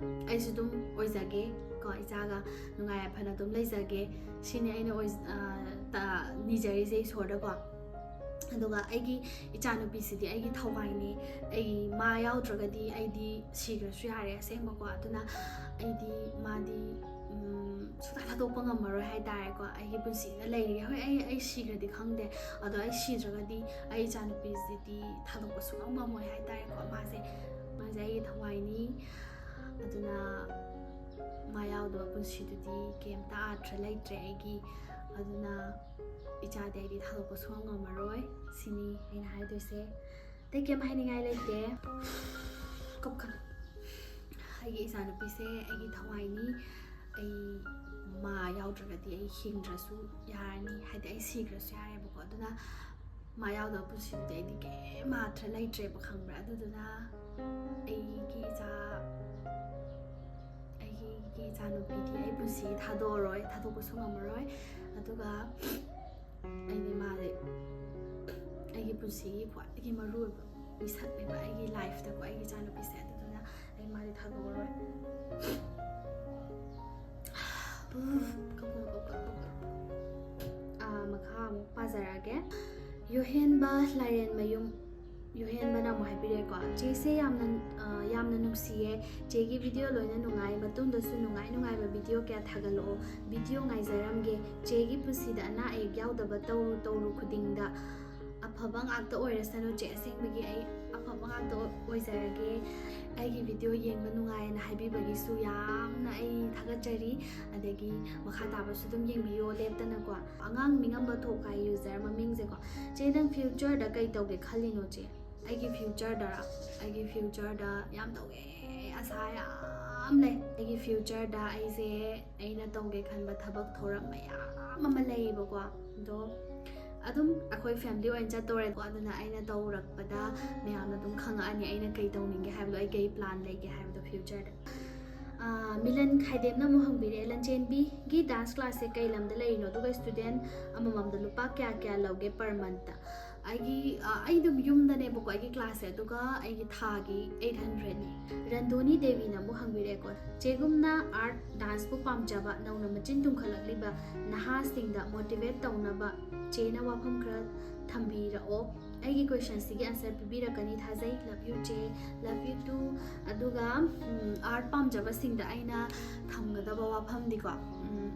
ꯑꯩꯁꯨ ꯑꯗꯨꯝ ꯑꯣꯏꯖꯒꯦ ꯀꯣ, ꯏꯆꯥꯒ ꯅꯨꯡꯉꯥꯏ ꯌꯥꯏꯐꯅ ꯑꯗꯨꯝ ꯂꯩꯖꯒꯦ꯫ ꯁꯤꯅꯤ ꯑꯩꯅ ꯑꯣꯏ-, ꯑ, ꯇ-, ꯅꯤꯖꯔꯤꯁꯦ ꯏꯁꯣꯔꯗꯀꯣ꯫ ꯑꯗꯨꯒ ꯑꯩꯒꯤ ꯏꯆꯥꯅꯨꯄꯤꯁꯤꯗꯤ ꯑꯩꯒꯤ ꯊꯋꯥꯏꯅꯤ꯫ ꯑꯩ ꯃꯥ ꯌꯥꯎꯗ꯭ꯔꯒꯗꯤ ꯑꯩꯗꯤ ꯁꯤꯈ꯭ꯔꯁꯨ ꯌꯥꯔꯦ ꯑꯁꯦꯡꯕꯀꯣ꯫ ꯑꯗꯨꯅ ꯑꯩꯗꯤ ꯃꯥꯗꯤ, ꯎꯝ, ꯁꯨꯡꯊꯥ ꯊꯥꯗꯣꯛꯄ ꯉꯝꯃꯔꯣꯏ ꯍꯥꯏꯇꯥꯔꯦꯀꯣ꯫ ꯑꯩꯒꯤ ꯄꯨꯟꯁꯤꯗ ꯂꯩꯔꯤꯒꯦ꯫ ꯍꯣꯏ, ꯑꯩ ꯑꯩ ꯁꯤꯈ꯭ꯔꯗꯤ ꯈꯪꯗꯦ, ꯑꯗꯣ ꯑꯩ ꯁꯤꯗ꯭ꯔꯒꯗꯤ ꯑꯩ ꯏꯆꯥꯅꯨꯄꯤꯁꯤꯗꯤ ꯊꯥꯗꯣꯛꯄ ꯁꯨꯡꯉꯝ ꯉꯝꯃꯣꯏ ꯍꯥꯏꯇꯥꯔꯦꯀꯣ꯫ ꯃꯥꯁꯦ ꯃꯥꯁꯦ ꯑꯩꯒꯤ ꯊꯋꯥꯏꯅꯤ꯫ ꯑꯗꯨꯅ ꯃꯥ ꯌꯥꯎꯗꯕ ꯄꯨꯟꯁꯤꯗꯨꯗꯤ ꯀꯩꯝꯇ ꯑꯥꯔꯊ ꯂꯩꯇ꯭ꯔꯦ ꯑꯩꯒꯤ꯫ ꯑꯗꯨꯅ ꯏꯆꯥꯗꯤ ꯑꯩꯗꯤ ꯊꯥꯗꯣꯛꯄ ꯁꯨꯡꯉꯝ ꯉꯝꯃꯔꯣꯏ꯫ ꯁꯤꯅꯤ ꯑꯩꯅ ꯍꯥꯏꯗꯣꯏꯁꯦ꯫ ꯑꯇꯩ ꯀꯩꯝ ꯍꯥꯏꯅꯤꯡꯉꯥꯏ ꯂꯩꯇꯦ꯫ ꯀꯞꯀꯅꯨ꯫ ꯑꯩꯒꯤ ꯏꯆꯥꯅꯨꯄꯤꯁꯦ ꯑꯩꯒꯤ ꯊꯋꯥꯏꯅꯤ꯫ ꯑꯩ ꯃꯥ ꯌꯥꯎꯗ꯭ꯔꯒꯗꯤ ꯑꯩ ꯍꯤꯡꯗ꯭ꯔꯁꯨ ꯌꯥꯔꯅꯤ, ꯍꯥꯏꯗꯤ ꯑꯩ ꯁꯤꯈ꯭ꯔꯁꯨ ꯌꯥꯔꯦꯕꯀꯣ꯫ ꯑꯗꯨꯅ ꯃꯥ ꯌꯥꯎꯗꯕ ꯄꯨꯟꯁꯤꯗꯨꯗꯤ ꯑꯩꯗꯤ ꯀꯩꯝ ꯑꯥꯔꯊ ꯂꯩꯇ꯭ꯔꯦꯕ, ꯈꯪꯕ꯭ꯔꯥ? ꯑꯗꯨꯗꯨꯅ ꯑꯩꯒꯤ ꯏꯆꯥ ꯑꯩꯒꯤ ꯏꯆꯥꯅꯨꯄꯤꯗꯤ ꯑꯩ ꯄꯨꯟꯁꯤ ꯊꯥꯗꯣꯛꯑꯔꯣꯏ, ꯊꯥꯗꯣꯛꯄꯁꯨ ꯉꯝꯃꯔꯣꯏ꯫ ꯑꯗꯨꯒ ꯑꯩꯗꯤ ꯃꯥꯁꯦ ꯑꯩꯒꯤ ꯄꯨꯟꯁꯤꯒꯤ ꯈ꯭ꯋꯥꯏꯗꯒꯤ ꯃꯔꯨꯑꯣꯏꯕ ꯃꯤꯁꯛꯅꯦꯕ, ꯑꯩꯒꯤ ꯂꯥꯏꯐꯇꯀꯣ, ꯑꯩꯒꯤ ꯏꯆꯥꯅꯨꯄꯤꯁꯦ꯫ ꯑꯗꯨꯗꯨꯅ ꯑꯩ ꯃꯥꯗꯤ ꯊꯥꯗꯣꯛꯑꯔꯣꯏ꯫ ꯀꯞꯀꯅꯨ, ꯀꯞꯀꯅꯨ, ꯀꯞꯀꯅꯨ꯫ ꯑꯥ, ꯃꯈꯥ ꯑꯃꯨꯛ ꯄꯥꯖꯔꯛꯑꯒꯦ꯫ ꯌꯣꯍꯦꯟꯕ ꯂꯥꯏꯔꯦꯟꯃꯌꯨꯝ, ꯌꯣꯍꯦꯟꯕꯅ ꯑꯃꯨꯛ ꯍꯥꯏꯕꯤꯔꯛꯑꯦꯀꯣ, "ꯆꯦꯁꯦ ꯌꯥꯝꯅ, ꯑ, ꯌꯥꯝꯅ ꯅꯨꯡꯁꯤꯌꯦ꯫ ꯆꯦꯒꯤ ꯚꯤꯗꯤꯑꯣ ꯂꯣꯏꯅ ꯅꯨꯡꯉꯥꯏ꯫ ꯃꯇꯨꯡꯗꯁꯨ ꯅꯨꯡꯉꯥꯏ ꯅꯨꯡꯉꯥꯏꯕ ꯚꯤꯗꯤꯑꯣ ꯀꯌꯥ ꯊꯥꯒꯠꯂꯛꯑꯣ꯫ ꯚꯤꯗꯤꯑꯣ ꯉꯥꯏꯖꯔꯝꯒꯦ꯫ ꯆꯦꯒꯤ ꯄꯨꯟꯁꯤꯗ ꯑꯅꯥ ꯑꯌꯦꯛ ꯌꯥꯎꯗꯕ ꯇꯧꯔꯨ ꯇꯧꯔꯨ ꯈꯨꯗꯤꯡꯗ ꯑꯐꯕ ꯉꯥꯛꯇ ꯑꯣꯏꯔꯁꯅꯨ ꯆꯦ꯫ ꯑꯁꯦꯡꯕꯒꯤ ꯑꯩ ꯑꯐꯕ ꯉꯥꯛꯇ ꯑꯣꯏꯖꯔꯒꯦ꯫ ꯑꯩꯒꯤ ꯚꯤꯗꯤꯑꯣ ꯌꯦꯡꯕ ꯅꯨꯡꯉꯥꯏꯌꯦꯅ ꯍꯥꯏꯕꯤꯕꯒꯤꯁꯨ ꯌꯥꯝꯅ ꯑꯩ ꯊꯥꯒꯠꯆꯔꯤ꯫ ꯑꯗꯒꯤ ꯃꯈꯥ ꯇꯥꯕꯁꯨ ꯑꯗꯨꯝ ꯌꯦꯡꯕꯤꯌꯣ ꯂꯦꯞꯇꯅꯀꯣ꯫" ꯑꯉꯥꯡ ꯃꯤꯉꯝꯕ ꯊꯣꯛ ꯍꯥꯏ ꯌꯨꯖꯔ ꯃꯃꯤꯡꯁꯦꯀꯣ꯫ "ꯆꯦ, ꯅꯪ ꯐ꯭ꯌꯨꯆꯔꯗ ꯀꯩ ꯇꯧꯒꯦ ꯈꯜꯂꯤꯅꯣ ꯆꯦ?" ꯑꯩꯒꯤ ꯐ꯭ꯌꯨꯆꯔꯗꯔ? ꯑꯩꯒꯤ ꯐ꯭ꯌꯨꯆꯔꯗ ꯌꯥꯝ ꯇꯧꯒꯦ, ꯑꯁꯥ ꯌꯥꯝ ꯂꯩ꯫ ꯑꯩꯒꯤ ꯐ꯭ꯌꯨꯆꯔꯗ ꯑꯩꯁꯦ, ꯑꯩꯅ ꯇꯧꯒꯦ ꯈꯟꯕ ꯊꯕꯛ ꯊꯧꯔꯝ ꯃꯌꯥꯝ ꯑꯃ ꯂꯩꯌꯦꯕꯀꯣ꯫ ꯑꯗꯣ ꯑꯗꯨꯝ ꯑꯩꯈꯣꯏ ꯐꯦꯃꯤꯂꯤ ꯑꯣꯏꯅ ꯆꯠꯇꯣꯔꯦꯀꯣ꯫ ꯑꯗꯨꯅ ꯑꯩꯅ ꯇꯧꯔꯛꯄꯗ ꯃꯌꯥꯝꯅ ꯑꯗꯨꯝ ꯈꯪꯉꯛꯑꯅꯤ ꯑꯩꯅ ꯀꯩ ꯇꯧꯅꯤꯡꯒꯦ ꯍꯥꯏꯕꯗꯣ, ꯑꯩ ꯀꯩ ꯄ꯭ꯂꯥꯟ ꯂꯩꯒꯦ ꯍꯥꯏꯕꯗꯣ ꯐ꯭ꯌꯨꯆꯔꯗ꯫ ꯑꯥ, ꯃꯤꯂꯟ ꯈꯥꯏꯗꯦꯝꯅ ꯑꯃꯨꯛ ꯍꯪꯕꯤꯔꯛꯑꯦ, "ꯂꯟꯆꯦꯟꯕꯤꯒꯤ ꯗꯥꯟꯁ ꯀ꯭ꯂꯥꯁꯁꯦ ꯀꯩ ꯂꯝꯗ ꯂꯩꯔꯤꯅꯣ? ꯑꯗꯨꯒ ꯁ꯭ꯇꯨꯗꯦꯟ ꯑꯃꯃꯝꯗ ꯂꯨꯄꯥ ꯀꯌꯥ ꯀꯌꯥ ꯂꯧꯒꯦ ꯄꯔ ꯃꯟꯠꯇ?" ꯑꯩꯒꯤ, ꯑ, ꯑꯩ ꯑꯗꯨꯝ ꯌꯨꯝꯗꯅꯦꯕꯀꯣ ꯑꯩꯒꯤ ꯀ꯭ꯂꯥꯁꯁꯦ, ꯑꯗꯨꯒ ꯑꯩꯒꯤ ꯊꯥꯒꯤ ꯑꯩꯠ ꯍꯟꯗ꯭ꯔꯦꯠꯅꯦ꯫ ꯔꯟꯗꯣꯅꯤ ꯗꯦꯕꯤꯅ ꯑꯃꯨꯛ ꯍꯪꯕꯤꯔꯛꯑꯦꯀꯣ, "ꯆꯦꯒꯨꯝꯅ ꯑꯥꯔꯠ ꯗꯥꯟꯁꯄꯨ ꯄꯥꯝꯖꯕ ꯅꯧꯅ ꯃꯆꯤꯟ ꯇꯨꯝꯈꯠꯂꯛꯂꯤꯕ ꯅꯍꯥꯁꯤꯡꯗ ꯃꯣꯇꯤꯚꯦꯠ ꯇꯧꯅꯕ ꯆꯦꯅ ꯋꯥꯐꯝ ꯈꯔ ꯊꯝꯕꯤꯔꯛꯑꯣ꯫ ꯑꯩꯒꯤ ꯀꯣꯏꯁꯟꯁꯤꯒꯤ ꯑꯟꯁꯔ ꯄꯤꯕꯤꯔꯛꯀꯅꯤ ꯊꯥꯖꯩ꯫ Love you ꯆꯦ, love you too꯫ ꯑꯗꯨꯒ ꯎꯝ, ꯑꯥꯔꯠ ꯄꯥꯝꯖꯕꯁꯤꯡꯗ ꯑꯩꯅ ꯊꯝꯒꯗꯕ ꯋꯥꯐꯝꯗꯤꯀꯣ, ꯎꯝ,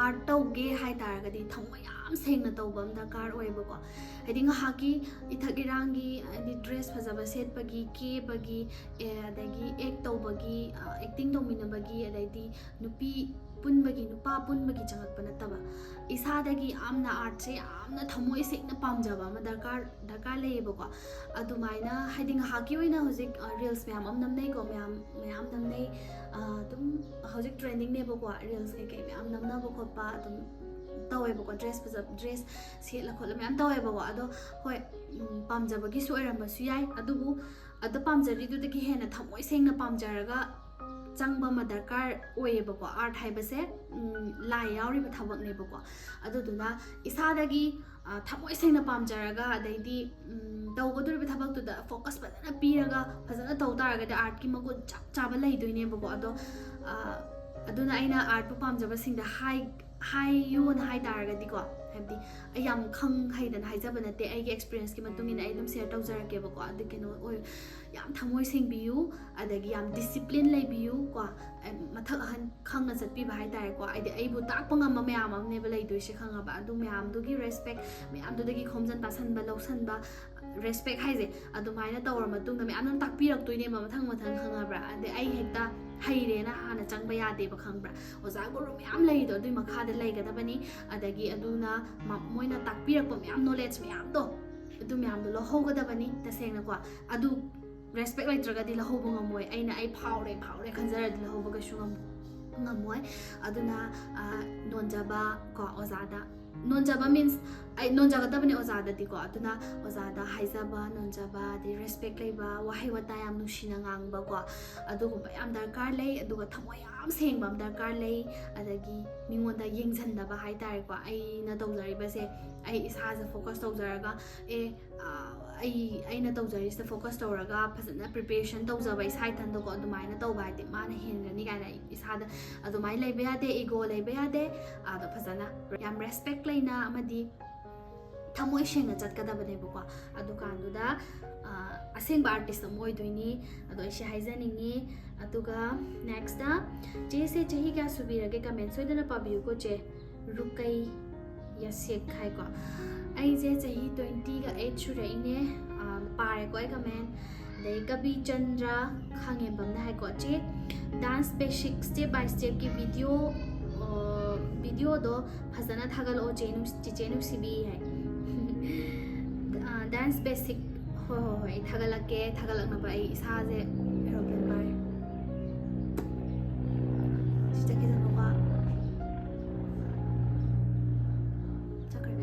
ꯑꯥꯔꯠ ꯇꯧꯒꯦ ꯍꯥꯏ ꯇꯥꯔꯒꯗꯤ ꯊꯃꯣꯏ ꯌꯥꯝ ꯁꯦꯡꯅ ꯇꯧꯕ ꯑꯃ ꯗꯔꯀꯥꯔ ꯑꯣꯏꯌꯦꯕꯀꯣ꯫ ꯍꯥꯏꯗꯤ ꯉꯥꯏꯍꯥꯛꯀꯤ ꯏꯊꯛ ꯏꯔꯥꯡꯒꯤ, ꯍꯥꯏꯗꯤ ꯗ꯭ꯔꯦꯁ ꯐꯖꯕ ꯁꯦꯠꯄꯒꯤ, ꯀꯦꯕꯒꯤ, ꯑꯦ, ꯑꯗꯒꯤ ꯑꯦꯛ ꯇꯧꯕꯒꯤ, ꯑꯦꯛꯇꯤꯡ ꯇꯧꯃꯤꯟꯅꯕꯒꯤ, ꯑꯗꯩꯗꯤ ꯅꯨꯄꯤ ꯄꯨꯟꯕꯒꯤ, ꯅꯨꯄꯥ ꯄꯨꯟꯕꯒꯤ ꯆꯪꯉꯛꯄ ꯅꯠꯇꯕ, ꯏꯁꯥꯗꯒꯤ ꯌꯥꯝꯅ ꯑꯥꯔꯠꯁꯦ ꯌꯥꯝꯅ ꯊꯃꯣꯏ ꯁꯦꯡꯅ ꯄꯥꯝꯖꯕ ꯑꯃ ꯗꯔꯀꯥꯔ ꯗꯔꯀꯥꯔ ꯂꯩꯌꯦꯕꯀꯣ꯫ ꯑꯗꯨꯃꯥꯏꯅ ꯍꯥꯏꯗꯤ ꯉꯥꯏꯍꯥꯛꯀꯤ ꯑꯣꯏꯅ ꯍꯧꯖꯤꯛ ꯔꯤꯜꯁ ꯃꯌꯥꯝ ꯑꯃ ꯅꯝꯅꯩꯀꯣ, ꯃꯌꯥꯝ ꯃꯌꯥꯝ ꯅꯝꯅꯩ꯫ ꯑꯗꯨꯝ ꯍꯧꯖꯤꯛ ꯇ꯭ꯔꯦꯟꯗꯤꯡꯅꯦꯕꯀꯣ ꯔꯤꯜꯁ ꯀꯩꯀꯩ ꯃꯌꯥꯝ ꯅꯝꯅꯕ ꯈꯣꯠꯄ ꯑꯗꯨꯝ ꯇꯧꯋꯦꯕꯀꯣ꯫ ꯗ꯭ꯔꯦꯁ ꯐꯖꯕ, ꯗ꯭ꯔꯦꯁ ꯁꯦꯠꯂ ꯈꯣꯠꯂ ꯃꯌꯥꯝ ꯇꯧꯋꯦꯕꯀꯣ꯫ ꯑꯗꯣ ꯍꯣꯏ, ꯎꯝ, ꯄꯥꯝꯖꯕꯒꯤꯁꯨ ꯑꯣꯏꯔꯝꯕꯁꯨ ꯌꯥꯏ, ꯑꯗꯨꯕꯨ ꯑꯗꯨ ꯄꯥꯝꯖꯔꯤꯗꯨꯗꯒꯤ ꯍꯦꯟꯅ ꯊꯃꯣꯏ ꯁꯦꯡꯅ ꯄꯥꯝꯖꯔꯒ ꯆꯪꯕ ꯑꯃ ꯗꯔꯀꯥꯔ ꯑꯣꯏꯌꯦꯕꯀꯣ꯫ ꯑꯥꯔꯠ ꯍꯥꯏꯕꯁꯦ, ꯎꯝ, ꯂꯥꯏ ꯌꯥꯎꯔꯤꯕ ꯊꯕꯛꯅꯦꯕꯀꯣ꯫ ꯑꯗꯨꯗꯨꯅ ꯏꯁꯥꯗꯒꯤ, ꯑ, ꯊꯃꯣꯏ ꯁꯦꯡꯅ ꯄꯥꯝꯖꯔꯒ, ꯑꯗꯩꯗꯤ, ꯎꯝ, ꯇꯧꯒꯗꯧꯔꯤꯕ ꯊꯕꯛꯇꯨꯗ ꯐꯣꯀꯁ ꯐꯖꯅ ꯄꯤꯔꯒ ꯐꯖꯅ ꯇꯧ ꯇꯥꯔꯒꯗꯤ ꯑꯥꯔꯠꯀꯤ ꯃꯒꯨꯟ ꯆꯞ ꯆꯥꯕ ꯂꯩꯗꯣꯏꯅꯦꯕꯀꯣ꯫ ꯑꯗꯣ, ꯑ, ꯑꯗꯨꯅ ꯑꯩꯅ ꯑꯥꯔꯠꯄꯨ ꯄꯥꯝꯖꯕꯁꯤꯡꯗ ꯍꯥꯏ ꯍꯥꯏꯌꯨꯅ ꯍꯥꯏ ꯇꯥꯔꯒꯗꯤꯀꯣ, ꯍꯥꯏꯕꯗꯤ ꯑꯩ ꯌꯥꯝ ꯈꯪ ꯍꯩꯗꯅ ꯍꯥꯏꯖꯕ ꯅꯠꯇꯦ, ꯑꯩꯒꯤ ꯑꯦꯛꯁꯄꯤꯔꯤꯌꯦꯟꯁꯀꯤ ꯃꯇꯨꯡ ꯏꯟꯅ ꯑꯩ ꯑꯗꯨꯝ ꯁꯤꯌꯔ ꯇꯧꯖꯔꯛꯀꯦꯕꯀꯣ꯫ ꯑꯗꯨ ꯀꯩꯅꯣ ꯑꯣꯏ, ꯌꯥꯝ ꯊꯃꯣꯏ ꯁꯦꯡꯕꯤꯌꯨ, ꯑꯗꯒꯤ ꯌꯥꯝ ꯗꯤꯁꯤꯄ꯭ꯂꯤꯟ ꯂꯩꯕꯤꯌꯨ ꯀꯣ꯫ ꯑꯦ, ꯃꯊꯛ ꯑꯍꯟ ꯈꯪꯅ ꯆꯠꯄꯤꯕ ꯍꯥꯏꯇꯥꯔꯦꯀꯣ꯫ ꯍꯥꯏꯗꯤ ꯑꯩꯕꯨ ꯇꯥꯛꯄ ꯉꯝꯕ ꯃꯌꯥꯝ ꯑꯃꯅꯦꯕ ꯂꯩꯗꯣꯏꯁꯦ, ꯈꯪꯉꯕ? ꯑꯗꯨ ꯃꯌꯥꯝꯗꯨꯒꯤ ꯔꯦꯁꯄꯦꯛ, ꯃꯌꯥꯝꯗꯨꯗꯒꯤ ꯈꯣꯝꯖꯟ ꯇꯥꯁꯟꯕ, ꯂꯧꯁꯟꯕ, ꯔꯦꯁꯄꯦꯛ ꯍꯥꯏꯁꯦ ꯑꯗꯨꯃꯥꯏꯅ ꯇꯧꯔ ꯃꯇꯨꯡꯗ ꯃꯌꯥꯝ ꯑꯃ ꯇꯥꯛꯄꯤꯔꯛꯇꯣꯏꯅꯦꯕ ꯃꯊꯪ ꯃꯊꯪ, ꯈꯪꯉꯕ꯭ꯔꯥ? ꯑꯗꯩ ꯑꯩ ꯍꯦꯛꯇ ꯍꯩꯔꯦꯅ ꯍꯥꯟꯅ ꯆꯪꯕ ꯌꯥꯗꯦꯕ, ꯈꯪꯕ꯭ꯔꯥ? ꯑꯣꯖꯥ ꯒꯨꯔꯨ ꯃꯌꯥꯝ ꯂꯩꯗꯣ, ꯑꯗꯨꯏ ꯃꯈꯥꯗ ꯂꯩꯒꯗꯕꯅꯤ꯫ ꯑꯗꯒꯤ ꯑꯗꯨꯅ ꯃ-, ꯃꯣꯏꯅ ꯇꯥꯛꯄꯤꯔꯛꯄ ꯃꯌꯥꯝ, ꯅꯣꯂꯦꯖ ꯃꯌꯥꯝꯗꯣ, ꯑꯗꯨ ꯃꯌꯥꯝꯗꯣ ꯂꯧꯍꯧꯒꯗꯕꯅꯤ ꯇꯁꯦꯡꯅꯀꯣ꯫ ꯑꯗꯨ ꯔꯦꯁꯄꯦꯛ ꯂꯩꯇ꯭ꯔꯒꯗꯤ ꯂꯧꯍꯧꯕ ꯉꯝꯃꯣꯏ꯫ ꯑꯩꯅ ꯑꯩ ꯐꯥꯎꯔꯦ, ꯐꯥꯎꯔꯦ ꯈꯟꯖꯔꯗꯤ ꯂꯧꯍꯧꯕ ꯀꯩꯁꯨ ꯉꯝ-, ꯉꯝꯃꯣꯏ꯫ ꯑꯗꯨꯅ, ꯑ, ꯅꯣꯟꯖꯕ ꯀꯣ ꯑꯣꯖꯥꯗ, ꯅꯣꯟꯖꯕ means ꯑꯩ ꯅꯣꯟꯖꯒꯗꯕꯅꯦ ꯑꯣꯖꯥꯗꯗꯤꯀꯣ꯫ ꯑꯗꯨꯅ ꯑꯣꯖꯥꯗ ꯍꯥꯏꯖꯕ, ꯅꯣꯟꯖꯕ, ꯑꯗꯩ ꯔꯦꯁꯄꯦꯛ ꯂꯩꯕ, ꯋꯥꯍꯩ ꯋꯥꯇꯥ ꯌꯥꯝ ꯅꯨꯡꯁꯤꯅ ꯉꯥꯡꯕꯀꯣ, ꯑꯗꯨꯒꯨꯝꯕ ꯌꯥꯝ ꯗꯔꯀꯥꯔ ꯂꯩ꯫ ꯑꯗꯨꯒ ꯊꯃꯣꯏ ꯌꯥꯝ ꯁꯦꯡꯕ ꯑꯃ ꯗꯔꯀꯥꯔ ꯂꯩ꯫ ꯑꯗꯒꯤ ꯃꯤꯉꯣꯟꯗ ꯌꯦꯡꯁꯤꯟꯗꯕ ꯍꯥꯏꯇꯥꯔꯦꯀꯣ꯫ ꯑꯩꯅ ꯇꯧꯖꯔꯤꯕꯁꯦ ꯑꯩ ꯏꯁꯥꯁꯦ ꯐꯣꯀꯁ ꯇꯧꯖꯔꯒ, ꯑꯦ, ꯑ, ꯑꯩ, ꯑꯩꯅ ꯇꯧꯖꯔꯤꯁꯤꯗ ꯐꯣꯀꯁ ꯇꯧꯔꯒ ꯐꯖꯅ ꯄ꯭ꯔꯤꯄꯦꯔꯦꯁꯟ ꯇꯧꯖꯕ ꯏꯁꯥ ꯏꯊꯟꯗꯀꯣ, ꯑꯗꯨꯃꯥꯏꯅ ꯇꯧꯕ ꯍꯥꯏꯗꯤ ꯃꯥꯅ ꯍꯦꯟꯒꯅꯤ ꯀꯥꯏꯅ ꯑꯩ ꯏꯁꯥꯗ ꯑꯗꯨꯃꯥꯏꯅ ꯂꯩꯕ ꯌꯥꯗꯦ, ꯏꯒꯣ ꯂꯩꯕ ꯌꯥꯗꯦ꯫ ꯑꯗꯣ ꯐꯖꯅ ꯌꯥꯝ ꯔꯦꯁꯄꯦꯛ ꯂꯩꯅ ꯑꯃꯗꯤ ꯊꯃꯣꯏ ꯁꯦꯡꯅ ꯆꯠꯀꯗꯕꯅꯦꯕꯀꯣ꯫ ꯑꯗꯨꯀꯥꯟꯗꯨꯗ ꯑ, ꯑꯁꯦꯡꯕ ꯑꯥꯔꯇꯤꯁ ꯑꯃ ꯑꯣꯏꯗꯣꯏꯅꯤ꯫ ꯑꯗꯣ ꯑꯩ ꯁꯤ ꯍꯥꯏꯖꯅꯤꯡꯉꯤ꯫ ꯑꯗꯨꯒ ꯅꯦꯛꯁꯇ, "ꯆꯦꯁꯦ ꯆꯍꯤ ꯀꯌꯥ ꯁꯨꯕꯤꯔꯒꯦ? ꯀꯃꯦꯟ ꯁꯣꯏꯗꯅ ꯄꯥꯕꯤꯌꯨꯀꯣ ꯆꯦ"꯫ ꯔꯨꯀꯩ ꯌꯥꯁꯦꯛ ꯍꯥꯏꯀꯣ꯫ ꯑꯩꯁꯦ ꯆꯍꯤ twenty-eight ꯁꯨꯔꯛꯏꯅꯦ꯫ ꯑ, ꯄꯥꯔꯦꯀꯣ ꯑꯩ ꯀꯃꯦꯟ꯫ ꯑꯗꯩ ꯀꯕꯤ ꯆꯟꯗ꯭ꯔ ꯈꯥꯉꯦꯝꯕꯝꯅ ꯍꯥꯏꯀꯣ, "ꯆꯦ, ꯗꯥꯟꯁ ꯕꯦꯁꯤꯛ ꯁ꯭ꯇꯦꯞ ꯕꯥꯏ ꯁ꯭ꯇꯦꯞꯀꯤ ꯚꯤꯗꯤꯑꯣ, ꯑ, ꯚꯤꯗꯤꯑꯣꯗꯣ ꯐꯖꯅ ꯊꯥꯒꯠꯂꯛꯑꯣ ꯆꯦ ꯅꯨꯡꯁꯤ-, ꯆꯤꯆꯦ ꯅꯨꯡꯁꯤꯕꯤ" ꯍꯥꯏ꯫ ꯑ, ꯗꯥꯟꯁ ꯕꯦꯁꯤꯛ, ꯍꯣꯏ, ꯍꯣꯏ, ꯍꯣꯏ, ꯑꯩ ꯊꯥꯒꯠꯂꯛꯀꯦ꯫ ꯊꯥꯒꯠꯂꯛꯅꯕ ꯑꯩ ꯏꯁꯥꯁꯦ ꯑꯦꯔꯣꯄ꯭ꯂꯦꯟ ꯄꯥꯏꯔꯦ꯫ ꯁꯤ ꯆꯠꯈꯤꯁꯅꯨꯀꯣ꯫ ꯆꯠꯈ꯭ꯔꯦ꯫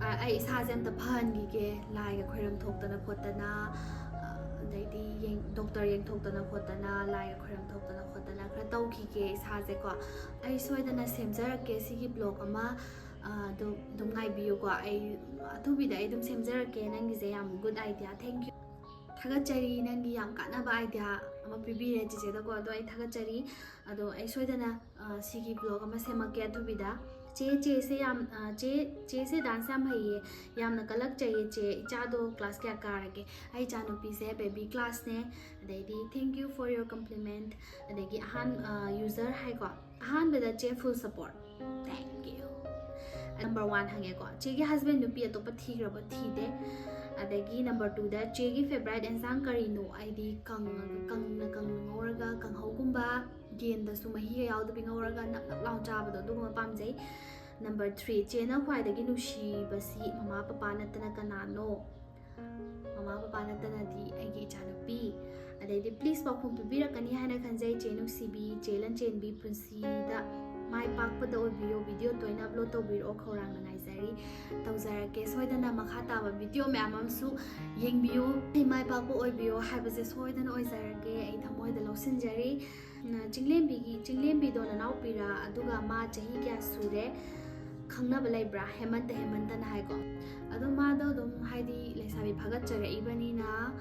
ꯑ, ꯑꯩ ꯏꯁꯥꯁꯦ ꯑꯝꯇ ꯐꯍꯟꯈꯤꯒꯦ꯫ ꯂꯥꯏꯒ ꯈꯣꯏꯔꯝ ꯊꯣꯛꯇꯅ ꯈꯣꯠꯇꯅ, ꯑ, ꯑꯗꯩꯗꯤ ꯌꯦꯡ-, ꯗꯣꯛꯇꯔ ꯌꯦꯡꯊꯣꯛꯇꯅ ꯈꯣꯠꯇꯅ, ꯂꯥꯏꯒ ꯈꯣꯏꯔꯝ ꯊꯣꯛꯇꯅ ꯈꯣꯠꯇꯅ ꯈꯔ ꯇꯧꯈꯤꯒꯦ ꯏꯁꯥꯁꯦꯀꯣ꯫ ꯑꯩ ꯁꯣꯏꯗꯅ ꯁꯦꯝꯖꯔꯛꯀꯦ ꯁꯤꯒꯤ ꯕ꯭ꯂꯣꯛ ꯑꯃ꯫ ꯑ, ꯑꯗꯨꯝ, ꯑꯗꯨꯝ ꯉꯥꯏꯕꯤꯌꯨꯀꯣ꯫ ꯑꯩ ꯑꯊꯨꯕꯤꯗ ꯑꯩ ꯑꯗꯨꯝ ꯁꯦꯝꯖꯔꯛꯀꯦ꯫ ꯅꯪꯒꯤꯁꯦ ꯌꯥꯝ good idea, thank you꯫ ꯊꯥꯒꯠꯆꯔꯤ, ꯅꯪꯒꯤ ꯌꯥꯝ ꯀꯥꯟꯅꯕ idea ꯑꯃ ꯄꯤꯕꯤꯔꯦ ꯆꯤꯆꯦꯗꯀꯣ꯫ ꯑꯗꯣ ꯑꯩ ꯊꯥꯒꯠꯆꯔꯤ꯫ ꯑꯗꯣ ꯑꯩ ꯁꯣꯏꯗꯅ, ꯑ, ꯁꯤꯒꯤ ꯕ꯭ꯂꯣꯛ ꯑꯃ ꯁꯦꯝꯃꯛꯀꯦ ꯑꯊꯨꯕꯤꯗ꯫ "ꯆꯦ, ꯆꯦꯁꯦ ꯌꯥꯝ, ꯑ, ꯆꯦ, ꯆꯦꯁꯦ ꯗꯥꯟꯁ ꯌꯥꯝ ꯍꯩꯌꯦ, ꯌꯥꯝꯅ ꯀꯜꯂꯛꯆꯩꯌꯦ ꯆꯦ꯫ ꯏꯆꯥꯗꯣ ꯀ꯭ꯂꯥꯁ ꯀꯌꯥ ꯀꯥꯔꯒꯦ?" ꯑꯩ ꯏꯆꯥꯅꯨꯄꯤꯁꯦ ꯕꯦꯕꯤ ꯀ꯭ꯂꯥꯁꯅꯦ꯫ ꯑꯗꯩꯗꯤ, "Thank you for your compliment"꯫ ꯑꯗꯒꯤ ꯑꯍꯥꯟ-, ꯑ, ꯌꯨꯖꯔ ꯍꯥꯏꯀꯣ꯫ ꯑꯍꯥꯟꯕꯗ ꯆꯦ full support, thank you꯫ Number one ꯍꯪꯉꯦꯀꯣ, "ꯆꯦꯒꯤ husband ꯅꯨꯄꯤ ꯑꯇꯣꯞꯄ ꯊꯤꯈ꯭ꯔꯕ?" ꯊꯤꯗꯦ꯫ ꯑꯗꯒꯤ number twoꯗ, "ꯆꯦꯒꯤ favourite ꯑꯦꯟꯁꯥꯡ ꯀꯔꯤꯅꯣ?" ꯑꯩꯗꯤ ꯀꯪꯉꯒ, ꯀꯪꯅ ꯀꯪꯅ ꯉꯧꯔꯒ, ꯀꯥꯡꯍꯧꯒꯨꯝꯕ, ꯌꯦꯟꯗꯁꯨ ꯃꯍꯤꯒ ꯌꯥꯎꯗꯕꯤ ꯉꯧꯔꯒ ꯅꯞ ꯅꯞ ꯂꯥꯎ ꯆꯥꯕꯗꯣ, ꯑꯗꯨꯒꯨꯝꯕ ꯄꯥꯝꯖꯩ꯫ Number three, "ꯆꯦꯅ ꯈ꯭ꯋꯥꯏꯗꯒꯤ ꯅꯨꯡꯁꯤꯕꯁꯤ ꯃꯃꯥ ꯄꯄꯥ ꯅꯠꯇꯅ ꯀꯅꯥꯅꯣ?" ꯃꯃꯥ ꯄꯄꯥ ꯅꯠꯇꯅꯗꯤ ꯑꯩꯒꯤ ꯏꯆꯥꯅꯨꯄꯤ꯫ ꯑꯗꯩꯗꯤ please ꯄꯥꯎꯈꯨꯝ ꯄꯤꯕꯤꯔꯛꯀꯅꯤ ꯍꯥꯏꯅ ꯈꯟꯖꯩ, ꯆꯦ ꯅꯨꯡꯁꯤꯕꯤ, ꯆꯦ ꯂꯟꯆꯦꯟꯕꯤ, ꯄꯨꯟꯁꯤꯗ ꯃꯥꯏ ꯄꯥꯛꯄꯗ ꯑꯣꯏꯕꯤꯌꯨ꯫ ꯚꯤꯗꯤꯑꯣ ꯇꯣꯏꯅ ꯑꯞꯂꯣꯗ ꯇꯧꯕꯤꯔꯛꯑꯣ, ꯈꯧꯔꯥꯡꯅ ꯉꯥꯏꯖꯔꯤ꯫ ꯇꯧꯖꯔꯛꯀꯦ ꯁꯣꯏꯗꯅ, ꯃꯈꯥ ꯇꯥꯕ ꯚꯤꯗꯤꯑꯣ ꯃꯌꯥꯝ ꯑꯃꯁꯨ ꯌꯦꯡꯕꯤꯌꯨ꯫ ꯃꯥꯏ ꯄꯥꯛꯄ ꯑꯣꯏꯕꯤꯌꯨ ꯍꯥꯏꯕꯁꯦ ꯁꯣꯏꯗꯅ ꯑꯣꯏꯖꯔꯒꯦ, ꯑꯩ ꯊꯃꯣꯏꯗ ꯂꯧꯁꯤꯟꯖꯔꯤ꯫ ꯅ-, ꯆꯤꯡꯂꯦꯝꯕꯤꯒꯤ, ꯆꯤꯡꯂꯦꯝꯕꯤꯗꯣ ꯅꯅꯥꯎꯄꯤꯔꯥ? ꯑꯗꯨꯒ ꯃꯥ ꯆꯍꯤ ꯀꯌꯥ ꯁꯨꯔꯦ? ꯈꯪꯅꯕ ꯂꯩꯕ꯭ꯔꯥ? ꯍꯦꯃꯟꯇ, ꯍꯦꯃꯟꯇꯅ ꯍꯥꯏꯀꯣ꯫ ꯑꯗꯣ ꯃꯥꯗꯣ ꯑꯗꯨꯝ, ꯍꯥꯏꯗꯤ, ꯂꯩꯁꯥꯕꯤ ꯐꯥꯒꯠꯆꯔꯛꯏꯕꯅꯤꯅ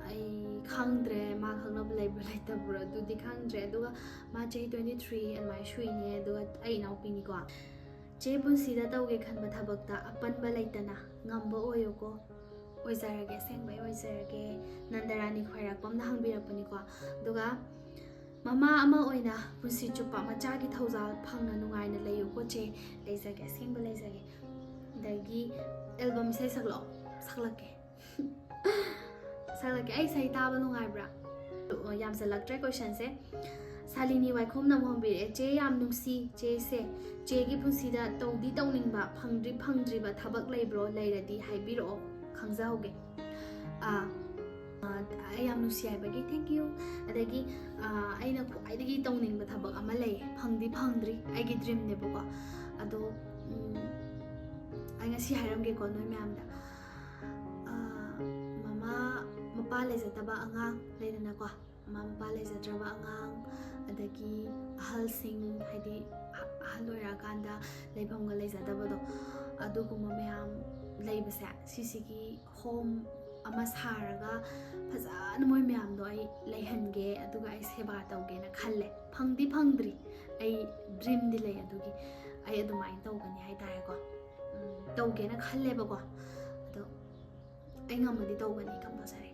ꯑꯩ ꯈꯪꯗ꯭ꯔꯦ, ꯃꯥ ꯈꯪꯅꯕ ꯂꯩꯕ꯭ꯔꯥ ꯂꯩꯇꯕ꯭ꯔꯥ ꯑꯗꯨꯗꯤ ꯈꯪꯗ꯭ꯔꯦ꯫ ꯑꯗꯨꯒ ꯃꯥ ꯆꯍꯤ twenty three ꯑꯗꯨꯃꯥꯏꯅ ꯁꯨꯏꯅꯦ꯫ ꯑꯗꯨꯒ ꯑꯩ ꯏꯅꯥꯎꯄꯤꯅꯤꯀꯣ꯫ ꯆꯦ, ꯄꯨꯟꯁꯤꯗ ꯇꯧꯒꯦ ꯈꯟꯕ ꯊꯕꯛꯇ ꯑꯄꯟꯕ ꯂꯩꯇꯅ ꯉꯝꯕ ꯑꯣꯏꯌꯨꯀꯣ꯫ ꯑꯣꯏꯖꯔꯒꯦ, ꯑꯁꯦꯡꯕꯩ ꯑꯣꯏꯖꯔꯒꯦ꯫ ꯅꯟꯗꯔꯥꯅꯤ ꯈ꯭ꯋꯥꯏꯔꯥꯛꯄꯝꯅ ꯍꯪꯕꯤꯔꯛꯄꯅꯤꯀꯣ꯫ ꯑꯗꯨꯒ ꯃꯃꯥ ꯑꯃ ꯑꯣꯏꯅ ꯄꯨꯟꯁꯤ ꯆꯨꯞꯄ ꯃꯆꯥꯒꯤ ꯊꯧꯖꯥꯜ ꯐꯪꯅ ꯅꯨꯡꯉꯥꯏꯅ ꯂꯩꯌꯨꯀꯣ ꯆꯦ꯫ ꯂꯩꯖꯒꯦ, ꯑꯁꯦꯡꯕ ꯂꯩꯖꯒꯦ꯫ ꯑꯗꯒꯤ ꯑꯦꯜꯕꯝ ꯏꯁꯩ ꯁꯛꯂꯛꯑꯣ꯫ ꯁꯛꯂꯛꯀꯦ꯫ ꯁꯛꯂꯛꯀꯦ꯫ ꯑꯩ ꯏꯁꯩ ꯇꯥꯕ ꯅꯨꯡꯉꯥꯏꯕ꯭ꯔꯥ? ꯑꯣ, ꯌꯥꯝꯁꯤꯜꯂꯛꯇ꯭ꯔꯦ ꯀꯣꯏꯁꯟꯁꯦ꯫ ꯁꯥꯂꯤꯅꯤ ꯋꯥꯏꯈꯣꯝꯅ ꯑꯃꯨꯛ ꯍꯪꯕꯤꯔꯛꯑꯦ, "ꯆꯦ, ꯌꯥꯝ ꯅꯨꯡꯁꯤ꯫ ꯆꯦꯁꯦ, ꯆꯦꯒꯤ ꯄꯨꯟꯁꯤꯗ ꯇꯧꯗꯤ ꯇꯧꯅꯤꯡꯕ, ꯐꯪꯗ꯭ꯔꯤ ꯐꯪꯗ꯭ꯔꯤꯕ ꯊꯕꯛ ꯂꯩꯕ꯭ꯔꯣ? ꯂꯩꯔꯗꯤ ꯍꯥꯏꯕꯤꯔꯛꯑꯣ, ꯈꯪꯖꯍꯧꯒꯦ"꯫ ꯑꯥ, ꯑꯥ, ꯑꯩ ꯌꯥꯝ ꯅꯨꯡꯁꯤ ꯍꯥꯏꯕꯒꯤ thank you꯫ ꯑꯗꯒꯤ, ꯑꯥ, ꯑꯩꯅ ꯈ꯭ꯋꯥꯏꯗꯒꯤ ꯇꯧꯅꯤꯡꯕ ꯊꯕꯛ ꯑꯃ ꯂꯩꯌꯦ, ꯐꯪꯗꯤ ꯐꯪꯗ꯭ꯔꯤ, ꯑꯩꯒꯤ ꯗ꯭ꯔꯤꯝꯅꯦꯕꯀꯣ꯫ ꯑꯗꯣ, ꯎꯝ, ꯑꯩ ꯉꯁꯤ ꯍꯥꯏꯔꯝꯒꯦꯀꯣ ꯅꯣꯏ ꯃꯌꯥꯝꯗ꯫ ꯑꯥ, ꯃꯃꯥ ꯃꯄꯥ ꯂꯩꯖꯗꯕ ꯑꯉꯥꯡ ꯂꯩꯗꯅꯀꯣ, ꯃꯃꯥ ꯃꯄꯥ ꯂꯩꯖꯗ꯭ꯔꯕ ꯑꯉꯥꯡ, ꯑꯗꯒꯤ ꯑꯍꯜꯁꯤꯡ, ꯍꯥꯏꯗꯤ ꯑꯍ-, ꯑꯍꯜ ꯑꯣꯏꯔꯛꯑꯀꯥꯟꯗ ꯂꯩꯐꯝꯒ ꯂꯩꯖꯗꯕꯗꯣ, ꯑꯗꯨꯒꯨꯝꯕ ꯃꯌꯥꯝ ꯂꯩꯕꯁꯦ, ꯁꯤꯁꯤꯒꯤ ꯍꯣꯝ ꯑꯃ ꯁꯥꯔꯒ ꯐꯖꯅ ꯃꯣꯏ ꯃꯌꯥꯝꯗꯣ ꯑꯩ ꯂꯩꯍꯟꯒꯦ, ꯑꯗꯨꯒ ꯑꯩ ꯁꯦꯕꯥ ꯇꯧꯒꯦꯅ ꯈꯜꯂꯦ꯫ ꯐꯪꯗꯤ ꯐꯪꯗ꯭ꯔꯤ, ꯑꯩ ꯗ꯭ꯔꯤꯝꯗꯤ ꯂꯩ ꯑꯗꯨꯒꯤ꯫ ꯑꯩ ꯑꯗꯨꯃꯥꯏꯅ ꯇꯧꯒꯅꯤ ꯍꯥꯏꯇꯥꯔꯦꯀꯣ꯫ ꯎꯝ, ꯇꯧꯒꯦꯅ ꯈꯜꯂꯦꯕꯀꯣ꯫ ꯑꯗꯣ ꯑꯩ ꯉꯝꯃꯗꯤ ꯇꯧꯒꯅꯤ compulsory꯫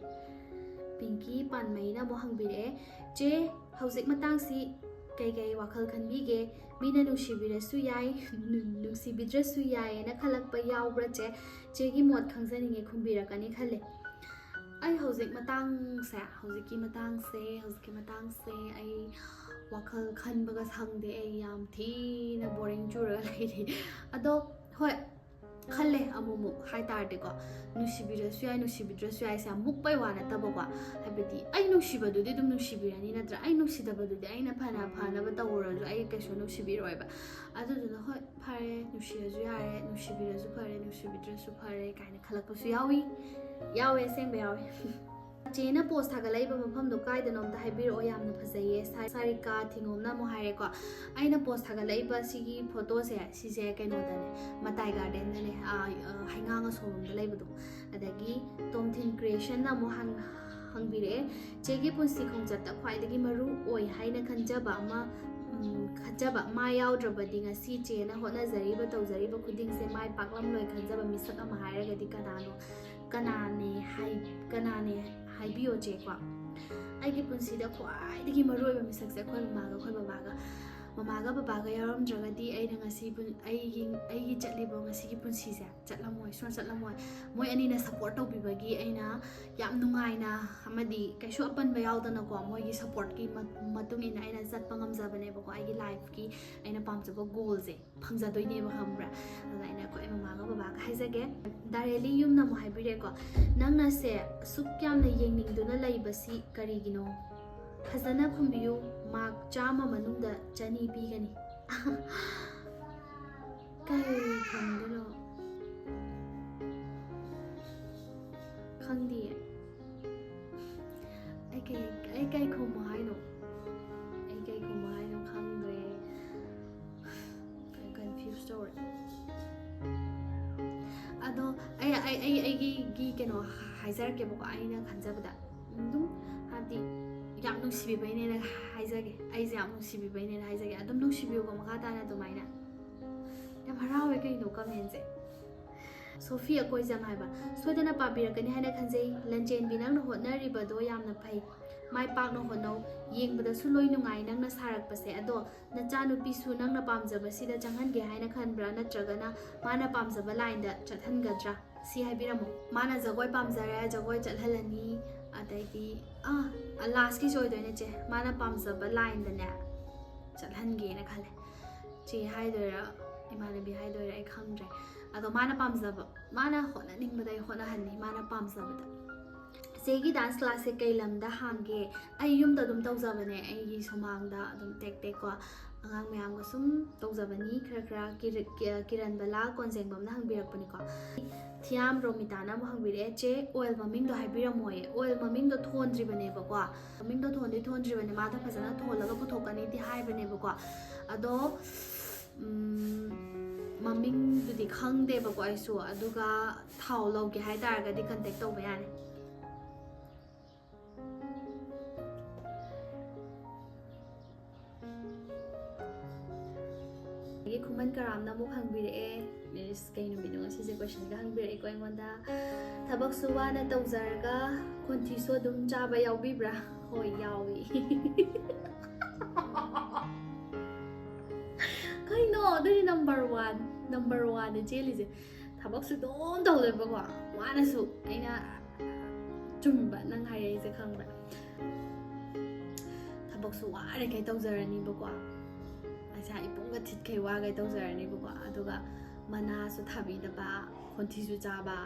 ꯄꯤꯡꯀꯤ ꯄꯥꯟꯃꯩꯅ ꯑꯃꯨꯛ ꯍꯪꯕꯤꯔꯛꯑꯦ, "ꯆꯦ, ꯍꯧꯖꯤꯛ ꯃꯇꯥꯡꯁꯤ ꯀꯩꯀꯩ ꯋꯥꯈꯜ ꯈꯟꯕꯤꯒꯦ? ꯃꯤꯅ ꯅꯨꯡꯁꯤꯕꯤꯔꯁꯨ ꯌꯥꯏ, ꯅꯨ-, ꯅꯨꯡꯁꯤꯕꯤꯗ꯭ꯔꯁꯨ ꯌꯥꯏꯌꯦꯅ ꯈꯜꯂꯛꯄ ꯌꯥꯎꯕ꯭ꯔꯥ ꯆꯦ? ꯆꯦꯒꯤ ꯃꯣꯠ ꯈꯪꯖꯅꯤꯡꯉꯦ, ꯈꯨꯝꯕꯤꯔꯛꯀꯅꯤ ꯈꯜꯂꯦ"꯫ ꯑꯩ ꯍꯧꯖꯤꯛ ꯃꯇꯥꯡꯁꯦ, ꯍꯧꯖꯤꯛꯀꯤ ꯃꯇꯥꯡꯁꯦ, ꯍꯧꯖꯤꯛꯀꯤ ꯃꯇꯥꯡꯁꯦ ꯑꯩ ꯋꯥꯈꯜ ꯈꯟꯕꯒ ꯁꯪꯗꯦ꯫ ꯑꯩ ꯌꯥꯝ ꯊꯤꯅ ꯕꯣꯔꯤꯡ ꯆꯨꯔꯒ ꯂꯩꯔꯤ꯫ ꯑꯗꯣ ꯍꯣꯏ, ꯈꯜꯂꯦ ꯑꯃꯨꯛꯃꯨꯛ ꯍꯥꯏꯇꯥꯔꯗꯤꯀꯣ, ꯅꯨꯡꯁꯤꯕꯤꯔꯁꯨ ꯌꯥꯏ, ꯅꯨꯡꯁꯤꯕꯤꯗ꯭ꯔꯁꯨ ꯌꯥꯏꯁꯦ ꯌꯥꯝ ꯃꯨꯛꯄꯩ ꯋꯥ ꯅꯠꯇꯕꯀꯣ꯫ ꯍꯥꯏꯕꯗꯤ ꯑꯩ ꯅꯨꯡꯁꯤꯕꯗꯨꯗꯤ ꯑꯗꯨꯝ ꯅꯨꯡꯁꯤꯕꯤꯔꯅꯤ ꯅꯠꯇ꯭ꯔꯥ? ꯑꯩ ꯅꯨꯡꯁꯤꯗꯕꯗꯨꯗꯤ ꯑꯩꯅ ꯐꯅ ꯐꯅꯕ ꯇꯧꯔꯨꯔꯁꯨ ꯑꯩ ꯀꯩꯁꯨ ꯅꯨꯡꯁꯤꯕꯤꯔꯣꯏꯕ꯫ ꯑꯗꯨꯗꯨꯅ ꯍꯣꯏ, ꯐꯔꯦ, ꯅꯨꯡꯁꯤꯔꯁꯨ ꯌꯥꯔꯦ, ꯅꯨꯡꯁꯤꯕꯤꯔꯁꯨ ꯐꯔꯦ, ꯅꯨꯡꯁꯤꯕꯤꯗ꯭ꯔꯁꯨ ꯐꯔꯦ ꯀꯥꯏꯅ ꯈꯜꯂꯛꯄꯁꯨ ꯌꯥꯎꯏ꯫ ꯌꯥꯎꯋꯦ, ꯑꯁꯦꯡꯕ ꯌꯥꯎꯋꯦ꯫ ꯆꯦꯅ ꯄꯣꯁ ꯊꯥꯒꯠꯂꯛꯏꯕ ꯃꯐꯝꯗꯣ ꯀꯥꯏꯗꯅꯣ ꯑꯝꯇ ꯍꯥꯏꯕꯤꯔꯛꯑꯣ, ꯌꯥꯝꯅ ꯐꯖꯩꯌꯦ꯫ ꯁꯥ-, ꯁꯥꯔꯤꯀꯥ ꯊꯤꯉꯣꯝꯅ ꯑꯃꯨꯛ ꯍꯥꯏꯔꯦꯀꯣ꯫ ꯑꯩꯅ ꯄꯣꯁ ꯊꯥꯒꯠꯂꯛꯏꯕ ꯁꯤꯒꯤ ꯐꯣꯇꯣꯁꯦ, ꯁꯤꯁꯦ ꯀꯩꯅꯣꯗꯅꯦ, ꯃꯇꯥꯏ ꯒꯥꯔꯗꯦꯟꯗꯅꯦ, ꯑꯥ, ꯑꯥ, ꯍꯩꯉꯥꯡ ꯑꯁꯣꯝꯂꯣꯝꯗ ꯂꯩꯕꯗꯣ꯫ ꯑꯗꯒꯤ ꯇꯣꯝꯊꯤꯟ ꯀ꯭ꯔꯤꯌꯦꯁꯟꯅ ꯑꯃꯨꯛ ꯍꯪ-, ꯍꯪꯕꯤꯔꯛꯑꯦ, "ꯆꯦꯒꯤ ꯄꯨꯟꯁꯤ ꯈꯣꯡꯆꯠꯇ ꯈ꯭ꯋꯥꯏꯗꯒꯤ ꯃꯔꯨ ꯑꯣꯏ ꯍꯥꯏꯅ ꯈꯟꯖꯕ ꯑꯃ, ꯎꯝ, ꯎꯝ, ꯈꯟꯖꯕ, ꯃꯥ ꯌꯥꯎꯗ꯭ꯔꯕꯗꯤ ꯉꯁꯤ ꯆꯦꯅ ꯍꯣꯠꯅꯖꯔꯤꯕ, ꯇꯧꯖꯔꯤꯕ ꯈꯨꯗꯤꯡꯁꯦ ꯃꯥꯏ ꯄꯥꯛꯂꯝꯂꯣꯏ ꯈꯟꯖꯕ ꯃꯤꯁꯛ ꯑꯃ ꯍꯥꯏꯔꯒꯗꯤ ꯀꯅꯥꯅꯣ? ꯀꯅꯥꯅꯦ ꯍꯥꯏ-, ꯀꯅꯥꯅꯦ ꯍꯥꯏꯕꯤꯌꯣ, ꯆꯦꯀꯣ? ꯑꯩꯒꯤ ꯄꯨꯟꯁꯤꯗ ꯈ꯭ꯋꯥꯏꯗꯒꯤ ꯃꯔꯨꯑꯣꯏꯕ ꯃꯤꯁꯛꯁꯦ ꯑꯩꯈꯣꯏ ꯃꯃꯥꯒ ꯑꯩꯈꯣꯏ ꯕꯕꯥꯒ꯫ ꯃꯃꯥꯒ ꯕꯕꯥꯒ ꯌꯥꯎꯔꯝꯗ꯭ꯔꯒꯗꯤ ꯑꯩꯅ ꯉꯁꯤ ꯄꯨꯟ-, ꯑꯩꯒꯤ, ꯑꯩꯒꯤ ꯆꯠꯂꯤꯕ ꯉꯁꯤꯒꯤ ꯄꯨꯟꯁꯤꯁꯦ ꯆꯠꯂꯝꯃꯣꯏ, ꯁꯨꯡꯆꯠ ꯆꯠꯂꯝꯃꯣꯏ꯫ ꯃꯣꯏ ꯑꯅꯤꯅ ꯁꯞꯄꯣꯔꯠ ꯇꯧꯕꯤꯕꯒꯤ ꯑꯩꯅ ꯌꯥꯝ ꯅꯨꯡꯉꯥꯏꯅ, ꯑꯃꯗꯤ ꯀꯩꯁꯨ ꯑꯄꯟꯕ ꯌꯥꯎꯗꯅꯀꯣ, ꯃꯣꯏꯒꯤ ꯁꯞꯄꯣꯔꯠꯀꯤ ꯃ-, ꯃꯇꯨꯡ ꯏꯟꯅ ꯑꯩꯅ ꯆꯠꯄ ꯉꯝꯖꯕꯅꯦꯕꯀꯣ꯫ ꯑꯩꯒꯤ ꯂꯥꯏꯐꯀꯤ ꯑꯩꯅ ꯄꯥꯝꯖꯕ ꯒꯣꯜꯁꯦ ꯐꯪꯖꯗꯣꯏꯅꯦꯕ, ꯈꯪꯕ꯭ꯔꯥ? ꯑꯗꯨꯅ ꯑꯩꯅ ꯑꯩꯈꯣꯏ ꯃꯃꯥꯒ ꯕꯕꯥꯒ ꯍꯥꯏꯖꯒꯦ꯫ ꯗꯥꯔꯦꯂꯤ ꯌꯨꯝꯅ ꯑꯃꯨꯛ ꯍꯥꯏꯕꯤꯔꯦꯀꯣ, "ꯅꯪꯅ ꯁꯦ ꯑꯁꯨꯛ ꯌꯥꯝꯅ ꯌꯦꯡꯅꯤꯡꯗꯨꯅ ꯂꯩꯕꯁꯤ ꯀꯔꯤꯒꯤꯅꯣ? ꯐꯖꯅ ꯈꯨꯝꯕꯤꯌꯨ, ꯃꯥꯔꯛ ꯆꯥꯝꯃ ꯃꯅꯨꯡꯗ ꯆꯅꯤ ꯄꯤꯒꯅꯤ꯫" ꯀꯩ ꯈꯨꯝꯗꯣꯏꯅꯣ? ꯈꯪꯗꯤꯌꯦ꯫ ꯑꯩ ꯀꯩ, ꯑꯩ ꯀꯩ ꯈꯨꯝꯃꯣ ꯍꯥꯏꯅꯣ? ꯑꯩ ꯀꯩ ꯈꯨꯝꯃꯣ ꯍꯥꯏꯅꯣ ꯈꯪꯗ꯭ꯔꯦ꯫ ꯑꯩ ꯀꯟꯐ꯭ꯌꯨꯁ ꯇꯧꯔꯦ꯫ ꯑꯗꯣ ꯑꯩ, ꯑꯩ, ꯑꯩ, ꯑꯩꯒꯤ ꯀꯩꯅꯣ ꯍꯥꯏꯖꯔꯛꯀꯦꯕꯀꯣ, ꯑꯩꯅ ꯈꯟꯖꯕꯗ꯫ ꯑꯗꯨꯝ ꯍꯥꯏꯕꯗꯤ ꯌꯥꯝ ꯅꯨꯡꯁꯤꯕꯤꯕꯩꯅꯦꯅ ꯍꯥꯏꯖꯒꯦ꯫ ꯑꯩꯁꯦ ꯌꯥꯝ ꯅꯨꯡꯁꯤꯕꯤꯕꯩꯅꯦꯅ ꯍꯥꯏꯖꯒꯦ꯫ ꯑꯗꯨꯝ ꯅꯨꯡꯁꯤꯕꯤꯌꯨꯀꯣ ꯃꯈꯥ ꯇꯥꯅ ꯑꯗꯨꯃꯥꯏꯅ꯫ ꯌꯥꯝ ꯍꯔꯥꯎꯋꯦ ꯀꯩꯅꯣ ꯀꯃꯦꯟꯁꯦ꯫ ꯁꯣꯐꯤ ꯑꯀꯣꯏꯖꯝ ꯍꯥꯏꯕ, "ꯁꯣꯏꯗꯅ ꯄꯥꯕꯤꯔꯛꯀꯅꯤ ꯍꯥꯏꯅ ꯈꯟꯖꯩ꯫ ꯂꯟꯆꯦꯟꯕꯤ, ꯅꯪꯅ ꯍꯣꯠꯅꯔꯤꯕꯗꯣ ꯌꯥꯝꯅ ꯐꯩ꯫ ꯃꯥꯏ ꯄꯥꯛꯅ ꯍꯣꯠꯅꯧ꯫ ꯌꯦꯡꯕꯗꯁꯨ ꯂꯣꯏ ꯅꯨꯡꯉꯥꯏ ꯅꯪꯅ ꯁꯥꯔꯛꯄꯁꯦ꯫ ꯑꯗꯣ ꯅꯆꯥꯅꯨꯄꯤꯁꯨ ꯅꯪꯅ ꯄꯥꯝꯖꯕꯁꯤꯗ ꯆꯪꯍꯟꯒꯦ ꯍꯥꯏꯅ ꯈꯟꯕ꯭ꯔꯥ? ꯅꯠꯇ꯭ꯔꯒꯅ ꯃꯥꯅ ꯄꯥꯝꯖꯕ ꯂꯥꯏꯟꯗ ꯆꯠꯍꯟꯒꯗ꯭ꯔꯥ? ꯁꯤ ꯍꯥꯏꯕꯤꯔꯝꯃꯣ꯫" ꯃꯥꯅ ꯖꯒꯣꯏ ꯄꯥꯝꯖꯔꯦ, ꯖꯒꯣꯏ ꯆꯠꯍꯜꯂꯅꯤ꯫ ꯑꯗꯩꯗꯤ, ꯑꯥ, ꯂꯥꯁꯀꯤꯁꯨ ꯑꯣꯏꯗꯣꯏꯅꯦ, ꯆꯦ꯫ ꯃꯥꯅ ꯄꯥꯝꯖꯕ ꯂꯥꯏꯟꯗꯅꯦ ꯆꯠꯍꯟꯒꯦꯅ ꯈꯜꯂꯦ꯫ ꯆꯦ ꯍꯥꯏꯗꯣꯏꯔꯥ, ꯏꯃꯥꯟꯅꯕꯤ ꯍꯥꯏꯗꯣꯏꯔꯥ, ꯑꯩ ꯈꯪꯗ꯭ꯔꯦ꯫ ꯑꯗꯣ ꯃꯥꯅ ꯄꯥꯝꯖꯕ, ꯃꯥꯅ ꯍꯣꯠꯅꯅꯤꯡꯕꯗ ꯑꯩ ꯍꯣꯠꯅꯍꯟꯅꯤ, ꯃꯥꯅ ꯄꯥꯝꯖꯕꯗ꯫ ꯆꯦꯒꯤ ꯗꯥꯟꯁ ꯀ꯭ꯂꯥꯁꯁꯦ ꯀꯩ ꯂꯝꯗ ꯍꯥꯡꯒꯦ? ꯑꯩ ꯌꯨꯝꯗ ꯑꯗꯨꯝ ꯇꯧꯖꯕꯅꯦ, ꯑꯩꯒꯤ ꯁꯨꯃꯥꯡꯗ ꯑꯗꯨꯝ ꯇꯦꯛ ꯇꯦꯛ ꯀꯣ, ꯑꯉꯥꯡ ꯃꯌꯥꯝꯒ ꯁꯨꯝ ꯇꯧꯖꯕꯅꯤ꯫ ꯈꯔ ꯈꯔ ꯀꯤꯔ-, ꯀꯤ-, ꯀꯤꯔꯟꯕꯂꯥ ꯀꯣꯟꯖꯦꯡꯕꯝꯅ ꯍꯪꯕꯤꯔꯛꯄꯅꯤꯀꯣ꯫ ꯊꯤꯌꯥꯝ ꯔꯣꯃꯤꯇꯥꯅ ꯑꯃꯨꯛ ꯍꯪꯕꯤꯔꯛꯑꯦ, "ꯆꯦ, ꯑꯣꯏꯜ ꯃꯃꯤꯡꯗꯣ ꯍꯥꯏꯕꯤꯔꯝꯃꯣꯌꯦ꯫" ꯑꯣꯏꯜ ꯃꯃꯤꯡꯗꯣ ꯊꯣꯟꯗ꯭ꯔꯤꯕꯅꯦꯕꯀꯣ꯫ ꯃꯃꯤꯡꯗꯣ ꯊꯣꯟꯗꯤ ꯊꯣꯟꯗ꯭ꯔꯤꯕꯅꯦ, ꯃꯥꯗꯣ ꯐꯖꯅ ꯊꯣꯜꯂꯒ ꯄꯨꯊꯣꯛꯀꯅꯤꯗꯤ ꯍꯥꯏꯕꯅꯦꯕꯀꯣ꯫ ꯑꯗꯣ, ꯎꯝ, ꯃꯃꯤꯡꯗꯨꯗꯤ ꯈꯪꯗꯦꯕꯀꯣ ꯑꯩꯁꯨ꯫ ꯑꯗꯨꯒ ꯊꯥꯎ ꯂꯧꯒꯦ ꯍꯥꯏꯇꯥꯔꯒꯗꯤ ꯀꯟꯇꯦꯛ ꯇꯧꯕ ꯌꯥꯅꯤ꯫ ꯈꯨꯃꯟ ꯀꯔꯥꯝꯅ ꯑꯃꯨꯛ ꯍꯪꯕꯤꯔꯛꯑꯦ, "ꯃꯤꯁ, ꯀꯩ ꯅꯨꯃꯤꯠꯅꯣ ꯉꯁꯤꯁꯦ?" ꯀꯣꯏꯁꯟꯒ ꯍꯪꯕꯤꯔꯛꯏꯀꯣ ꯑꯩꯉꯣꯟꯗ꯫ "ꯊꯕꯛꯁꯨ ꯋꯥꯅ ꯇꯧꯖꯔꯒ ꯈꯣꯟꯊꯤꯁꯨ ꯑꯗꯨꯝ ꯆꯥꯕ ꯌꯥꯎꯕꯤꯕ꯭ꯔꯥ?" ꯍꯣꯏ, ꯌꯥꯎꯏ꯫ ꯀꯩꯅꯣ, ꯑꯗꯨꯗꯤ ꯅꯝꯕꯔ ꯋꯥꯟ, ꯅꯝꯕꯔ ꯋꯥꯟꯗ ꯆꯦꯜꯂꯤꯁꯦ꯫ ꯊꯕꯛꯁꯨ ꯑꯗꯨꯝ ꯇꯧꯗꯣꯏꯕꯀꯣ, ꯋꯥꯅꯁꯨ꯫ ꯑꯩꯅ ꯆꯨꯝꯕ ꯅꯪ ꯍꯥꯏꯔꯛꯏꯁꯦ, ꯈꯪꯕ꯭ꯔꯥ? ꯊꯕꯛꯁꯨ ꯋꯥꯔꯦꯈꯩ ꯇꯧꯖꯔꯅꯤꯕꯀꯣ, ꯏꯁꯥ ꯏꯄꯨꯡꯒ ꯊꯤꯠꯈꯩ ꯋꯥꯈꯩ ꯇꯧꯖꯔꯅꯤꯕꯀꯣ, ꯑꯗꯨꯒ ꯃꯅꯥꯁꯨ ꯊꯥꯕꯤꯗꯕ, ꯈꯣꯟꯊꯤꯁꯨ ꯆꯥꯕ,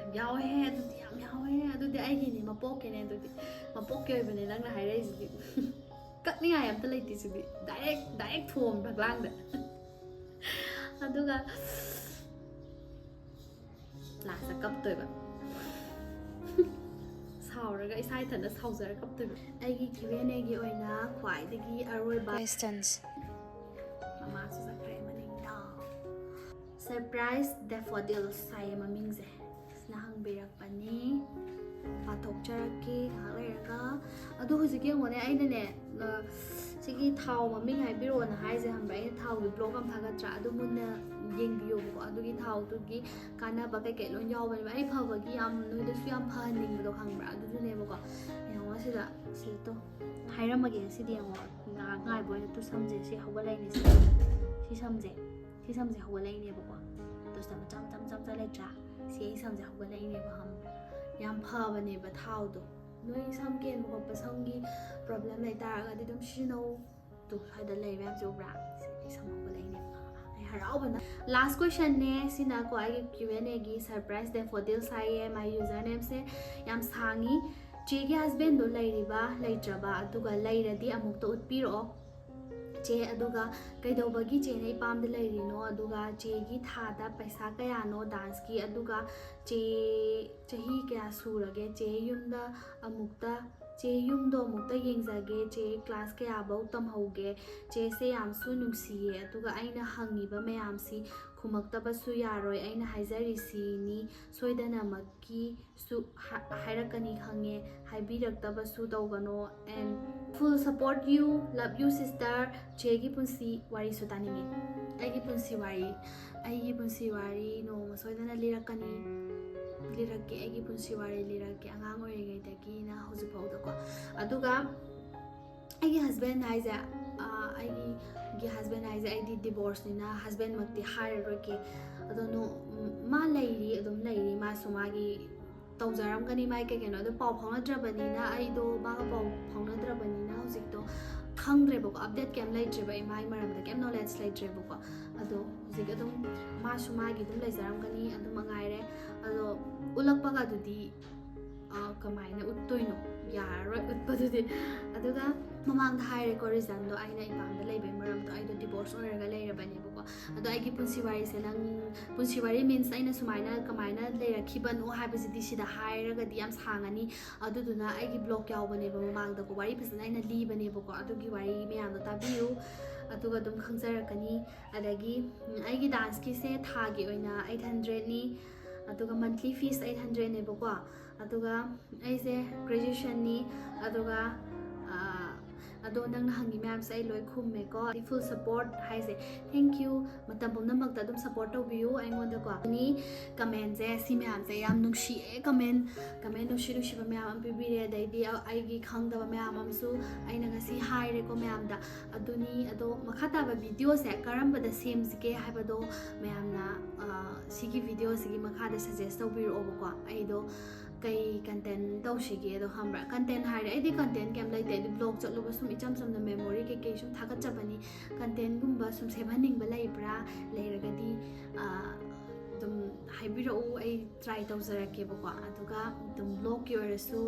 ꯌꯥꯝ ꯌꯥꯎꯋꯦꯍꯦ꯫ ꯑꯗꯨꯗꯤ ꯌꯥꯝ ꯌꯥꯎꯋꯦꯍꯦ꯫ ꯑꯗꯨꯗꯤ ꯑꯩꯒꯤꯅꯤ, ꯃꯄꯣꯛꯀꯤꯅꯦ꯫ ꯑꯗꯨꯗꯤ ꯃꯄꯣꯛꯀꯤ ꯑꯣꯏꯕꯅꯦ ꯅꯪꯅ ꯍꯥꯏꯔꯛꯏꯁꯤꯗꯤ꯫ ꯀꯛꯅꯤꯡꯉꯥꯏ ꯑꯝꯇ ꯂꯩꯇꯦ ꯁꯤꯗꯤ, ꯗꯥꯏꯔꯦꯛ ꯗꯥꯏꯔꯦꯛ ꯊꯣꯝꯕ ꯐꯛꯂꯥꯡꯗ꯫ ꯑꯗꯨꯒ ꯂꯥꯁꯇ ꯀꯞꯇꯣꯏꯕ꯫ ꯁꯥꯎꯔꯒ, ꯏꯁꯥ ꯏꯊꯟꯇ ꯁꯥꯎꯖꯔ ꯀꯞꯇꯣꯏꯕ꯫ ꯑꯩꯒꯤ Q and Aꯒꯤ ꯑꯣꯏꯅ ꯈ꯭ꯋꯥꯏꯗꯒꯤ ꯑꯔꯣꯏꯕ questions꯫ ꯃꯃꯥꯁꯨ ꯆꯠꯈ꯭ꯔꯦ ꯃꯅꯤꯡꯗ꯫ Surprise daffodils ꯍꯥꯏꯌꯦ ꯃꯃꯤꯡꯁꯦ꯫ ꯁꯤꯅ ꯍꯪꯕꯤꯔꯛꯄꯅꯤ꯫ ꯄꯥꯊꯣꯛꯆꯔꯛꯀꯦ ꯉꯥꯏꯍꯥꯛ ꯂꯩꯔꯒ꯫ ꯑꯗꯣ ꯍꯧꯖꯤꯛ ꯌꯦꯡꯉꯣꯅꯦ, ꯑꯩꯅꯅꯦ, ꯑ, ꯁꯤꯒꯤ ꯊꯥꯎ ꯃꯃꯤꯡ ꯍꯥꯏꯕꯤꯔꯛꯑꯣꯅ ꯍꯥꯏꯁꯦ, ꯈꯪꯕ꯭ꯔꯥ? ꯑꯩꯅ ꯊꯥꯎꯒꯤ vlog ꯑꯃ ꯊꯥꯒꯠꯇ꯭ꯔꯥ? ꯑꯗꯨ ꯃꯨꯟꯅ ꯌꯦꯡꯕꯤꯌꯣꯕꯀꯣ꯫ ꯑꯗꯨꯒꯤ ꯊꯥꯎꯗꯨꯒꯤ ꯀꯥꯟꯅꯕ ꯀꯩꯀꯩ ꯂꯣꯏ ꯌꯥꯎꯕꯅꯦꯕ꯫ ꯑꯩ ꯐꯕꯒꯤ ꯌꯥꯝ, ꯅꯣꯏꯗꯁꯨ ꯌꯥꯝ ꯐꯍꯟꯅꯤꯡꯕꯗꯣ, ꯈꯪꯕ꯭ꯔꯥ? ꯑꯗꯨꯗꯨꯅꯦꯕꯀꯣ꯫ ꯌꯦꯡꯉꯣ ꯁꯤꯗ, ꯁꯤꯗ ꯇꯣ꯫ ꯍꯥꯏꯔꯝꯃꯒꯦ ꯉꯁꯤꯗꯤ, ꯌꯦꯡꯉꯣ꯫ ꯉꯥꯏꯍꯥꯛ ꯉꯥꯏꯕ ꯑꯣꯏꯅ ꯇꯨ ꯁꯝꯁꯦ ꯁꯤ ꯍꯧꯒꯠꯂꯛꯏꯅꯦ꯫ ꯁꯤ, ꯁꯤ ꯁꯝꯁꯦ, ꯁꯤ ꯁꯝꯁꯦ ꯍꯧꯒꯠꯂꯛꯏꯅꯦꯕꯀꯣ꯫ ꯇꯨ ꯁꯝ ꯃꯆꯥ ꯃꯆꯥ ꯃꯆꯥ ꯃꯆꯥ ꯂꯩꯇ꯭ꯔꯥ? ꯁꯤ ꯑꯩ ꯁꯝꯁꯦ ꯍꯧꯒꯠꯂꯛꯏꯅꯦꯕ, ꯈꯪꯕ꯭ꯔꯥ? ꯌꯥꯝ ꯐꯕꯅꯦꯕ ꯊꯥꯎꯗꯣ꯫ ꯅꯣꯏ ꯁꯝ ꯀꯦꯟꯕ ꯈꯣꯠꯄ, ꯁꯝꯒꯤ problem ꯂꯩꯇꯥꯔꯒꯗꯤ ꯑꯗꯨꯝ ꯁꯤꯖꯤꯟꯅꯧ꯫ ꯇꯨ, ꯁ꯭ꯋꯥꯏꯗ ꯂꯩ ꯃꯌꯥꯝꯁꯦ ꯎꯕ꯭ꯔꯥ? ꯁꯤ ꯑꯩ ꯁꯝ ꯍꯧꯒꯠꯂꯛꯏꯅꯦꯕ꯫ ꯑꯩ ꯍꯔꯥꯎꯕꯅ꯫ Last questionꯅꯦ ꯁꯤꯅꯀꯣ, ꯑꯩꯒꯤ Q and Aꯒꯤ꯫ Surprise daffodils ꯍꯥꯏꯌꯦ my usernameꯁꯦ꯫ ꯌꯥꯝ ꯁꯥꯡꯉꯤ꯫ ꯆꯦꯒꯤ husbandꯗꯣ ꯂꯩꯔꯤꯕ, ꯂꯩꯇ꯭ꯔꯕ, ꯑꯗꯨꯒ ꯂꯩꯔꯗꯤ ꯑꯃꯨꯛꯇ ꯎꯠꯄꯤꯔꯛꯑꯣ꯫ ꯆꯦ, ꯑꯗꯨꯒ ꯀꯩꯗꯧꯕꯒꯤ ꯆꯦꯅ ꯏꯄꯥꯝꯗ ꯂꯩꯔꯤꯅꯣ? ꯑꯗꯨꯒ ꯆꯦꯒꯤ ꯊꯥꯗ ꯄꯩꯁꯥ ꯀꯌꯥꯅꯣ danceꯀꯤ? ꯑꯗꯨꯒ ꯆꯦ ꯆꯍꯤ ꯀꯌꯥ ꯁꯨꯔꯒꯦ? ꯆꯦ ꯌꯨꯝꯗ ꯑꯃꯨꯛꯇ, ꯆꯦ ꯌꯨꯝꯗꯣ ꯑꯃꯨꯛꯇ ꯌꯦꯡꯖꯒꯦ꯫ ꯆꯦ class ꯀꯌꯥꯐꯧ ꯇꯝꯍꯧꯒꯦ? ꯆꯦꯁꯦ ꯌꯥꯝꯁꯨ ꯅꯨꯡꯁꯤꯌꯦ꯫ ꯑꯗꯨꯒ ꯑꯩꯅ ꯍꯪꯉꯤꯕ ꯃꯌꯥꯝꯁꯤ ꯈꯨꯝꯃꯛꯇꯕꯁꯨ ꯌꯥꯔꯣꯏ꯫ ꯑꯩꯅ ꯍꯥꯏꯖꯔꯤꯁꯤꯅꯤ, ꯁꯣꯏꯗꯅꯃꯛꯀꯤꯁꯨ ꯍꯥ-, ꯍꯥꯏꯔꯛꯀꯅꯤ ꯈꯪꯉꯦ꯫ ꯍꯥꯏꯕꯤꯔꯛꯇꯕꯁꯨ ꯇꯧꯒꯅꯣ꯫ And full support you, love you sister꯫ ꯆꯦꯒꯤ ꯄꯨꯟꯁꯤ ꯋꯥꯔꯤꯁꯨ ꯇꯥꯅꯤꯡꯉꯤ꯫ ꯑꯩꯒꯤ ꯄꯨꯟꯁꯤ ꯋꯥꯔꯤ ꯑꯩꯒꯤ ꯄꯨꯟꯁꯤ ꯋꯥꯔꯤ ꯅꯣꯡꯃ ꯁꯣꯏꯗꯅ ꯂꯤꯔꯛꯀꯅꯤ ꯂꯤꯔꯛꯀꯦ ꯑꯩꯒꯤ ꯄꯨꯟꯁꯤ ꯋꯥꯔꯤ ꯂꯤꯔꯛꯀꯦ ꯑꯉꯥꯡ ꯑꯣꯏꯔꯤꯉꯩꯗꯒꯤꯅ ꯍꯧꯖꯤꯛ ꯐꯥꯎꯗꯀꯣ꯫ ꯑꯗꯨꯒ ꯑꯩꯒꯤ ꯍꯁꯕꯦꯟ ꯍꯥꯏꯁꯦ ꯑꯩꯒꯤ husband ꯍꯥꯏꯁꯦ ꯑꯩꯗꯤ divorce ꯅꯤꯅ husband ꯃꯛꯇꯤ ꯍꯥꯏꯔꯔꯣꯏꯒꯦ꯫ ꯑꯗꯣ ꯃꯥ ꯂꯩꯔꯤ ꯑꯗꯨꯝ ꯂꯩꯔꯤ ꯃꯥꯁꯨ ꯃꯥꯒꯤ ꯇꯧꯖꯔꯝꯒꯅꯤ ꯃꯥꯏ ꯀꯩ ꯀꯩꯅꯣ ꯑꯗꯣ ꯄꯥꯎ ꯐꯥꯎꯅꯗ꯭ꯔꯕꯅꯤꯅ ꯑꯩꯗꯣ ꯃꯥꯒ ꯄꯥꯎ ꯐꯥꯎꯅꯗ꯭ꯔꯕꯅꯤꯅ ꯍꯧꯖꯤꯛꯇꯣ ꯈꯪꯗ꯭ꯔꯦꯕꯀꯣ꯫ Update ꯀꯩꯝ ꯂꯩꯇ꯭ꯔꯦꯕ ꯑꯩ ꯃꯥꯏ ꯃꯔꯝꯗ ꯀꯩꯝ knowledge ꯂꯩꯇ꯭ꯔꯦꯕꯀꯣ꯫ ꯑꯗꯣ ꯍꯧꯖꯤꯛ ꯑꯗꯨꯝ ꯃꯥꯁꯨ ꯃꯥꯒꯤ ꯑꯗꯨꯝ ꯂꯩꯖꯔꯝꯒꯅꯤ ꯑꯗꯨ ꯃꯉꯥꯏꯔꯦ꯫ ꯑꯗꯣ ꯎꯠꯂꯛꯄꯒ ꯑꯗꯨꯗꯤ ꯀꯃꯥꯏꯅ ꯎꯠꯇꯣꯏꯅꯣ? ꯌꯥꯔꯔꯣꯏ ꯎꯠꯄꯗꯨꯗꯤ꯫ ꯑꯗꯨꯒ ꯃꯃꯥꯡꯗ ꯍꯥꯏꯔꯦꯀꯣ reason ꯗꯣ ꯑꯩꯅ ꯏꯄꯥꯝꯗ ꯂꯩꯕꯩ ꯃꯔꯝꯗꯣ ꯑꯩꯗꯣ divorce ꯑꯣꯏꯔꯒ ꯂꯩꯔꯕꯅꯦꯕꯀꯣ꯫ ꯑꯗꯣ ꯑꯩꯒꯤ ꯄꯨꯟꯁꯤ ꯋꯥꯔꯤꯁꯦ ꯅꯪ ꯄꯨꯟꯁꯤ ꯋꯥꯔꯤ means ꯑꯩꯅ ꯁꯨꯃꯥꯏꯅ ꯀꯃꯥꯏꯅ ꯂꯩꯔꯛꯈꯤꯕꯅꯣ ꯍꯥꯏꯕꯁꯤꯗꯤ ꯁꯤꯗ ꯍꯥꯏꯔꯒꯗꯤ ꯌꯥꯝ ꯁꯥꯡꯉꯅꯤ꯫ ꯑꯗꯨꯗꯨꯅ ꯑꯩꯒꯤ vlog ꯌꯥꯎꯕꯅꯦꯕ ꯃꯃꯥꯡꯗꯀꯣ ꯋꯥꯔꯤ ꯐꯖꯅ ꯑꯩꯅ ꯂꯤꯕꯅꯦꯕꯀꯣ꯫ ꯑꯗꯨꯒꯤ ꯋꯥꯔꯤ ꯃꯌꯥꯝꯗꯣ ꯇꯥꯕꯤꯌꯨ ꯑꯗꯨꯒ ꯑꯗꯨꯝ ꯈꯪꯖꯔꯛꯀꯅꯤ꯫ ꯑꯗꯒꯤ ꯑꯩꯒꯤ dance ꯀꯤꯁꯦ ꯊꯥꯒꯤ ꯑꯣꯏꯅ eight hundred ꯅꯤ꯫ ꯑꯗꯨꯒ monthly fees eight hundred ꯅꯦꯕꯀꯣ꯫ ꯑꯗꯨꯒ ꯑꯩꯁꯦ graduation ꯅꯤ꯫ ꯑꯗꯨꯒ ꯑꯗꯣ ꯅꯪꯅ ꯍꯪꯉꯤ ꯃꯌꯥꯝꯁꯦ ꯑꯩ ꯂꯣꯏ ꯈꯨꯝꯃꯦꯀꯣ꯫ Full support ꯍꯥꯏꯁꯦ thank you꯫ ꯃꯇꯝ ꯄꯨꯝꯅꯃꯛꯇ ꯑꯗꯨꯝ support ꯇꯧꯕꯤꯌꯨ ꯑꯩꯉꯣꯟꯗꯀꯣ꯫ ꯅꯤ comment ꯁꯦ ꯁꯤ ꯃꯌꯥꯝꯁꯦ ꯌꯥꯝ ꯅꯨꯡꯁꯤꯌꯦ꯫ Comment comment ꯅꯨꯡꯁꯤ ꯅꯨꯡꯁꯤꯕ ꯃꯌꯥꯝ ꯑꯃ ꯄꯤꯕꯤꯔꯦ꯫ ꯑꯗꯩꯗꯤ ꯑꯩꯒꯤ ꯈꯪꯗꯕ ꯃꯌꯥꯝ ꯑꯃꯁꯨ ꯑꯩꯅ ꯉꯁꯤ ꯍꯥꯏꯔꯦꯀꯣ ꯃꯌꯥꯝꯗ꯫ ꯑꯗꯨꯅꯤ ꯑꯗꯣ ꯃꯈꯥ ꯇꯥꯕ video ꯁꯦ ꯀꯔꯝꯕꯗ ꯁꯦꯝꯁꯤꯒꯦ ꯍꯥꯏꯕꯗꯣ ꯃꯌꯥꯝꯅ ꯁꯤꯒꯤ video ꯁꯤꯒꯤ ꯃꯈꯥꯗ suggest ꯇꯧꯕꯤꯔꯛꯑꯣꯕꯀꯣ꯫ ꯑꯩꯗꯣ ꯀꯩ content ꯇꯧꯁꯤꯒꯦꯗꯣ ꯈꯪꯕ꯭ꯔꯥ? Content ꯍꯥꯏꯔꯦ ꯑꯩꯗꯤ content ꯀꯩꯝ ꯂꯩꯇꯦ꯫ ꯑꯩꯗꯤ vlog ꯆꯠꯂꯨꯕ ꯁꯨꯝ ꯏꯆꯝ ꯆꯝꯅ memory ꯀꯩꯀꯩ ꯁꯨꯝ ꯊꯥꯒꯠꯆꯕꯅꯤ꯫ Content ꯒꯨꯝꯕ ꯁꯨꯝ ꯁꯦꯝꯍꯟꯅꯤꯡꯕ ꯂꯩꯕ꯭ꯔꯥ? ꯂꯩꯔꯒꯗꯤ ꯑꯗꯨꯝ ꯍꯥꯏꯕꯤꯔꯛꯎ꯫ ꯑꯩ try ꯇꯧꯖꯔꯛꯀꯦꯕꯀꯣ꯫ ꯑꯗꯨꯒ ꯑꯗꯨꯝ vlog ꯀꯤ ꯑꯣꯏꯔꯁꯨ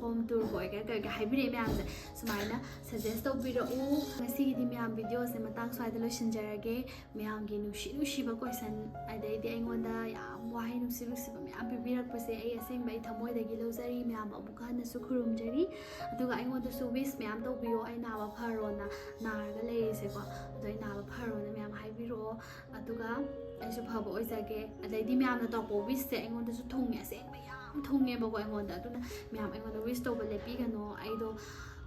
home tour ꯒ ꯑꯣꯏꯒꯦꯔꯥ ꯀꯩ ꯑꯣꯏꯒꯦꯔꯥ ꯍꯥꯏꯕꯤꯔꯛꯑꯦ ꯃꯌꯥꯝꯁꯦ ꯁꯨꯃꯥꯏꯅ suggest ꯇꯧꯕꯤꯔꯛꯎ꯫ ꯉꯁꯤꯒꯤꯗꯤ ꯃꯌꯥꯝ video ꯁꯦ ꯃꯇꯥꯡ ꯁ꯭ꯋꯥꯏꯗ ꯂꯣꯏꯁꯤꯟꯖꯔꯒꯦ꯫ ꯃꯌꯥꯝꯒꯤ ꯅꯨꯡꯁꯤ ꯅꯨꯡꯁꯤꯕ question ꯑꯗꯩꯗꯤ ꯑꯩꯉꯣꯟꯗ ꯌꯥꯝ ꯋꯥꯍꯩ ꯅꯨꯡꯁꯤ ꯅꯨꯡꯁꯤꯕ ꯃꯌꯥꯝ ꯄꯤꯕꯤꯔꯛꯄꯁꯦ ꯑꯩ ꯑꯁꯦꯡꯕ ꯑꯩ ꯊꯃꯣꯏꯗꯒꯤ ꯂꯧꯖꯔꯤ꯫ ꯃꯌꯥꯝꯕꯨ ꯑꯃꯨꯛꯀ ꯍꯟꯅꯁꯨ ꯈꯨꯔꯨꯝꯖꯔꯤ꯫ ꯑꯗꯨꯒ ꯑꯩꯉꯣꯟꯗꯁꯨ wish ꯃꯌꯥꯝ ꯇꯧꯕꯤꯌꯣ ꯑꯩ ꯅꯥꯕ ꯐꯔꯣꯅ꯫ ꯅꯥꯔꯒ ꯂꯩꯔꯤꯁꯦꯀꯣ ꯑꯗꯣ ꯑꯩ ꯅꯥꯕ ꯐꯔꯣꯅ ꯃꯌꯥꯝ ꯍꯥꯏꯕꯤꯔꯛꯑꯣ꯫ ꯑꯗꯨꯒ ꯑꯩꯁꯨ ꯐꯕ ꯑꯣꯏꯖꯒꯦ꯫ ꯑꯗꯩꯗꯤ ꯃꯌꯥꯝꯅ ꯇꯧꯔꯛꯄ wish ꯁꯦ ꯑꯩꯉꯣꯟꯗꯁꯨ ꯊꯨꯡꯉꯦ ꯑꯁꯦꯡꯕ ꯌꯥꯝ ꯊꯨꯡꯉꯦꯕꯀꯣ ꯑꯩꯉꯣꯟꯗ꯫ ꯑꯗꯨꯅ ꯃꯌꯥꯝ ꯑꯩꯉꯣꯟꯗ wish ꯇꯧꯕ ꯂꯦꯞꯄꯤꯒꯅꯣ꯫ ꯑꯩꯗꯣ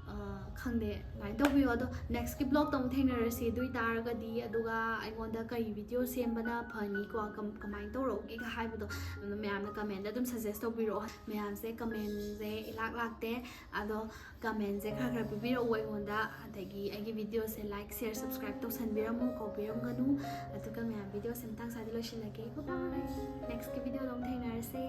ꯑ, ꯈꯪꯗꯦ, ꯑꯗꯨꯃꯥꯏꯅ ꯇꯧꯕꯤꯌꯣ꯫ ꯑꯗꯣ next ꯀꯤ vlog ꯇ ꯑꯃꯨꯛ ꯊꯦꯡꯅꯔꯁꯤ꯫ ꯑꯗꯨ ꯑꯣꯏꯇꯥꯔꯒꯗꯤ, ꯑꯗꯨꯒ ꯑꯩꯉꯣꯟꯗ ꯀꯔꯤ video ꯁꯦꯝꯕꯅ ꯐꯅꯤꯀꯣ, ꯀꯝ-, ꯀꯃꯥꯏꯅ ꯇꯧꯔꯛꯎꯒꯦꯒ ꯍꯥꯏꯕꯗꯣ, ꯑꯗꯨ ꯃꯌꯥꯝꯅ comment ꯇ ꯑꯗꯨꯝ suggest ꯇꯧꯕꯤꯔꯛꯑꯣ꯫ ꯃꯌꯥꯝꯁꯦ comment ꯁꯦ ꯏꯂꯥꯛ ꯂꯥꯛꯇꯦ꯫ ꯑꯗꯣ comment ꯁꯦ ꯈꯔ ꯈꯔ ꯄꯤꯕꯤꯔꯛꯑꯣ ꯑꯩꯉꯣꯟꯗ, ꯑꯗꯒꯤ ꯑꯩꯒꯤ video ꯁꯦ like, share, subscribe ꯇꯧꯁꯟꯕꯤꯔꯝꯃꯨ, ꯀꯥꯎꯕꯤꯔꯝꯒꯅꯨ꯫ ꯑꯗꯨꯒ ꯃꯌꯥꯝ, video ꯁꯦ ꯃꯇꯥꯡ ꯆꯥꯗ ꯂꯣꯏꯁꯤꯜꯂꯒꯦ꯫ Bye bye꯫ Next ꯀꯤ video ꯗ ꯑꯃꯨꯛ ꯊꯦꯡꯅꯔꯁꯦ꯫